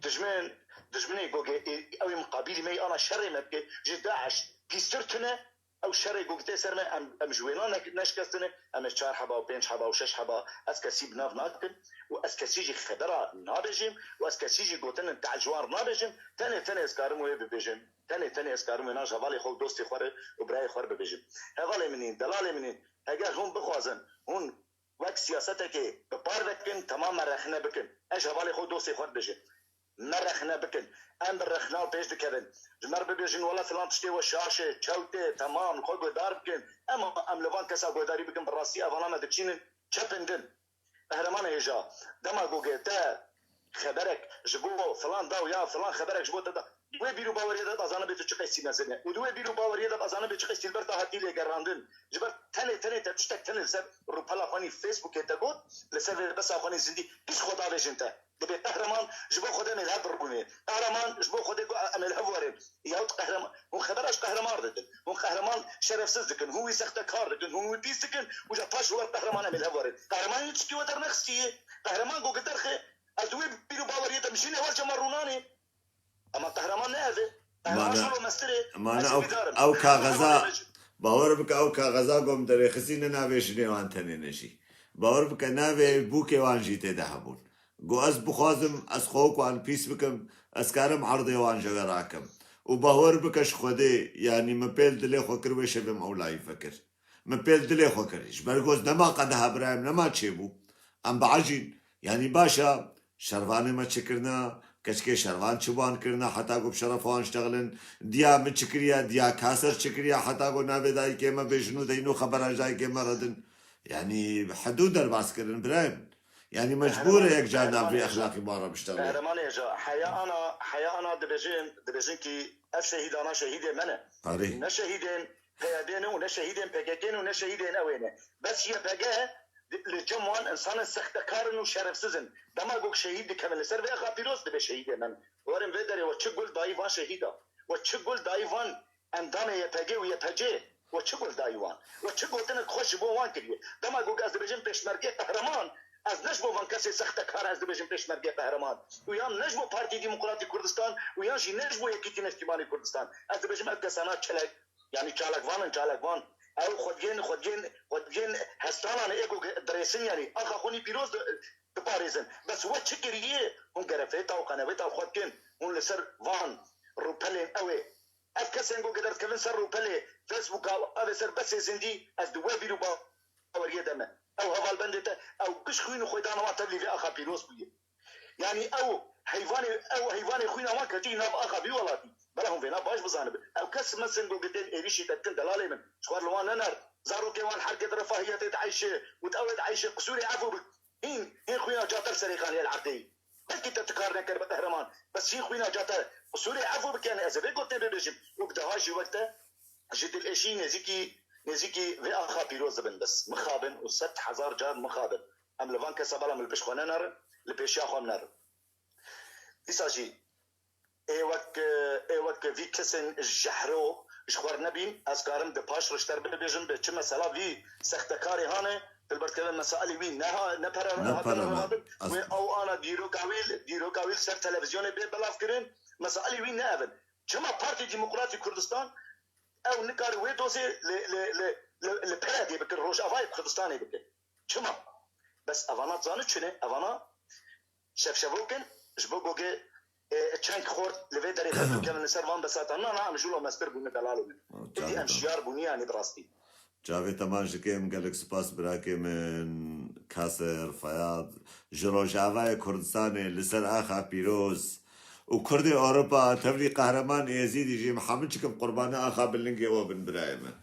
Dijmin, dijminê gogê, ê, ew ê miqabîlî me yê ana şerê me bike, ji DAIŞ pîstir tune, Ew şerê ku gitê ser me, em, em ji wêna ne-, neşkestine, em ê çar heba û pênc heba û şeş heba, ez kesî bi nav nakim û ez kesî jî xebera nabêjim û ez kesî jî gotinan te ji wan nabêjim, tenê, tenê ez karim wê bibêjim. Tenê, tenê ez karim wêna ji hevalê xwe û dostê xwe re û birayê xwe re bibêjim. Hevalê min in, delalê min in, heger hûn bixwazin, hûn wek siyasetekê bi par vekin, temam me rexne bikin. Ez ji hevalê xwe û dostê xwe dibêjim. Me rexne bikin. Em bi rexna pêş dikevin. Ji me re bibêjin, wela filan tiştê we şaş e, çewt e, temam, xwe guhdar bikin. Em, em li van kesa guhdarî bikin, bi rastî evana me diçînin çepin din. Qehreman hêja, dema ku te xeberek ji bo filan da û ya filan xeberek ji bo te da, di wê bîr û baweriyê de ez zanibê tu çi qeystî mezin e. Û di wê bîr û baweriyê de ez zanibê çi qeystî li ber te hatî lêgerandin. Ji ber tenê, tenê te tiştek tenê li ser rûpela xwe nî Facebookê te got, li ser vê besa xwe nî zindî, pîs xwe davêjin te. Dibê qehreman ji bo Xwedê em ê li hev birûnê. Qehreman ji bo Xwedê ku em ê li hev werin. Ya qehreman, hûn xebera ji qehreman re didin. Hûn qehreman şerefsiz dikin. Hûn wî sextekar dikin. Hûn wî pîs dikin. Û ja paş li wer qehreman em ê li hev werin. Qehreman yê tiştî wê dernexistiye. Qehreman ku derxe, ez di wê bîr û baweriyê de mijînê wer cema rûnanê. Ama qehreman ne ev e. Qehreman Mane, şolo mestir e. mane Ez ew, bîdar im. ew kaxeza, Qehreman ne bawer bike ew kaxeza ku em derêxistî ne navê jinê wan tenê ne jî. Bawer bike navê bûkê wan jî tê de hebûn. Got, ez bixwazim, ez xwe wek wan pîs bikim, ez karim erdê wan ji we rakim. Û bawer bike ji Xwedê, yanî min pêl dilê xwe kir wê şevê min ew layî vekir. Min pêl dilê xwe kir. Ji ber ku ez nema qedeha birayê min nema çêbû. Em biecîn. Yanî baş e, şervanê me çi kirine, keçikê şervan çi wan kirine, heta ku bi şerefa wan ştexilin, diya min çi kiriye, diya Kaser çi kiriye, heta ku navê dayikê me bêjin û deyn û xebera ji dayikê me redin. Yanî hidû derbas kirin birayê min. Yanî mecbûr e Qehreman, yek car nav qehreman vî hêja. Exlaqî wan re biştexile. Qehreman hêja. Heya ana, heya ana dibêjin, dibêjin ki ev şehîdana şehîdê me ne. Arê. Ne şehîdên P Y D ne û ne şehîdên P K K ne û ne şehîdên ew ê ne. Bes Y P G li cem wan insanên sextekar in û şerefsiz in. Dema ku şehîd dikevin li ser vê axa pîroz dibe şehîdê me. Werin vê derê we çi gul dayî van şehîda. We çi gul dayî van endamê Y P G û Y P C. We çi gul dayî wan? We çi gotinek xweş ji bo wan kiriye? Dema ku ez dibêjim pêşmergê qehreman, ez ne ji bo van kesê sextekar ez dibêjim pêşmergê qehreman. Û yan ne ji bo Partî Demokratîk Kurdistan û yan jî ne ji bo Yekîtî Neştîmanî Kurdistan. Ez dibêjim ev kesana çelek, yanî çalakvan in, çalakvan. Ew xwediyên, xwediyên, xwediyên hestanan ê ku dirêsin, yanî axa xwe nî pîroz di-, diparêzin. Bes we çi kiriye? Hûn gerefêta û qenevêta xwe dikin. Hûn li ser van rûpelên ew ê. Ev kesên ku derdikevin ser rûpelê Facebooka, ev ê ser besê zindî, ez di we bîr û baweriyê de me. Ew hevalbendê te, ew giş xwîn û xwêdana wan tevlî vê axa pîroz bûye. Yanî ew heyvanê, ew heyvanê xwîna wan ketî nav axa vî welatî. Bela hûn vêna baş bizanibin. Ew kes mesin ku gotên êrîşî te dikin delalê min. Ji xwe li wan nener. Zarokê wan herkê di refahiyetê dieyşe û di ew ê dieyşe qisûrê efû bik. Hîn, hîn xwîna cater serê qaniyê li erdê. Belkî te tikar nekir be qehreman. Bes hîn xwîna cater qisûrê efû bike. Yanî ez ê vê gotinê bibêjim. Û bi deha jî wek te ji dilêşî nêzîkî, nêzîkî vê axa pîroz dibin. Bes mixabin û sed hezar car mixabin. Em li van kesa bela min li pişt xwe nenerin, li pêşiya xwe em nerin. Dîsa jî ê wek, ê wek vî kesên jehro ji xwe re nebîn, ez karim di paş rişter bibêjim, bi çi mesela vî sextekarê hane, dilber dikevin mesailê wî neha, ne pere Ne hatine pere ne. revandin. Ez Wê ew ana dîroka wî, dîroka wî li ser televîzyonê bê belav kirin, mesailê wî ne ev in. Çima Partî Demokratîk Kurdistan ew nikare wê dozê li, li, li, li, li P Y D'ê bike, Rojavayê Kurdistanê bike? Çima? Bes evana dizane çi ne? Evana şevşevok in, ji bo goge, e, çeng xort li vê derê dest bikevin li ser van besatan. Na, na, em ji lo mestir bûne delalê min. Êdî em şiyar bûne, yanî bi rastî. Çavê te maç dike, em gelek spas birakê min, Kaser Feyad. Ji Rojavayê Kurdistanê li ser axa pîroz û Kurdê Ewropa, tevlî Qehreman Êzîdî jî, em hemû çikim qurbana axa bi lingê we bin birayê min.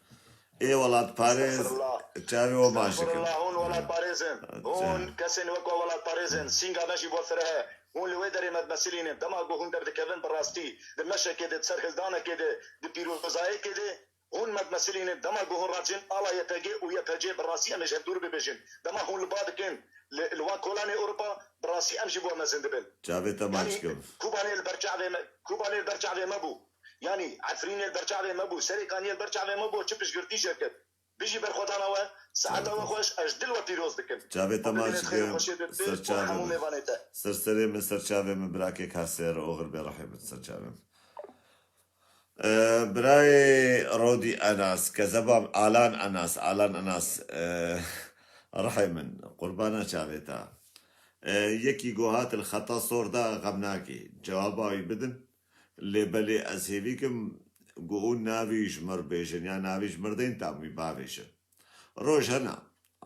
Ê welatparêz, Estexfirullah. çavê we maç dikin. Estexfirullah, hûn welatparêz in. Hûn kesên wek we welatparêz in. Sînga me jî bo fireh e. Hûn li wê derê me dimesilînin. Dema ku hûn derdikevin bi rastî, di meşekê de, di serhildanekê de, di pîrozayekê de, hûn me dimesilînin. Dema ku hûn radijin ala Y P G û Y P C, bi rastî em ê ji hev dûr bibêjin. Dema hûn li ba dikin li, li wan kolanê Ewropa, bi rastî em jî bo mezin dibin. Çavê te maç Yanî, dikim. Kobanê li ber çavê me, Kobanê li ber çavê me bû. Yanî Efrînê li ber çavê me bû, Serêkaniyê li ber çavê me bû, çi piştgirtî jê kir. Bijî berxwedana we, saeta we xweş, ez ji dil we pîroz dikim. Çavê te Xwedê maç bibêne xêr û dikim, xweşê bi ser tu û çavê hemû min. mêvanê te. Ser serê min, ser çavê min, birakê Kaser, oxir bê rehê min, ser çavê min. Ee, birayê Rodî Enas, kezeba Alan Enas, Alan Enas, ee, rihê min, qurbana çavê te. Ee, yekî go hat li xeta sor de xem nakê. Cewaba wî bidin. Lê belê ez hêvî kim go û navî ji mir bêjin ya navî ji mir deyên tam wî bavêjin. Roj hene.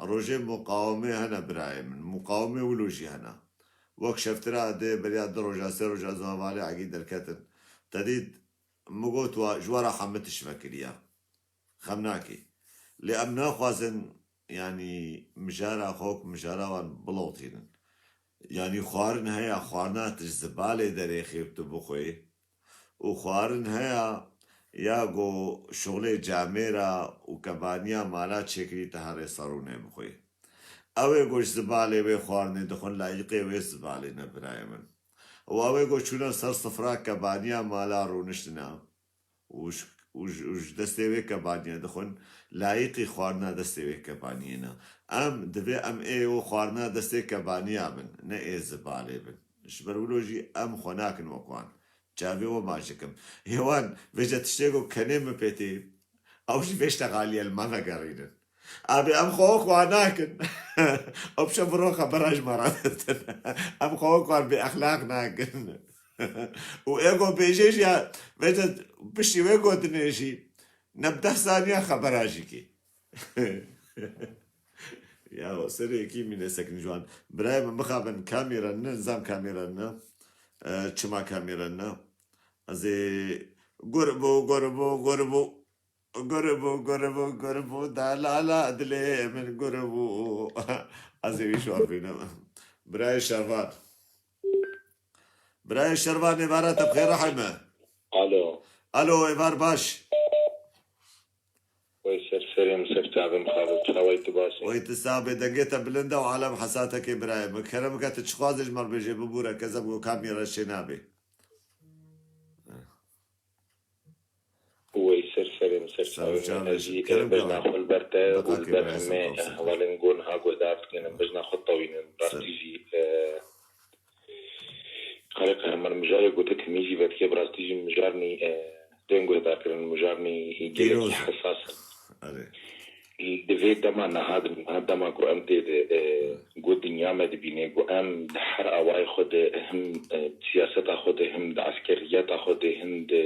Rojê muqawimê hene birayê min. Muqawimê wilo jî hene. Wek şeftira dê beriya du roja, sê roja ez hevalê Egî derketin. Te dît min got wa, ji we re hemî tişt vekiriye. Xem nakê. Lê em naxwazin, yanî mijara xwe wek mijara wan bilotînin. Yanî xwarin heye, xwarina tu ji zibalê derêxê tu bixwê. Û xwarin heye ya ku şixulê camêra û kebaniya mala çêkirî te herê serûnê bixwî. Ew ê ku ji zibalê wê xwarinê dixwin, layîqê wê zibalê ne birayê min. Û ew ê ku çûne ser sifra kebaniya mala rûniştine û ji, û ji, û ji destê wê kebaniyê dixwin, layîqî xwarina destê wê kebaniyê ne. Em divê em ê û xwarina destê kebaniya bin, ne ê zibalê bin. Ji ber wilo jî em xwe nakin wek wan. Çavê we maç dikim. Hêwan, vêce tiştê ku kenê min pê tê, ew jî vê ştexaliyê li me vegerînin. Abi em xwe wek wan nakin. Ew pişe bi ro xebera ji me re didin. Em xwe wek wan bêexlaq nakin. Û ê ku bêjê jî ya, vêce piştî wê gotinê jî, ne bi deh saniya xebera jî kê. Ya, serê yekî mîne sekin ji wan. Birayê min mixabin kamera ne, nizam kamera ne. E, çima kamera ne. Ez ê gur bû, gur bû, gur bû. Gur bû, gur bû, gur bû, dalala dilê min gur bû. Ez ê wî şor bînim. Birayê Şervan. Birayê Şervan, êvara te bi xêr, rehê me. Alo. Alo, êvar baş. Wey ser serê min, ser çavê min xalo, çawayî tu baş î? Wey tu sax bê, dengê te bilind e û alem hesa te kê birayê min. Kerem bike tu çi dixwazî ji me re bêjê, bibûre kezeb ku kamî re çê nabê. Wey ser serê min, ser çavê min. Ez jî, e, bejna xwe li ber te û li ber hemê hevalên ku niha guhdar dikin, em bejna xwe tewînin. Rastî jî, e, Xalê Qehreman, mijarê ku te temî jî vedike, bi rastî jî mijar nî, e, tên guhdarkirin, mijar nî gelekî hesas in. Di vê dema niha de, niha dema ku em tê de, e, ku dinya me dibîne, ku em di her awayê xwe de, him, e, siyaseta xwe de, him di eskeriyeta xwe de, him di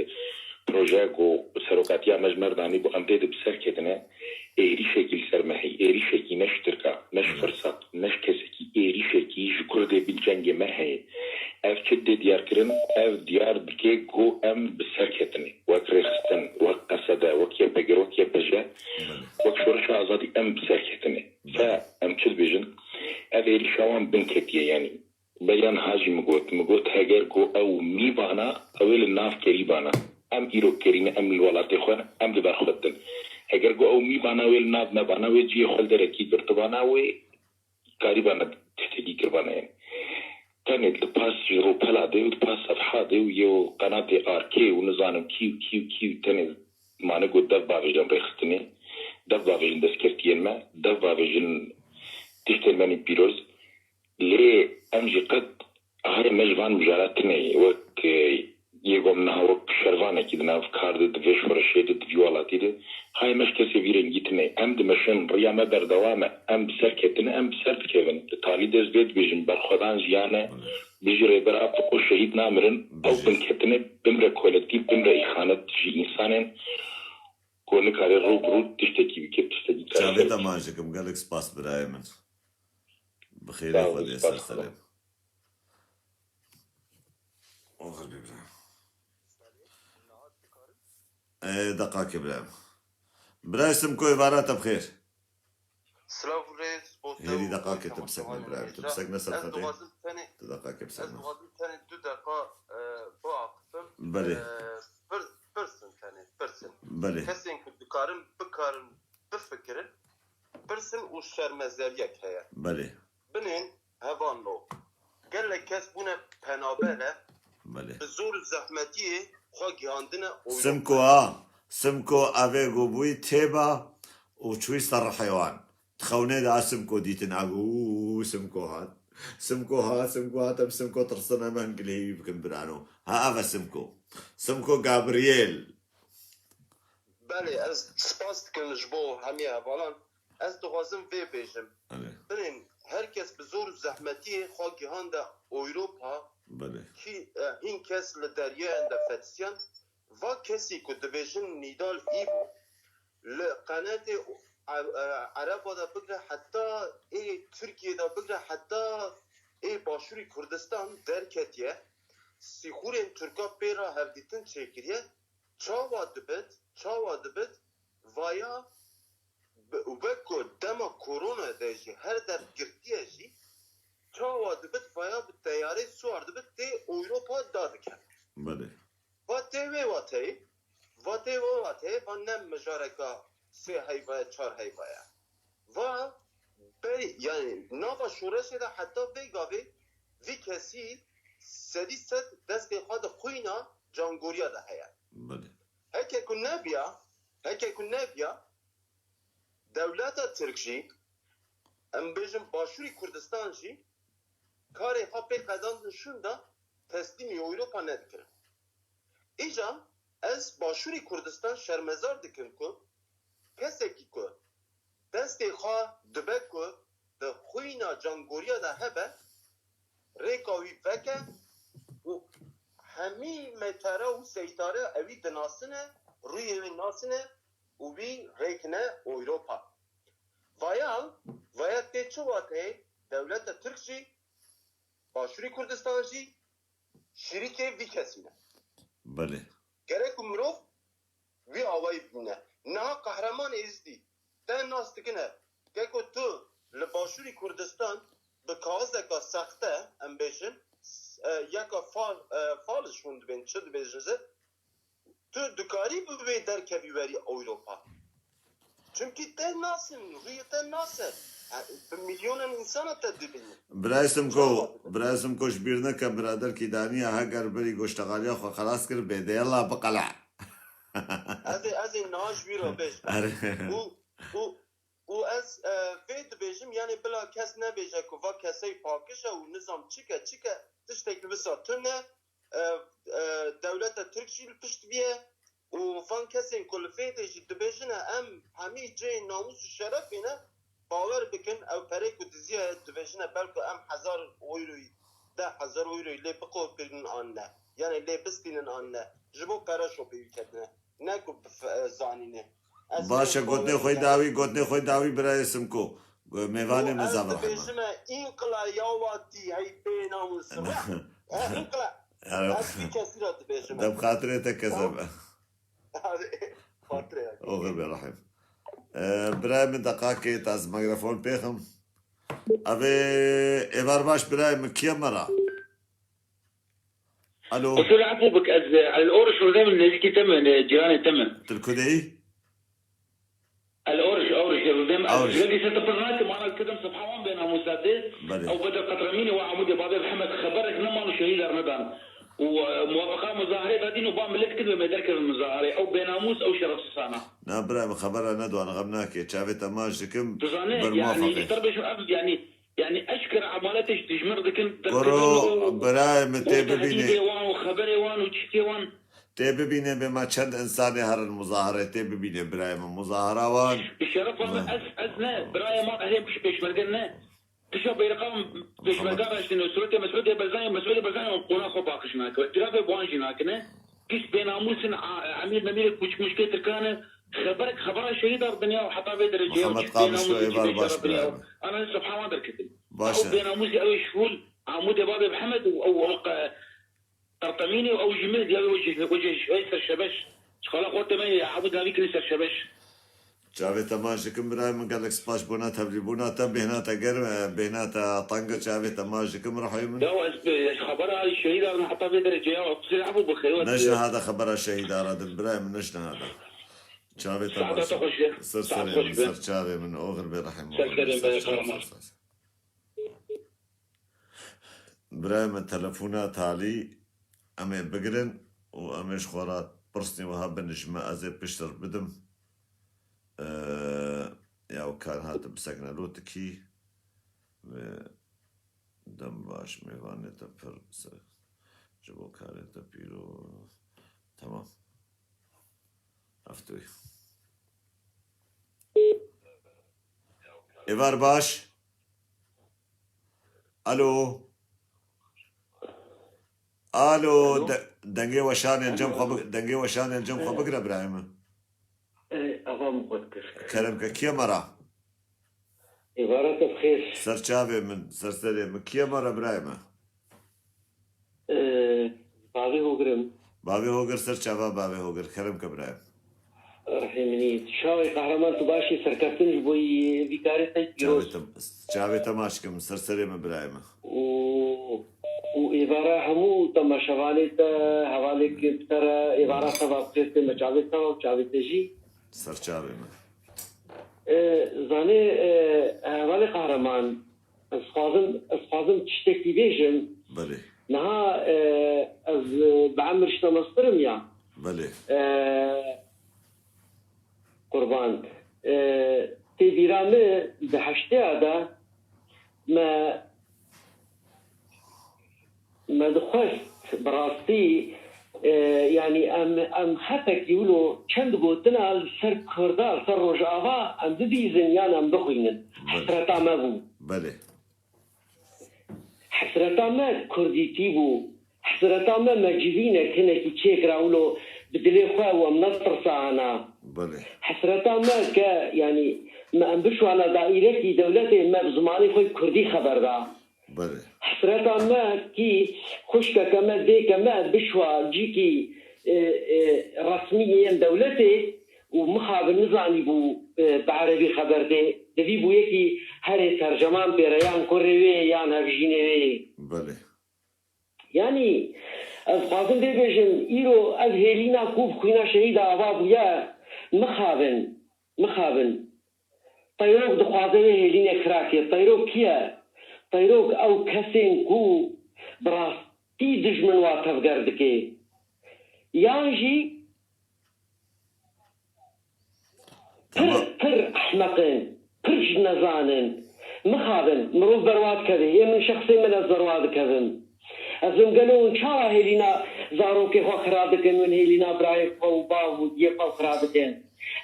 projeya ku serokatiya me ji me re danî, ku em tê de bi ser ketine, êrîşekî li ser me heye, êrîşekî ne ji Tirka, ne ji Firsat, ne ji kesekî, êrîşekî ji Kurdê bin cengê me heye. Ev çi dê diyar kirin? Ev diyar dike ku em bi ser ketine, wek rêxistin, wek P S D, wek Y P G, wek Y P J, wek Şoreşa Azadî em bi ser ketine. Fe em çi dibêjin? Ev êrîşa wan bin ketiye, yanî. Beriya niha jî min got, min got, heger ku ew mî bana, ew ê li nav kerî bana. Em îro kerî ne, em li welatê xwe ne, em li ber xwe din. Heger ku ew mî bana, wê li nav me bana, wê cihê xwe li derekî girtibana, wê karîbana tiştekî kiribana, yanî. Tenê di pas ji Rûpela de û di pas Sefha de û yê û qenatê Arkê û nizanim kî û kî û kî û tenê mane ku dev bavêjin rêxistinê, dev bavêjin destkeftiyên me, dev bavêjin tiştên me nî pîroz. Lê em jî qet hayê me ji van mijara tune ye. Wek, e, yê ku em niha wek şervanekî di nav kar de, di vê şoreşê de, di vî welatî de, hayê me ji kesê vî rengî tune ye. Em dimeşin, riya me berdewam e. Em bi ser ketine, em bi ser dikevin. Di talî de ez vê dibêjim, berxwedan jiyan e. Bijî Rêber Apo, şehîd namirin. Ew binketine, bimre kolektîf, bimre îxanet ji însanên ku nikare rû bi rû tiştekî bike, tiştekî kare. Çavê te maç dikim, gelek spas birayê min. Bi xêrê Xwedê ser serê. Oxir bê bira. Ê, deqakê bira. Birayê Simko, êvara te bi xêr. Silav û rêz bo te. Hêrî deqakê te bi sekne birayê. Tu bi sekne ser xetê. Tu deqakê bi sekne. Ez dixwazim tenê du deqa, e, biaxifim. Belê. E, pir-, pirsin tenê, pirsin. Belê. Kesên ku dikarin, bikarin, bifikirin. Pirsin û şermezeriyek heye. Belê. Binên hevalno. Gelek kes bûne penabere. Belê. Bi zor û zehmetiyê xwe gihandine oyro. Simko ha. Simko evê ku bûyî têba û çûyî ser rihê wan. Di xewnê de a Simko dîtin, a got, "Û, Simko hat. Simko hat, Simko hat, em Simko tirsin, em hingilê wî bikin birano." Ha, ev e Simko. Simko Gabriel. Belê, ez spas dikim ji bo hemî hevalan. Ez dixwazim vê bêjim. Belê. Binên her kes bi zor û zehmetiyê xwe gihande Ewropa, Belê. Kî, e, hîn kes li deriyayan de fetistiyan. Va kesî ku dibêjin Nîdal Îbo, li qenetê E-, e, Ereba de bigre heta ê Tirkiyê de bigre heta ê Başûrê Kurdistan derketiye. Sîxurên Tirka pê re hevdîtin çêkiriye. Çawa dibit, çawa dibit, vaya bi-, wek ku dema korona de jî her der girtiye jî, çawa dibit, vaya bi teyarê siwar dibit, tê Ewropa dadiket. Belê. Va tê wê wateyê, va tê wê wateyê, va ne mijareka sê heyva ye, çar heyva ye. Va berî, yani nava şoreşê de heta vê gavê vî kesî sedî sed destê xwe di xwîna cangoriya de heye. Belê. Heke ku nebiya, heke ku nebiya, dewleta Tirk jî, em bêjin Başûrî Kurdistan jî, karê xwe pê qedandin şûnda teslîmî Ewropa nedikirin. Îca ez Başûrî Kurdistan şermezar dikim ku kesekî ku destê xwe dibe ku di xwîna cangoriya de hebe, rêka wî veke û hemî metera û seytare ewî dinasine, rûyê wî nasine û wî rêkine Ewropa. Vaya, vaya tê çi wateyê? Dewleta Tirk jî, Başûrî Kurdistan jî şirîkê vî kesî ne. Belê. Gerek ku mirov wî awayî bibîne. Niha Qehreman Êzidî te nas dikine, ke ku tu li Başûrî Kurdistan bi kaxizeka sexte, em bêjin, e, yeka fal, e, faliş hûn dibên, çi dibêjin jî, tu dikarî bi wê derkevî werî Ewropa. Çimkî te nasin, rûyê te nase. E, bi milyonan însana te dibînin. Birayê Simko, Çawa? Birayê Simko, ji bîr neke, biraderkî daniya, heger berî goştexaliya xwe xelas kir, bê de yela biqele. Ez ê, ez ê niha ji wî re bêjim. Erê. Û, û, û ez, e, vê dibêjim, yanê bila kes nebêje ku va kesey pakiş e û nizam çik e, çik e, tiştekî wisa tune, e, e, dewleta Tirk jî li pişt vî ye û van kesên ku li vê dê jî dibêjine em hemî cihê namûs û şerefê ne, bawer bikin, ew perê ku diziye dibêjine belku em hezar euroyî, deh hezar euroyî lê biqopînin an ne. Yanê lê bistînin an ne. Ji bo pere şopê wî ketine. Ne ku bif-, e, zanîne. Ez Baş e, vê gotinê bawerî xwe ne. Dawî, gotinê xwe dawî birayê Simko. Go-, mêvanê Û me ez zav rahim e. Dibêjime, înqila ya watî hey bê namûs. E, înqila. Ya Ez vî kesî re dibêjime. Dem xatirê te kezebe. Erê, xatirê ya. Oxir be rahim. E, birayê min deqakê ez mikrofon pêxim. Avê êvar baş birayê min kiye me ra? Alo. Qusur efû bik, ez, e, el Oriş rûdê min nêzîkî te min, e, cîranê te min. Tu li ku de yî? El Oriş, Oriş rûdê min, ez Oriş. Rêdî ser te pir nakim, ana kidim sibha wan bê namûsa dê. Belê. Ew Bedir Qetramînî wa Amûdê babê Mihemed xeberek neman û şehîdar nedan. Û, e, muwafaqa muzaharê dadîn û ba milet kir wê me derkevin muzaharê. Ew bênamûs, ew şerefsizana. Na bira min xebera nedwan, xem nake. Çavê te maç dikim. Tu zanî, bir yanî, muwafaqê. Îşte bêjim ev, yanî, Yanî eşkere emaletê ji dijmin dikin, Goro, derkevin û birayê min tê bibîne. Edîbê wan û xeberê wan û çîkê wan. Tê bibîne bê me çend insanê herin muzaharê, tê bibîne birayê min muzahara wan. Bi şeref wan ez, ez ne, birayê wan erê pêşmerge ne. Tişa beyreqa pêşmerga raştîne, Suretê Mesûdê Barzanî, Mesûdê Barzanî wan qona xwe paqij nake. Îtirafê bi wan jî nakine. Kis bênamûs in, a, emîr memîrê kûçik mişkê Tirkan e. Xeberek xebera şehîda dinya û heta vê dereceyê Mihemed Qamişlo êvar baş birayê min. Ana subha wan derketin. Baş e. Ew bênamûsî ew ê şûl Amûdê babê Mihemed û ew, ew qe-, Qertemînê û ew jî min diya wê wecih, wecih, wecih, serşebeş. Ji xala xwe temê Amûd navî kirin serşebeş. Çavê te maç dikim birayê min, gelek spas bona tevlîbûna te, bêhna te germ e, bêhna te teng e, çavê te maç dikim ruhê min. Ya ez, ez xebera şehîda min heta vê derecê ya, qusur efû bike, ya. Neşne hada xebera şehîda re din, birayê min neşne hada. Çavê te maç. Saeta te xweş be. Ser serê min, ser çavê min, oxir bê rehim. Ser serê min, ser çavê min. Birayê min telefona talî em ê bigirin û em ê ji xwe re pirsnî wiha bin ji me, ez ê piştir bidim. Ee, ya û kar hatin bisekine lotikî. Ve dem baş mêvanê te pir se-, ji bo karê te pîro. Tamam. Ev tu yî. Êvar baş. Alo. Alo, Alo. De-, dengê weşanên cem xwe bi-, dengê weşanên cem xwe bigire birayê min. Ê, ava min xwe dikir. Kerem ke, kî ye me re? Êvara te bi xêr. Ser çavê min, ser serê min. Kî ye me re birayê me? Ee, Bavê Hogir im. Bavê Hogir, ser çava bavê Hogir. Kerem ke birayê. Rehê min î. Çawê Qehreman, tu baş î, serkeftin ji bo yî vî karê te Çavê pîroz. te, çavê te maç kim, ser serê min birayê min. Û, û êvara hemû temaşevanê te, hevalêk bi te re, êvara te va bi xêr tê me çavê te û çavê te jî. Ser çavê min. Ee, zanê, ee, hevalê Qehreman, ez xwazim, ez xwazim tiştekî bêjim. Belê. Niha, e, ez, e, bi emir ji te mestir im ya. Belê. E, qurban. E, tê bîra min di heştêya de me, me dixwest bi rastî, e, yanî em, em hetekî wilo çend gotina li ser Kurda, li ser Rojava em bibîzin yan em bixwînin. Belê. Hesreta me bû. Belê. Hesreta me kurdîtî bû. Hesreta me, me civînek hinekî çêkira wilo bi dilê xwe û em netirsana. Belê. Hesreta me ke, yanî, me em bişwana daîrekî dewletê, me bi zimanê xwe kurdî xeber da. Belê. Hesreta me kî xwişkeke me, dêke me bişwa cîkî, e, e, resmî yên dewletê, û mixabin nizanîbû, e, bi erebî xeber dê. Divî bû yekî herê terceman pê re, yan kurê wê ye, yan hevjînê wê ye. Belê. Yanî, ez xwazim vê bêjim, îro ev hêlîna ku bi xwîna şehîda ava bûye, mixabin, mixabin. Teyrok dixwaze wê hêlînê xirakê. Teyrok kî ye? Teyrok ew kesên ku bi rastî dijmin wa tevger dike. Yan jî Pir, Tamam. pir ehmeq in, pir ji nezan in. Mixabin, mirov berwa dikeve. Ê min şexsê min ez berwa dikevim. Ez bim gelo hûn çawa hêlîna zarokê xwe xira dikin, hûn hêlîna birayê xwe û bav û diyê xwe xira dikin.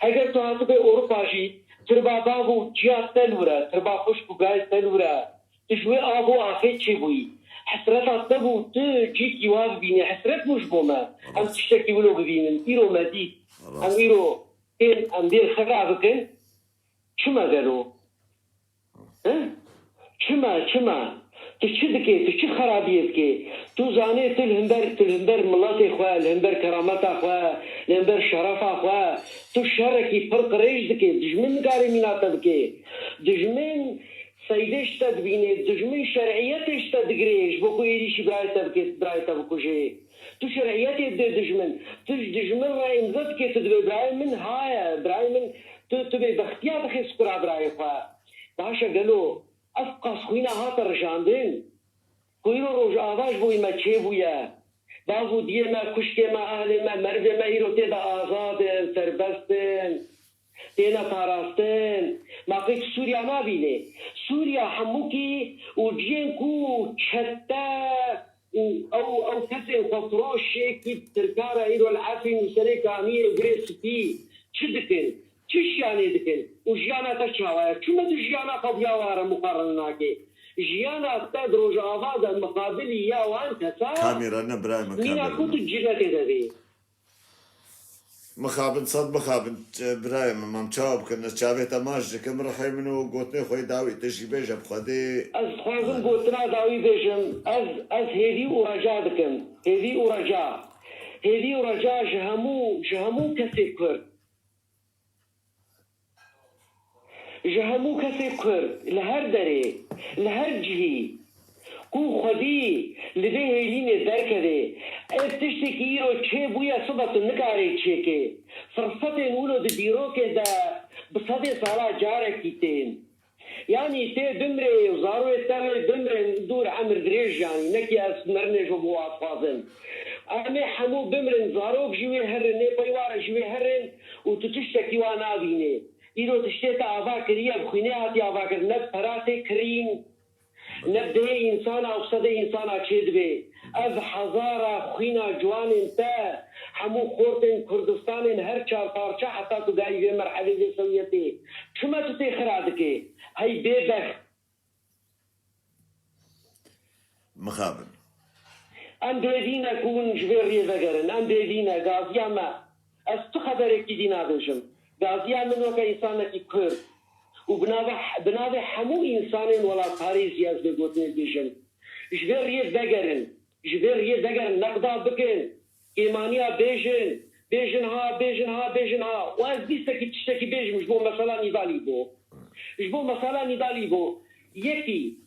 Eger tu hatibê Ewropa jî, tirba bav û ciya te li wir e, tirba xwişk û birayê te li wir e. Tu ji wê av û afê çêbûyî. Hesreta te bû, tu cîkî wa bibînî. Hesret bû ji bo me. Em Rast. tiştekî wilo bibînin. Îro me dît. Rast. Em îro tên, em dê xira bikin. Çima gelo? He? Çima, çima? Tu çi dikê? Tu çi xerabiyê dikê? Tu zanê tu li hember, tu li hember miletê xwe, li hember kerameta xwe, li hember şerefa xwe, tu şerekî pir qirêj dikê. Dijmin nikare mîna te bike. Dijmin Seydê ji te dibîne, dijmin şer'iyetê ji te digire, ji bo ku êrîşî birayê te bike, birayê te bikuje. Tu şer'iyetê didê dijmin. Tu ji dijmin re îmze dike, tu dibê birayê min haye, birayê min, tu, tu bêbextiya dixê skura birayê xwe. Baş e gelo, ev qas xwîna hate rijandin? Ku îro Rojava ji bo me çêbûye. Bav û diyê me, kuşkê me, ehlê me, merivê me îro tê de azad in, serbest in. Têne parastin. Ma qey tu Sûriya nabînê? Sûriya hemûkî û cihên ku çete û ew, ew kesên xwefiroşê kî Tirka re îro li Efrîn û serê kaniyê û gurê spî çi dikin? Çi jiyanê dikin? Û jiyana te çawa ye? Çima tu jiyana xwe bi ya wa re muqarene nakê? Jiyana te di Rojava de miqabilî ya wan kesa Kamîra ne birayê min, mîna kamîra ku ne. tu cinetê de bî. Mixabin, sed mixabin, ç-, birayê min, mam çawa bikin, ez çavê te maç dikim, rihê min û gotinê xwe yê dawî, tu jî bêje bi Xwedê. Ez dixwazim gotina dawî bêjim, ez, ez hêvî û reca dikim, hêvî û reca. Hêvî û reca ji hemû, ji hemû kesê Kurd. Ji hemû kesê Kurd, li her derê, li her cihî, ku xwedî li vê hêlînê derkeve, ev tiştekî îro çêbûye, sibe tu nikarê çêkê. Firsetên wilo di dîrokê de bi sedê sala carekî tên. Yanî tê bimrê û zarokê te wê bimrin, dûr emir dirêj, yanî nekî ez mirinê ji bo wan dixwazim. Em ê hemû bimrin, zarok jî wê herin, nê peywa re jî wê herin û tu tiştekî wan nabînê. Îro tiştê te ava kiriye, bi xwînê hatiye avakirin, ne bi pera tê kirîn, ne bi dihê însana û sedê însana çêdibe. Ev hezara xwîna ciwanên te, hemû xortên Kurdistanê li her çar parça heta tu gayî vê merhelê vê sewiyetê. Çima tu tê xira dikê? Hey bêbext. Mixabin. Em bêdî ne ku hûn ji vê riyê vegerin. Em bêdî ne. Gaziya me. Ez tu xeberekî dî nabêjim. Gaziya min weke însanekî Kurd û bi navê, bi navê hemû însanên welatparêzî ez vê gotinê dibêjim. Ji vê riyê vegerin. Ji vê riyê vegerin. Neqda bikin. Kêmaniya bêjin. Bêjin ha, bêjin ha, bêjin ha. Û ez bîstekî tiştekî bêjim ji bo mesela Nîdal Îbo. Ji bo mesela Nîdal Îbo. Yekî,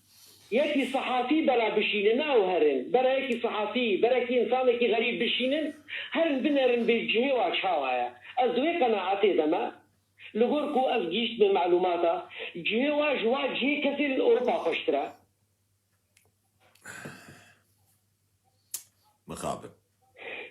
yekî sehafî bera bişînin, ew herin. Bera yekî sehafî, bera yekî însanekî xerîb bişînin, herin binerin bê cihê wa çawa ye. Ez di wê qenaetê de me. Li gor ku ez gihîştime melûmata, cihê wa ji wa cihê kesê li Ewropa xweştir e. Mixabin.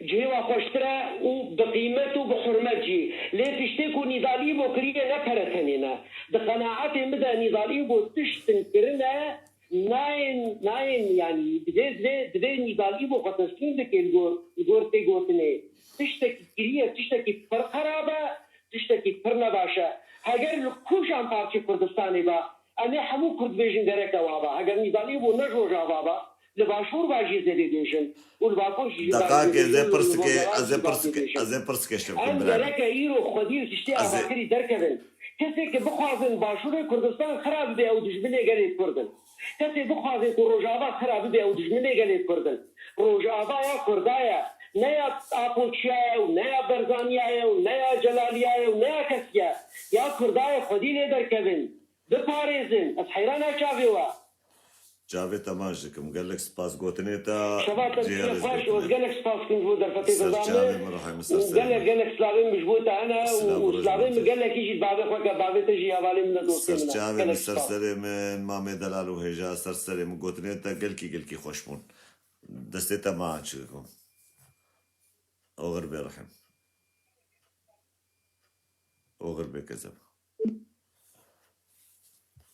Cihê wa xweştir e û bi qîmet û bi hurmet jî. Lê tiştê ku Nîdal Îbo kiriye ne pere tenê ne. Di qenaetê min de Nîdal Îbo tiştin kirine nayên, nayên, yanî divê, divê, divê Nîdal Îbo xwe teslîm bike li gor, li gor tê gotinê. Tiştekî kiriye, tiştekî pir xerab e, tiştekî pir nebaş e. Heger li kûjan parçê Kurdistanê be, em ê hemû Kurd bêjin gereke wa be. Heger Nîdal Îbo ne ji Rojava be, li Başûr ve jî zêdê bêjin û li Bakur jî zêdê bêjin. Deqakê, ez ê pirsike, ez ê pirsike, ez ê pirsike ji te bikim, bira min. Em gereke îro xwedî li tiştê avakirî derkevin. Kesê ke bixwazin Başûrê Kurdistan xira bibe, ew dijminê gelê Kurd in. Kesê bixwazin ku Rojava xira bibe, ew dijminê gelê Kurd in. Rojava ya Kurda ye, ne ya Apoçiya ye û ne ya Berzaniya ye û ne ya Celaliya ye û ne ya kesî ye. Ya Kurda ye, xwedî lê derkevin. Biparêzin. Ez heyrana çavê we. Çavê te maç dikim. Gelek spas gotinê te. Şeva te bîne xweş û ez gelek spas dikim ji bo derfetê te dane. Û gelek gelek slavên min ji bo te hene û slavên min gelekî jî bavê xwe ke bavê te jî hevalê min e, dostê min e. Ser çavê min, ser serê min, mamê delal û hêja, ser serê min, gotinê te gelkî gelkî xweş bûn. Destê te maç dikim. Oxir bê rehim. Oxir bê kezeb.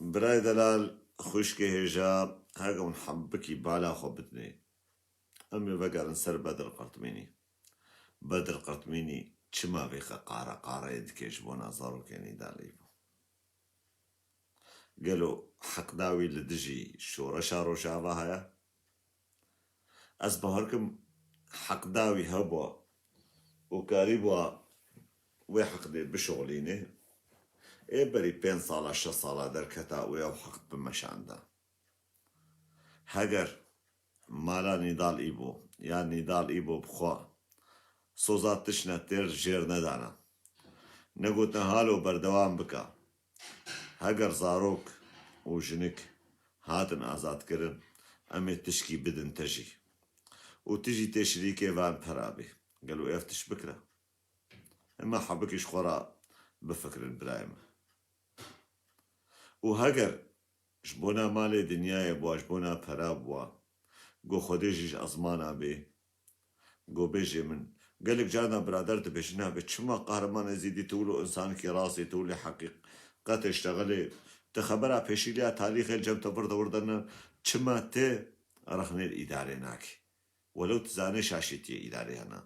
Birayê delal, xwişkê hêja, heger hûn hebbikî bala xwe bidinê, em ê vegerin ser Bedir Qirtmînî. Bedir Qirtmînî çima vê qeqare qareyê dike ji bona zarokên Nîdal Îbo? Gelo heqda wî li dijî şoreşa Rojava heye? Ez bawer kim heqda wî hebû û karîbû wê heqdê bişuxlîne, ê berî pênc sala, şeş sala derketa û ew heqd bimeşanda. Heger mala Nîdal Îbo ya Nîdal Îbo bi xwe soza tiştine têr jêr nedana, negotine halo berdewam bike. Heger zarok û jinik hatin azadkirin, em ê tişkî bidin te jî. Û tu jî tê şirîkê van pera bî. Gelo ev tişt bikira? Hema hebikî ji xwe re bifikirin birayê min. Û heger ji bona malê dinyayê bûa, ji bona pera bûa, go Xwedê jî ji ezmana bê, go bêjê min, gelek carna birader dibêjin, nabê çima Qehreman Êzîdî tu wilo însanekî rastî, tu wilê heqîqetê ştexilê, tu xebera pêşîliya tarîxê li cem te vir de wir de ne, çima tu rexnê li îdarê nakî? Welew tu zanê şaşîtiyê îdarê hene.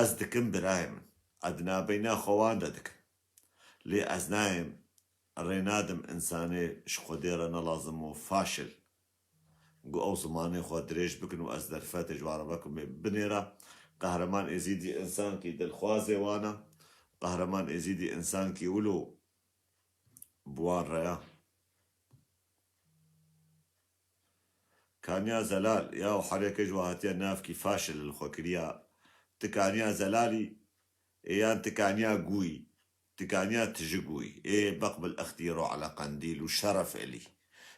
Ez dikim birayê min, ez di navbeyna xwe wan de dikim. Lê ez nayêm rê nadim însanê ji Xwedê re ne lazim û faşil. Ku ew zimanê xwe dirêj bikin û ez derfetê ji wan re vekim ê binêre. Qehreman Êzîdî însankî dilxwazê wan e. Qehreman Êzîdî însankî wilo bi wan re ya. Kaniya zelal, ya û hereke ji we hatiye navkî faşil li xwe kiriya. Ti kaniya zelalî, ê yan ti kaniya gûyî, ti kaniya tiji gûyî. Ê beqbil ixtî ro ele qendîl û şeref elî.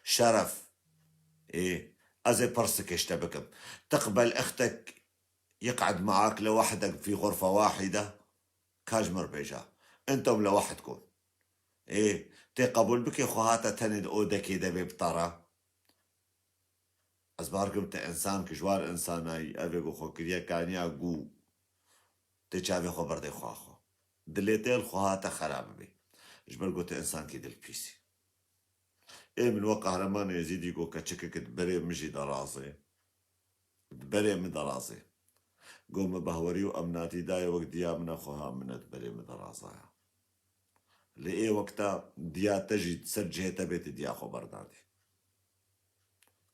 Şeref. Ê, ez ê pirsike ji te bikim. Tiqbel ixtek yeq'ed me'ak le wehdek fî xurfe wahîde? Ka ji mir bêje. Entum le wahidkum. Ê, tê qebûl bike xwe hate tenê di odekê de bê bi te re? Ez bar kim te însan ki ji war însanayî, evê ku xwe kiriye kaniya gû, tê çavê xwe berdê xwe xwe. Dilê te li xwe hate xera bibê. Ji ber ku te însankî dilpîsî. Ê min wek Qehreman Êzîdî got, keçikek di berê min jî derazê. Di berê min derazê. Got, min behwerî û emnatî dayê wek diya min e, xweha min e, di berê min derazaya. Lê ê wexta diya te jî di ser cihê te bê, tu diya xwe berdadî.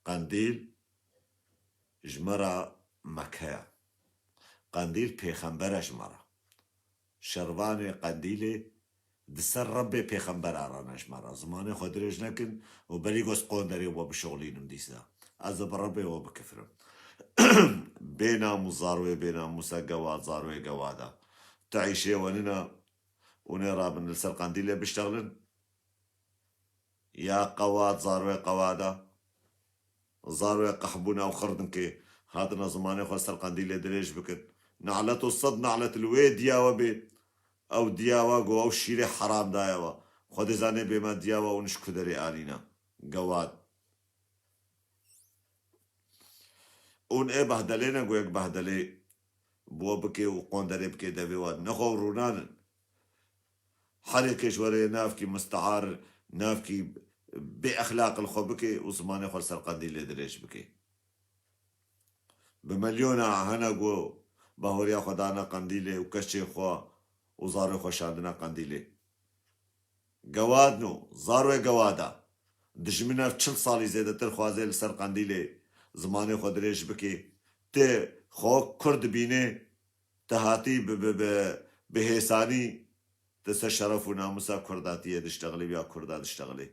Qendîl ji me re Meke ye. Qendîl pêxember e ji me re. Şervanê qendîlê di ser Rebbê pêxembera re ne ji me re. Zimanê xwe dirêj nekin û belî goz qonderê we bişoxlînim dîsa. Ez ê bi Rebbê we bikifirim. Bênamûs zarwê bênamûs e, gewad zarwê gewad e. Tu îşê we nina û nê rabin li ser qendîlê biştexlin. Ya qewad, zarwê qewada. Zarwê qehbûna û xirdinkê hatina zimanê xwe ser qendîlê dirêj bikin. Nalet û sed nalet li wê diya we bê. Ew diya we ku ew şîrê heram daye we. Xwedê zanê bê me diya we û niş ku derê anîna. Gewad. Ûn ê behdelê ne ku yek behdelê bo bikê û qonderê bikê devê we. Nexwe rûnanin. Herêkê ji we re yê navkî mistehar, navkî bê exlaq li xwe bikê û zimanê xwe li ser qendîlê dirêj bikê. Bi milyona hene ku bahweriya xwe dana qendîlê û keçê xwe û zarê xwe şandina qendîlê. Gewad no, zarwê gewada. Dijmin ev çil salî zêdetir xwazê li ser qendîlê zimanê xwe dirêj bikê. Tê xwe Kurd dibînê, te hatî bi, bi, bi, bi hêsanî, te ser şeref û namûsa Kurda tiyê diştexilî ya Kurda diştexilî.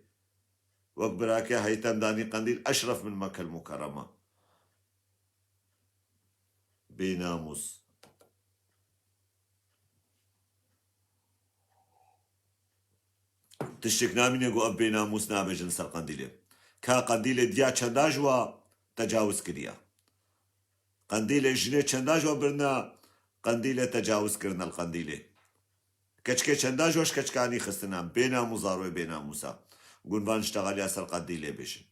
Wek birakê Heytem danî qendîl eşref min Mekel Mukerrema. Bênamûs. Tiştek namîne ku ev bênamûs nabêjin ser qendîlê. Ka qendîlê diya çenda ji wa tecawuz kiriya. Qendîlê jinê çenda ji wa birina qendîlê tecawuz kirine li qendîlê. Keçikê çenda ji wa ji keçikanî xistina. Bênamûs zarwê bênamûsa. Gunvan ji texaliya ser qendîlê bêjin.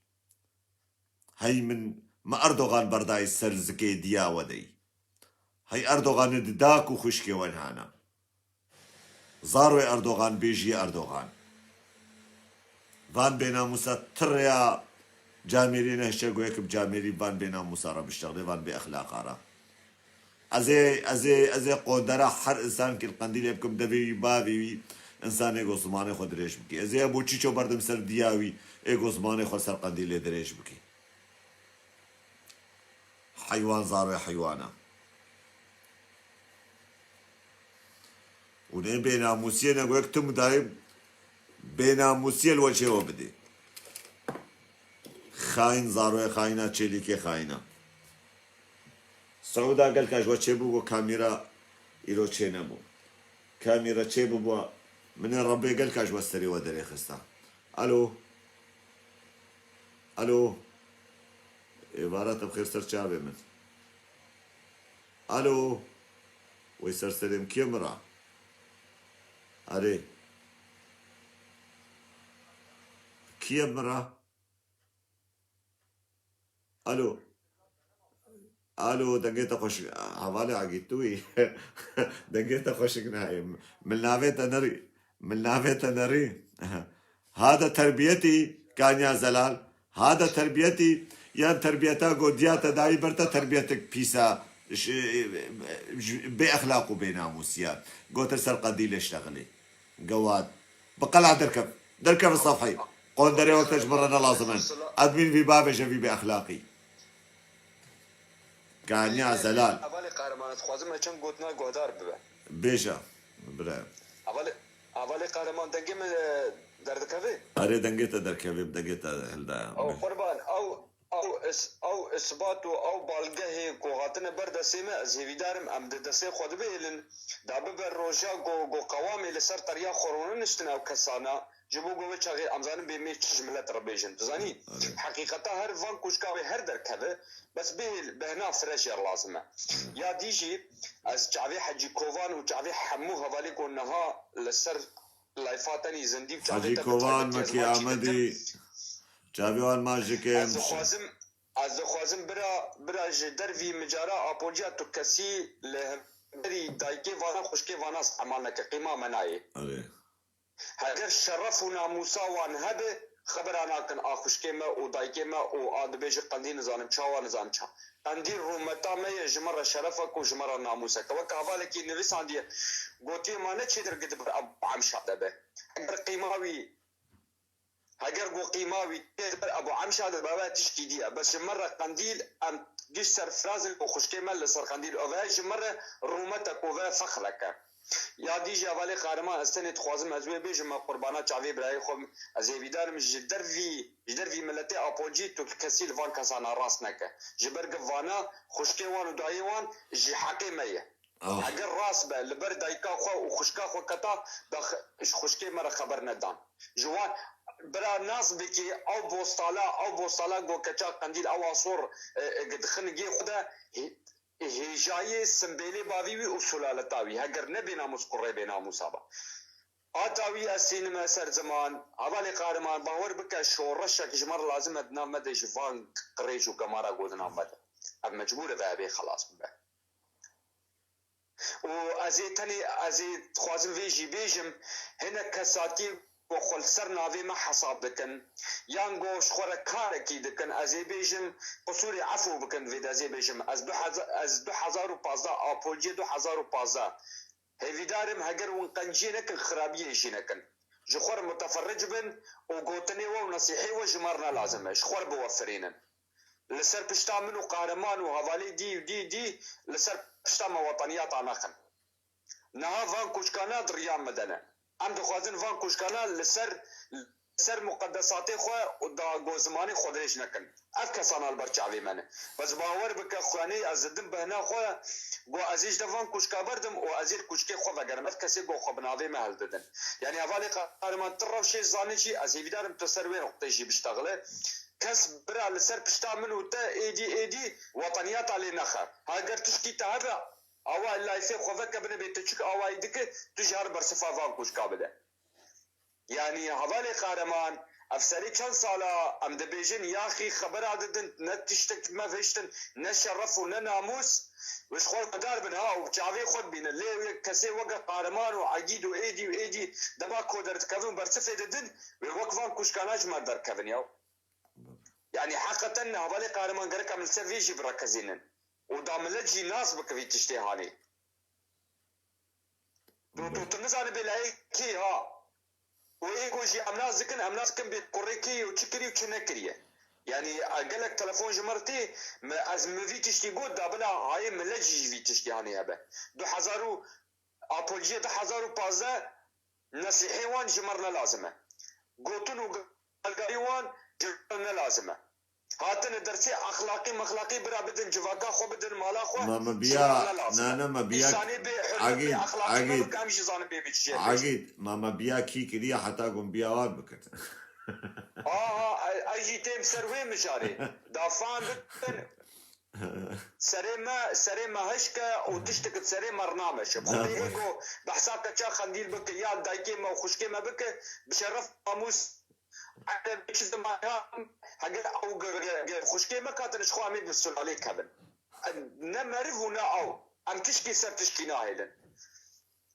Hey min, me Erdogan berdayî ser zikê diya we deyî. Hey Erdogan di dak û xwişkê we hana. Zarwê Erdogan bêjî Erdogan. Van bênamûsa tirreya camêrî nehişe goyek bi camêrî van bênamûsa re biştexlê, van bê exlaqa re. Ez ê, ez ê, ez ê qondera her însankî li qendîlê bikim, devê wî, bavê wî, însanê ku zimanê xwe dirêj bikî. Ez ê bo çîço berdim ser diya wî, ê ku zimanê xwe ser qendîlê dirêj bikî. Heywan zarwê heywana. Û nê bênamûsiyê ne wek tu mudayê bênamûsiyê li weçê we bidê. Xayîn zarwê xayîna çêlîkê xayîna. Siûda gelka ji we çêbû ku kamîra îro çênebû. Kamîra çêbûbû, min ê Rebbê gelka ji we serê we derêxista. Alo. Alo. Êvara te bi xêr ser çavê min. Alo. Wey ser serê min kê min ra? Erê. Kê min ra? Alo. Alo, dengê te xweşik. Hevalê Agîtûyî. Dengê te xweşik nayê. Min navê te nerî. Min navê te nerî. Hade terbiyetî, Kanya Zelal. Hade terbiyetî, yan terbiyeta ku diya te dayî ber te terbiyetek pîsa, ş-, j-, bê exlaq û bê namûsiya. Gote ser qedîlê ştexilî. Gewad. Bi qela derkev. Derkev sefhî. Qonderê wekte ji min re ne lazim in. Admîn vî bavêje vî bê exlaqî. Kanya Zelal. Hevalê Qehreman, ez dixwazim me çend gotina guhdar bibe. Bêje. Bire. Hevalê, hevalê Qehreman, dengê min, e, derdikeve? Erê, dengê te derkeve, dengê te hildaya. Ew qurban, ew, ew is-, ew isbat û ew balgehê ku hatine ber destê me, ez hêvîdar im, em di destê xwe de bihêlin, da bibe roja ku, ku qewamê li ser teriya xwe rûniştin ew kesana, ji bo ku wê çaxê em zanin bê mê çi ji milet re bêjin. Tu zanî, erê, heqîqeta her van kuşka wê her derkeve, bes bê bêhna freş ya lazim e. Erê. Ya dî jî ez çavê Hecî Kovan û çavê hemû hevalê ku niha li ser layfa tenî zindî û çavê Hecî te bi Kovan, taybetî ez Mekî van çî Amedî, dikim. Çavê wan ma ji ke Ez em dixwazim, ez dixwazim bira, bira ji dervî micara apociya tu kesî li hemberî dayikê vana, xwişkê vana îstemal neke, qîma me nayê. Erê. Heger şeref û namûsa wan hebe, Xebera nakin a xwişkê me û dayikê me û a dibêje Qendîl nizanim çawa, nizanim ça. Qendîl rûmeta me ye, ji me re şerefek û ji me re namûsek e. Weke hevalekî nivîsandiye, gotiye ma ne çêtir gidibir Ebu Emşa de be. Eger qîma wî, heger go qîma wî çêtir Ebu Emşa de be, we tişkî dî ye. Bes ji me re Qendîl, em giş serfiraz in ku xwişkê me li ser Qendîl ove, ji me re rûmetek û ve fexrek e. Ya dî jî hevalê Qahreman, ez tenê dixwazim ez wê bêjim, me qurbana çavê birayê xwe, ez hêvîdar im ji dervî, ji dervî miletê Aponcî tu kesî li van kesana rast neke. Ji ber ku vana xwişkê wan û dayê wan ji heqê me ye. Ah. Heger rast be, li ber dayika xwe û xwişka xwe keta, da x-, ji xwişkê me re xeber nedan. Ji wan bira nas bikî, ew bostala, ew bostala go keça Qendîl, ew asor, e, e, dixin gê xwe de, hê-, hêjayê simbêlê bavî wî û sulaleta wî, heger ne bênamûs kurê bênamûsa ba. Ata wî ez tînime ser ziman, hevalê Qahreman, bawer bike şoreşek ji me re lazim e, di nav me de ji van qirêj û gemara go di nav me de. Ev mecbûr e vebe xelas bibe. Û ez ê tenê, ez ê dixwazim vê jî bêjim, hinek kesatiyê ku xwe li ser navê me hesab dikin, yan ku ji xwe re karekî dikin, ez ê bêjim, qisûrê efû bikin vê de ez ê bêjim. Ez du hezar, ez du hezar û pazdeh, Aponciyê du hezar û pazdeh, hêvîdar im heger hûn qenciyê nekin, xirabiyê jî nekin. Ji xwe re muteferric bin û gotinê we û nesîhê we ji me re ne lazim e. Ji xwe re biwefirînin. Li ser pişta min û Qahreman û hevalê dî û dî dî li ser pişta me weteniyata nexin. Niha van kûçkana di riya me de ne. Em dixwazin van kûçkana li ser, li ser muqedesatê xwe û da go zimanê xwe dirêj nekin. Ev kesana li ber çavê me ne. Bes bawer bike xwenê ez didim bihna xwe, go ez ê ji de van kûçka berdim û ez ê li kûçkê xwe vegerim. Ev kesê go xwe bi navê me hildidin. Yanî hevalê Qahreman, tu rewşê zanî jî, ez hêvîdar im tu ser wê nuqtê jî biştexile. Kes bira li ser pişta min û te êdî êdî weteniyata lê nexe. Heger tişkî te hebe, awa layfê xwe veke binê bê tu çik awayî dike, tu jî her bersifa van kûçka bide. Yanî hevalê Qahreman, ev serê çend sala em dibêjin, yaxî xebera didin, ne tiştek me vêştin, ne şeref û ne namûs. Wê ji xwe re xwedar bin ha û çavê xwe dibînin. Lê wê kesê weke Qahreman û Egîd û êdî û êdî dema ku derdikevin û bersifê didin, wê wek van kûçkana ji me re derkevin ya. Yanî heqeten hevalê Qahreman gerek em li ser vê jî birekezînin. Û da milet jî nas bike vî tiştê hanê. Tu, tu, tu nizanibê layê kê ha. Û ê ku jî em nas dikin, em nas dikin bê kurê kê ye û çi kiriye û çi nekiriye. Yanî, e, gelek telefon ji me re tê, me, ez mi vî tiştî got, da bila hayê milet jî ji vî tiştî hanê hebe. Du hezar û, Apolciyê du hezar û pazdeh nesîhê wan ji me re ne lazim e. Gotin û galgarî wan ji me re ne lazim e. Hatine dersê exlaqî mexlaqî bira bidin, civaka xwe bidin, mala xwe, Ma me biya, ne lazim e. Ne, ne, me biya, Însanê bê hurmet, bê Egîd, exlaqî Egîd, mebike, em jî zanin bê bi çi jê bêjin. Egîd, ma me biya kî kiriye heta ku em biya wan bikin. Aha, e, ez jî têm ser wê mijarê. Da fam bikin, serê me, serê me hişke û tiştik di serê me rinameşe. Xwedê ê ku behsa keça Xendîl bike, ya dayikê me û xwişkê me bike, bi şeref namûs Eger çi ziman ya, heger ew ge-, ge-, ge-, xwişkê me katine ji xwe em ê bi sulalê kevin. Em ne meriv û ne ew. Em tişkî ser tişkî nahêlin.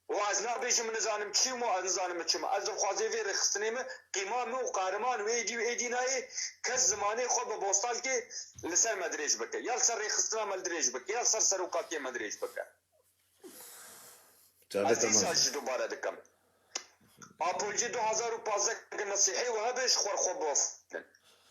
Û ez nabêjim nizanim çi û ez nizanim çi me. Ez dixwazê vê rêxistinê me, qîma me û qahreman wê dî û êdî nayê kes zimanê xwe bi bostalkê li ser me dirêj bike. Ya li ser rêxistina me li dirêj bike, ya li ser serokatiya me dirêj bike. Çavê Ez îsa jî dubare dikim. Apolcî du hezar û pazdeh ke nesîhê we hebe ji xwe xwe bofirînin.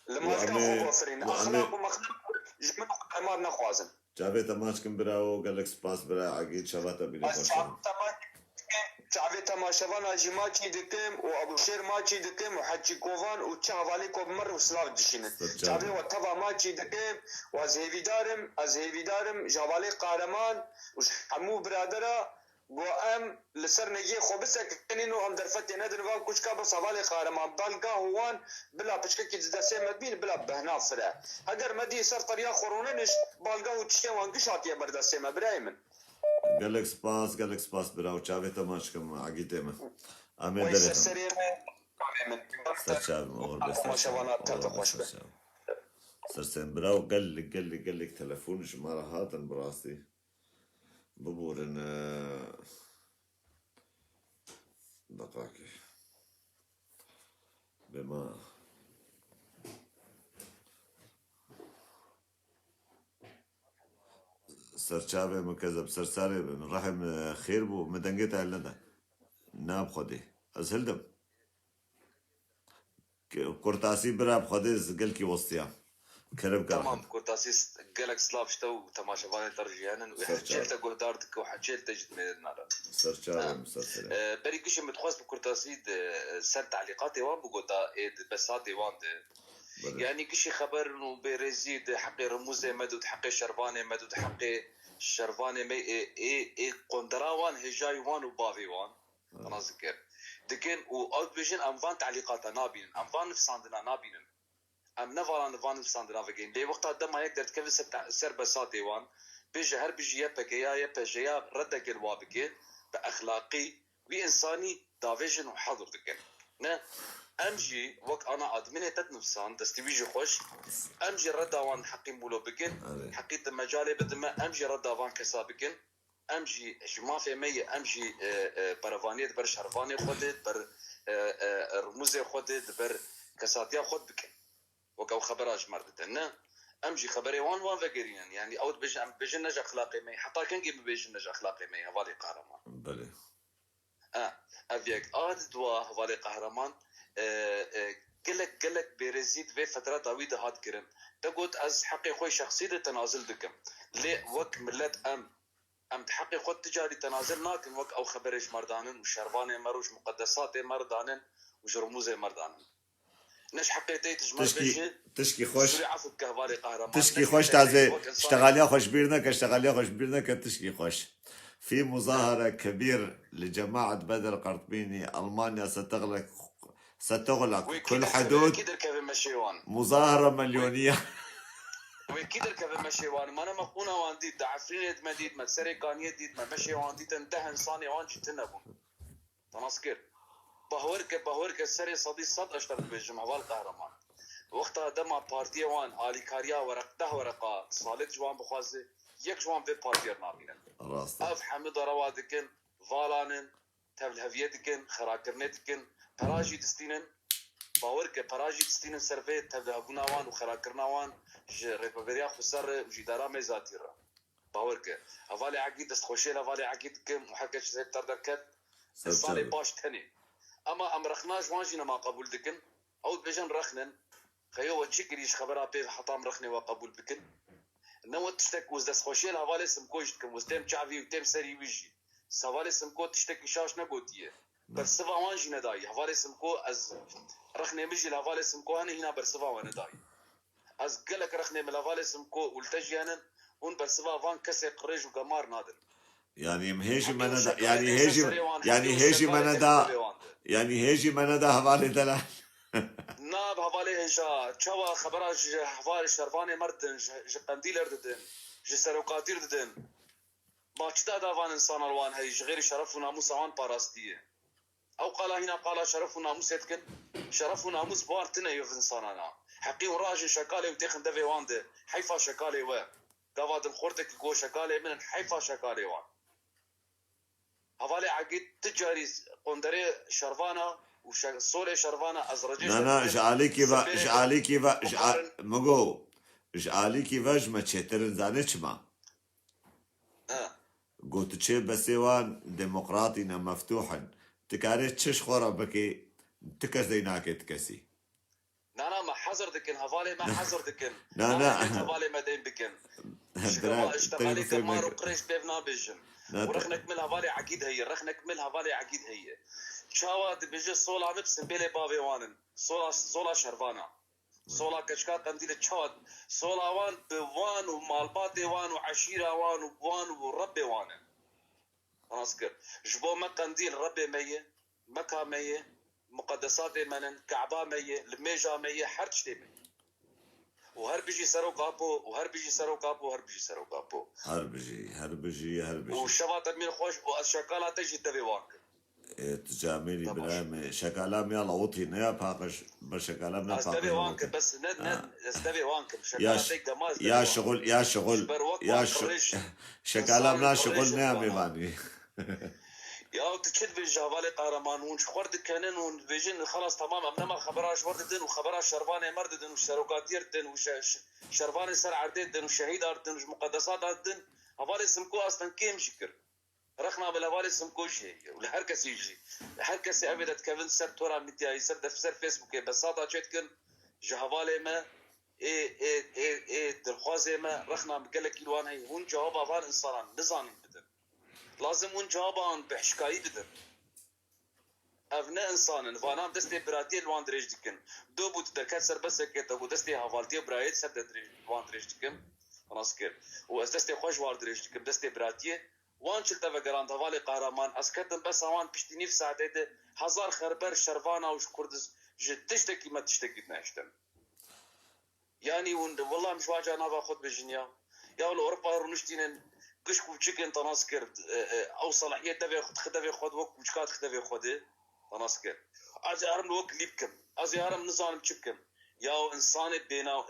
Li malka xwe bofirînin. Exlaq û mexlaq ji min û qehmar nexwazin. Çavê te maç kim birawo, gelek spas bira Egîd, çava te bîne xweş. Ez çavê te maç dikim, çavê temaşevana jî maçî dikim û Ebûşêr maçî dikim û Hecî Kovan û çi hevalê ku bi min re û silav dişînin. Çavê we teva maçî dikim û ez hêvîdar im, ez hêvîdar im ji hevalê Qahreman û ji hemû biradera Go em li ser negiyê xwe bisekinîn û em derfetê nedin van kûçka, bes hevalê Qahreman, balgah û wan bila piçkekî di destê me bîn, bila behna fire. Heger me dî ser teriya xwe rûnenişt, balgah û tiştê wan giş hatiye ber destê me, birayê min. Gelek spas, gelek spas bira û çavê te maç kim Egîdê min. Em ê derê ser serê me, çavê min. Ser çavê min, oxir be, ser çavê min. Ser sen bira û gelek, gelek, gelek telefon ji me re hatin bi rastî. Biborin, e, deqakê. Bê ma, Serçavê min kezeb, serçavê min. Rehim, e, xêr bû, min dengê te hel neda. Na bi Xwedê. Ez hildim. Ke-, kurtasî bira bi Xwedê ez gelkî westiya. Kerem kar Tamam, Ahmed. Kurtasî s-, gelek silav ji te û temaşevanên te re jî henin û Serçe. Hecê li te guhdar dike û hecê li te jî dimêne nare. Serçe Ha. em, serçe. E, berî gişê min dixwest bi kurtasî di, e, ser telîqatê wan bigota, ê di besatê wan de. Belê. Yanî gişî xeber û bêrêzî di heqê rimûzê me de, di heqê şervanê me de, di heqê şervanê me ê, ê, ê qondera wan, hêjayî wan û bavê wan. Evet. Nas dike. Dikin û ew dibêjin, em van telîqata nabînin, em van nivsandina nabînin. Em ne varan van nivsandina vegerin. Lê wexta dema yek derdikeve ser te-, ser besatê wan, bêje her bijî Y P G ya Y P J ya redeke li wa bike, bi exlaqî, wî însanî davêjin û hedir dikin. Ne, em jî wek ana adminê te dinivsan, destî wî jî xweş, em jî reda wan heqî mûlo bikin, Evet. heqî di mecalê bidin me, em jî reda van kesa bikin. Em jî ji mafê me ye, em jî, e, e, berevaniyê di ber şervanê xwe de, di ber, e, e, rimûzê xwe de, di ber kesatiya xwe de bikin. Wek ew xebera ji me re didin, ne? Em jî xeberê wan wan vegerînin. Yanî ew dibêjin, em dibêjin ne ji exlaqê me ye. Heta kengê bibêjin ne ji exlaqê me ye, hevalê Qehreman. Belê. E, ev yek. A di dua, hevalê Qehreman, e, e, gelek, gelek bêrêzî di vê fetreta wî de hat kirin. Te got, ez heqê xwe şexsî de tenazil dikim. Lê wek milet em, em di heqê xwe ti carî tenazil nakin, wek ew xeberê ji me re danin û şervanê me re û ji muqedesatê me re danin û ji rimûzê me re danin. Ne ji heqê te yê tu ji me re Tişkî, bêjî, tişkî xweş. Sûrî efû bike hevalê Qehreman. Tişkî Ne xweş bêjî, tazê, wek însanê. Ştexaliya xweş bîr neke, ştexaliya xweş bîr neke, tişkî xweş. في مظاهرة كبير لجماعة بدر قرطبيني، ألمانيا ستغلق، ستغلق Wê kî كل derkeve, حدود. Kî derkeve meşê wan? مظاهرة مليونية. Wê kî derkeve meşê wan? Mane me qûna wan dît, di Efrînê de me dît, me di Serê Kaniyê dît, me meşê wan dîtin, deh însanê wan jî tune bûn. Te nas kir. Bawer ke, bawer ke serê sedî sed ez te dibêjim, heval Qehreman. Wexta dema partiyê wan alîkariya wereq, deh wereqa salê ji wan bixwaze, yek ji wan vê partiyê re namînin. Rast e. Ev hemû derewa dikin, valanin, tevliheviye dikin, xerakirinê dikin, pera jî distînin. Bawer ke pera jî distînin ser vê tevlihebûna wan û xerakirina wan ji Rêveberiya Xweser re û ji îdara mêzatî re. Bawer ke. Hevalê Egîd, destxweşiyê li hevalê Egîd dikim û her kes ji zêr ter derket. Ser Însanê çav. Baş tenê. Ema em rexna ji wan jî nema qebûl dikin. Ew dibêjin rexnin. Xeyo we çi kirî ji xebera pê heta em rexnê we qebûl bikin? Ne we tiştek û ez destxweşiyê li hevalê Simko jî dikim. Ez têm çavî û têm serî wî jî. Hevalê Simko tiştekî şaş negotiye. Bersiva wan jî nedayî. Hevalê Simko ez rexnê min jî li hevalê Simko hene hîna bersiva we nedayî. Ez gelek rexnê min li hevalê Simko û li te jî henin, hûn bersiva van kesê qirêj û gemar nadin. Yanî em hêjî Hemî me neda, şekalê yanî tê hêjî, serê wan, yanî hemî hêjî me şekalê tê neda, serê wan de. Yanî hêjî me neda hevalê delal. Na bi hevalê hêja, çawa xebera ji hevalê şervanê me re didin, ji, ji Qendîl re didin, ji serokatî re didin. Ma çi dada van insana li wan heyî, ji xêrî şeref û namûsa wan parastiye? Ew qala hîna qala şeref û namûsê dikin. Şeref û namûs bi wan tine, ev insanan a. Heqî û rajin şekalê û têxin devê wan de. Heyfa şekalê we. Gava din xortekî go şekalê min in, heyfa şekalê wan. Hevalê Egîd ti carî qonderê şervana û şe-, solê şervana ez recê Na, na, şervê ji alîkî ve, sibê ji alîkî ve, ji a-, bixwarin. Migo, ji alîkî ve ji me çêtir in, zanê çima? He. Got tu çê besê wan demokratî ne, meftûh in. Tu karê çi ji xwe re bikî, ti kes dey nake ti kesî. Na, na, me hezir dikin, hevalê me hezir dikin. Na, na. Naxwazin hevalê me deyn bikin. Ji Bira, heval-, ji te hevalê te mar û qirêj pêv nabêjin. Na, û te- rexnek min hevalê Egîd heye, rexnek min hevalê Egîd heye. Çawa dibêje sola min bi simbêlê bavê wan in. Sola, sola şervana. Sola keçika Qendîlê çawa? Sola wan bi wan û malbatê wan û eşîra wan û wan û Rebbê wan e. Nas kir. Ji bo me Qendîl Rebbê me ye, Meka me ye, muqedesatê me nin, Keba me ye, limêja me ye, her tiştê me ye. Û her bijî Serok Apo, û her bijî Serok Apo, her bijî Serok Apo. Her bijî, her bijî, her bijî. Û şeva te mîn xweş û ez şekala te jî devê wan kim. Ê, tu camêrî Te baş. Birayê me. Şekala me ya lawitî ne ya paqij. Ber şekala me Ez paqij devê wan lawitî. Kim, bes ne, ne, Ha. Ez devê wan kim. Ya Şekala ş-, te gema ez devê ya wan şixul, kim. Ya şixul, Ji ber wek ya wan şi-, qirêj, şekala insan me ya qirêj şixul ne ya bana. Mêvanî. Ya tu çi dibêjî hevalê Qehreman, hûn ji xwe dikenin, hûn dibêjin, xelas, temam, em nema xebera ji we didin û xebera şervanê me didin û serokatiyê didin û şe-, şe-, şervanê ser erdê didin û şehîda didin û ji muqedesata didin, Hevalê Simko aslen kêm jî kir. Rexna bi li hevalê Simko jî heye û li her kesî jî. Her kesê ev ê de dikevin ser tora medyayê, ser def-, ser Facebookê, besata çê dikin ji hevalê me, ê, ê, ê, ê, dilxwazê me, rexna bi gelekî li wan heye. Hûn cewaba van însanan nizanin bidin. Lazim hûn cewaba wan bi hişkayî bidin. Ev ne însan in. Vanan destê biratiyê li wan dirêj dikin. Do bû tu derket ser besekê te ku destê hevaltiyê û birayê ser de dirêj, li wan dirêj dikim. Rast kir. Û ez destê xwe ji wan dirêj dikim, destê biratiyê. Wan çil te vegerand hevalê qehreman. Ez ketim besa wan piştî nîv saetê de hezar xerber şervana û ji Kurdiz-, ji tiştekî me tiştekî dinehiştin. Yanî hûn, wela em ji wan ca nava xwe dibêjin ya. Ya li Ewropa rûniştînin, gişk û çikin te nas kir, e, e, ew selahiyet devê xwe, dixi devê xwe de, wek kûçika dixi devê xwe de, te nas kir. Ez ê herim li we gilî bikim. Ez ê herim nizanim çi bikim. Ya însanê bêna-,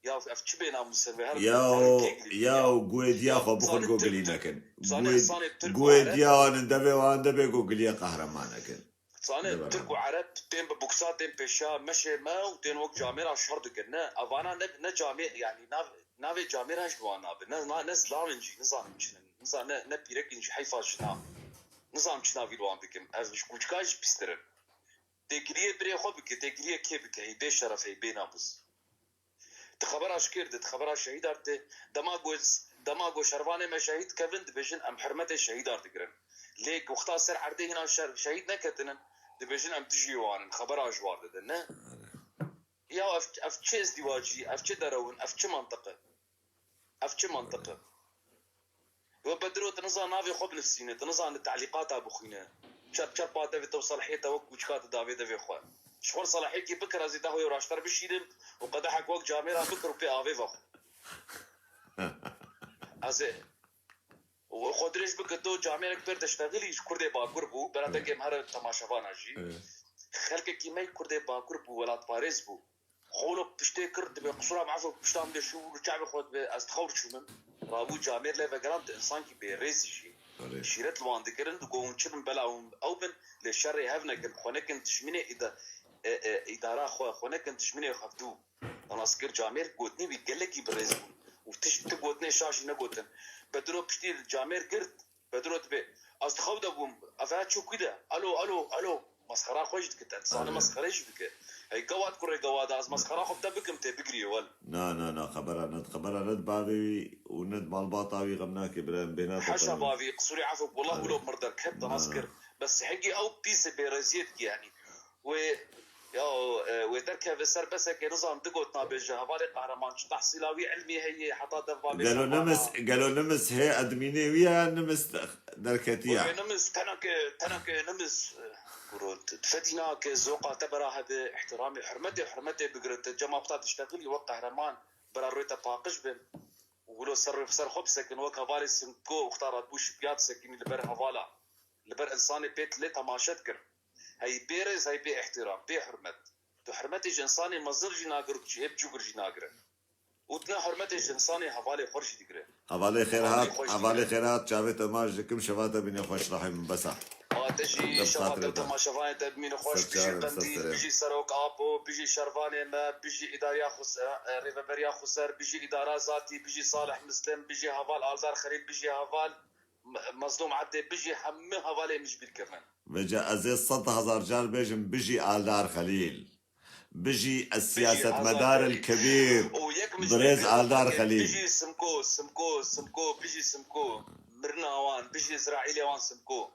ya ev çi bênamûs in, her Yaw, kek lî ya. Yaw guêdiya xwe bixwin go gilî nekin. Zanî Guêd-, însanê Tirk û Ereb guêdiya wan in devê wan de bê go giliye qehreman nekin. Dizane, Tirk û Ereb tên bi buksa, tên pêşiya meşê me û tên wek camêra şer dikin. Ne, evana ne, ne camê, yanî nav-, navê camêra ji wan nabe. Ne, na-, ne zilam in jî, nizanim çi ne. Niza-, ne, ne pîrek in jî, heyfa jina. Nizanim çi navî li wan bikim. Ev ji kûçika jî pîstir in. Têkiliyê birê xwe bike, têkiliyê kê bike, hey bê şeref, hey bê namûs. Di xebera ji kê re de, di xebera şehîda re de, dema ku, dema ku şervanê me şehîd dikevin, dibêjin em hurmetê şehîda re digirin. Lê wexta ser erdê hîna şer-, şehîd neketinin, dibêjin em dijî wan in, xebera ji wan re de, ne? Ya ev, ev çi izdîwacî, ev çi derew in, ev çi mantiq e? Ev çi mantiq e? We Bedro, tu nizan navê xwe binivîsîne, tu nizan li telîqata bixwîne. Çerp çerpa devê te û selahiyê te wek kûçika tu davê devê xwe. Ji xwe selahiyekî bikir, ez ê dehwê raşter bişînim û qedehek wek camêra bikir û pê avê vexwe. Ez ê, û xwe dirêj bike, tu camêrek pêr de ştexilî ji Kurdê Bakur bû, bera te kêm here temaşevana jî. Evet. Xelkekî me Kurdê Bakur bû, welatparêz bû. Xolo piştê kir, dibê qisûra min efû pişta min dê şû û çavê xwe dibê ez dixew çûmim. Rabû camêr lê vegeran tu însankî bêrêzî jî. Erê. Şîret li wan dikirin, digo hûn çi bin bela hûn ew bin, lê şerê hev nekin, xwe nekin dijminê îda-, e, e, îdara xwe, xwe nekin dijminê hevdû. Wana sikir camêr gotinê wî gelekî bi rêz bûn û tişt ti gotinê şaş jî negotin. Bedro piştî camêr girt, Bedro dibê, ez di xew de bûm. Ev çû kû de? Alo, alo, alo. Mesxera xwe jî dike. Te dizane mesxere jî dike. Hey gawad kurê gawada, ez mesxera xwe bi te bikim, tê bigiriyê wel. Na, na, na, xebera ne, xebera ne di bavê wî û ne di malbata wî xem nake, bira em bêhna te Haşa bavî, qisûrê efû, wallah wilo mir derket, te nas kir. Bes hegî ew pîsê bêreziyê dike yanî. Wê, ya, e, wê derkeve ser besekê, nizam du gotina bêje, hevalê qehreman, çi tehsîla wî ilmî heye, heta dev babê Gelo nimis, gelo nimis hê edmînê wî ya nimis derketiya? Wê nimis, teneke, teneke nimis, e, kuro, t-, fedîna ke zoqa te bera hebe, ihtiramê, hurmetê, hurmetê bigire, te cema xwe ta diştexilî wek qehreman, bera rê te paqij bin. Wilo ser, ser xwe bisekin, wek hevalê Simko, wexta radbû şipiya disekinî li ber hevala, li ber insanê pê lê temaşe dikir. Hey bê rêz, hey bê ihtiram, bê hurmet. Tu hurmetê ji insanê mezin jî nagir û tu ji hê biçûkir jî nagire. Û tu ne hurmetê ji insanê hevalê xwe jî digire. Hevalê xêr hat, hevalê xêr hat, çavê te maç dikim, şeva te bîne xweş, rehê min bes a. A te jî şeva te û temaşevanê te bimîne xweş, bijî Qendîl, bijî Serok Apo, bijî şervanê me, bijî îdariya Xuse-, e, rêveberiya Xuser, bijî îdara Zatî, bijî Salih Mislim, bijî heval Aldar Xelîl, bijî heval M-, Mezlûm Ebdê, bijî hemû hevalê min ji bîr kirine. Vêca ez ê sed hezar car bêjim, bijî Aldar Xelîl. Bijî ez siyasetmedar el kebîr. Û yek min ji bîr Birêz Aldar Xelîl. Bijî Simko, Simko, Simko, bijî Simko. Mirina wan, bijî Îsraîlê wan Simko.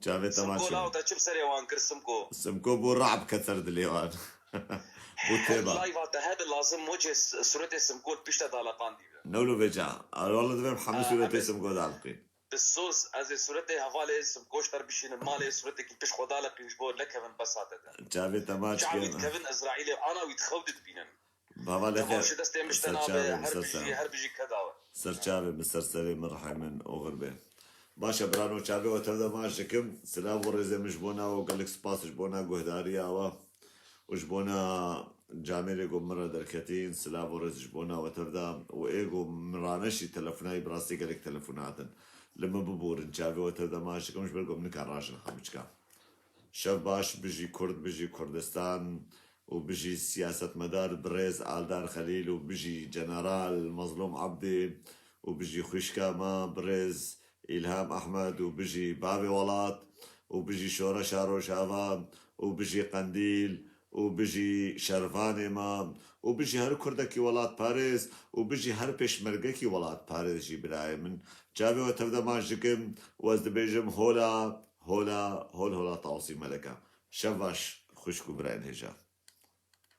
Çavê te maç Simko, law te çi bi serê wan kir Simko? Simko bû rab ket ser dilê wan. Bû têba. Her live te hebe lazim mocê s-, suretê Simko li pişte daleqandî be. Newlo vêca. Arwala divêm hemû suretê Simko daliqîn. Bi soz, ez ê suretê hevalê Simko ji te re bişînim malê, suretekî pişt xwe daliqîn ji bo nekevin besa te de. Çavê te maç kevin. Çavê dikevin Îsraîlê, ana wî di xew de dibînin. Hevalê xêr. Destê min ji te nabe, her bijî, her bijî keda we. Ser çavê min, ser serê min, rihê min oxir be. Baş e birano, çavê we tev de maç dikim. Silav û rêzê min ji bona we, gelek spas ji bona guhdariya we û ji bona camêrê ku min re derketîn. Silav û rêz ji bona we tev de û ê ku min raneşî telefonayî, bi rastî gelek telefonat in. Li min biborin, çavê we tev de maç dikim, ji ber ku min nikar rajin xemiçka. Şev baş, bijî Kurd, bijî Kurdistan û bijî siyasetmedar birêz Aldar Xelîl û bijî General Mezlûm Ebdî û bijî xwişka me birêz Îlham Ehmed û bijî bavê welat û bijî şoreşa Rojava û bijî Qendîl û bijî şervanê me û bijî her kurdekî welatparêz û bijî her pêşmergekî welatparêz jî birayê min. Çavê we tev de maç dikim û ez dibêjim hola, hola, hol hola Tawsî Meleka. Şev baş xwişk û birayên hêja.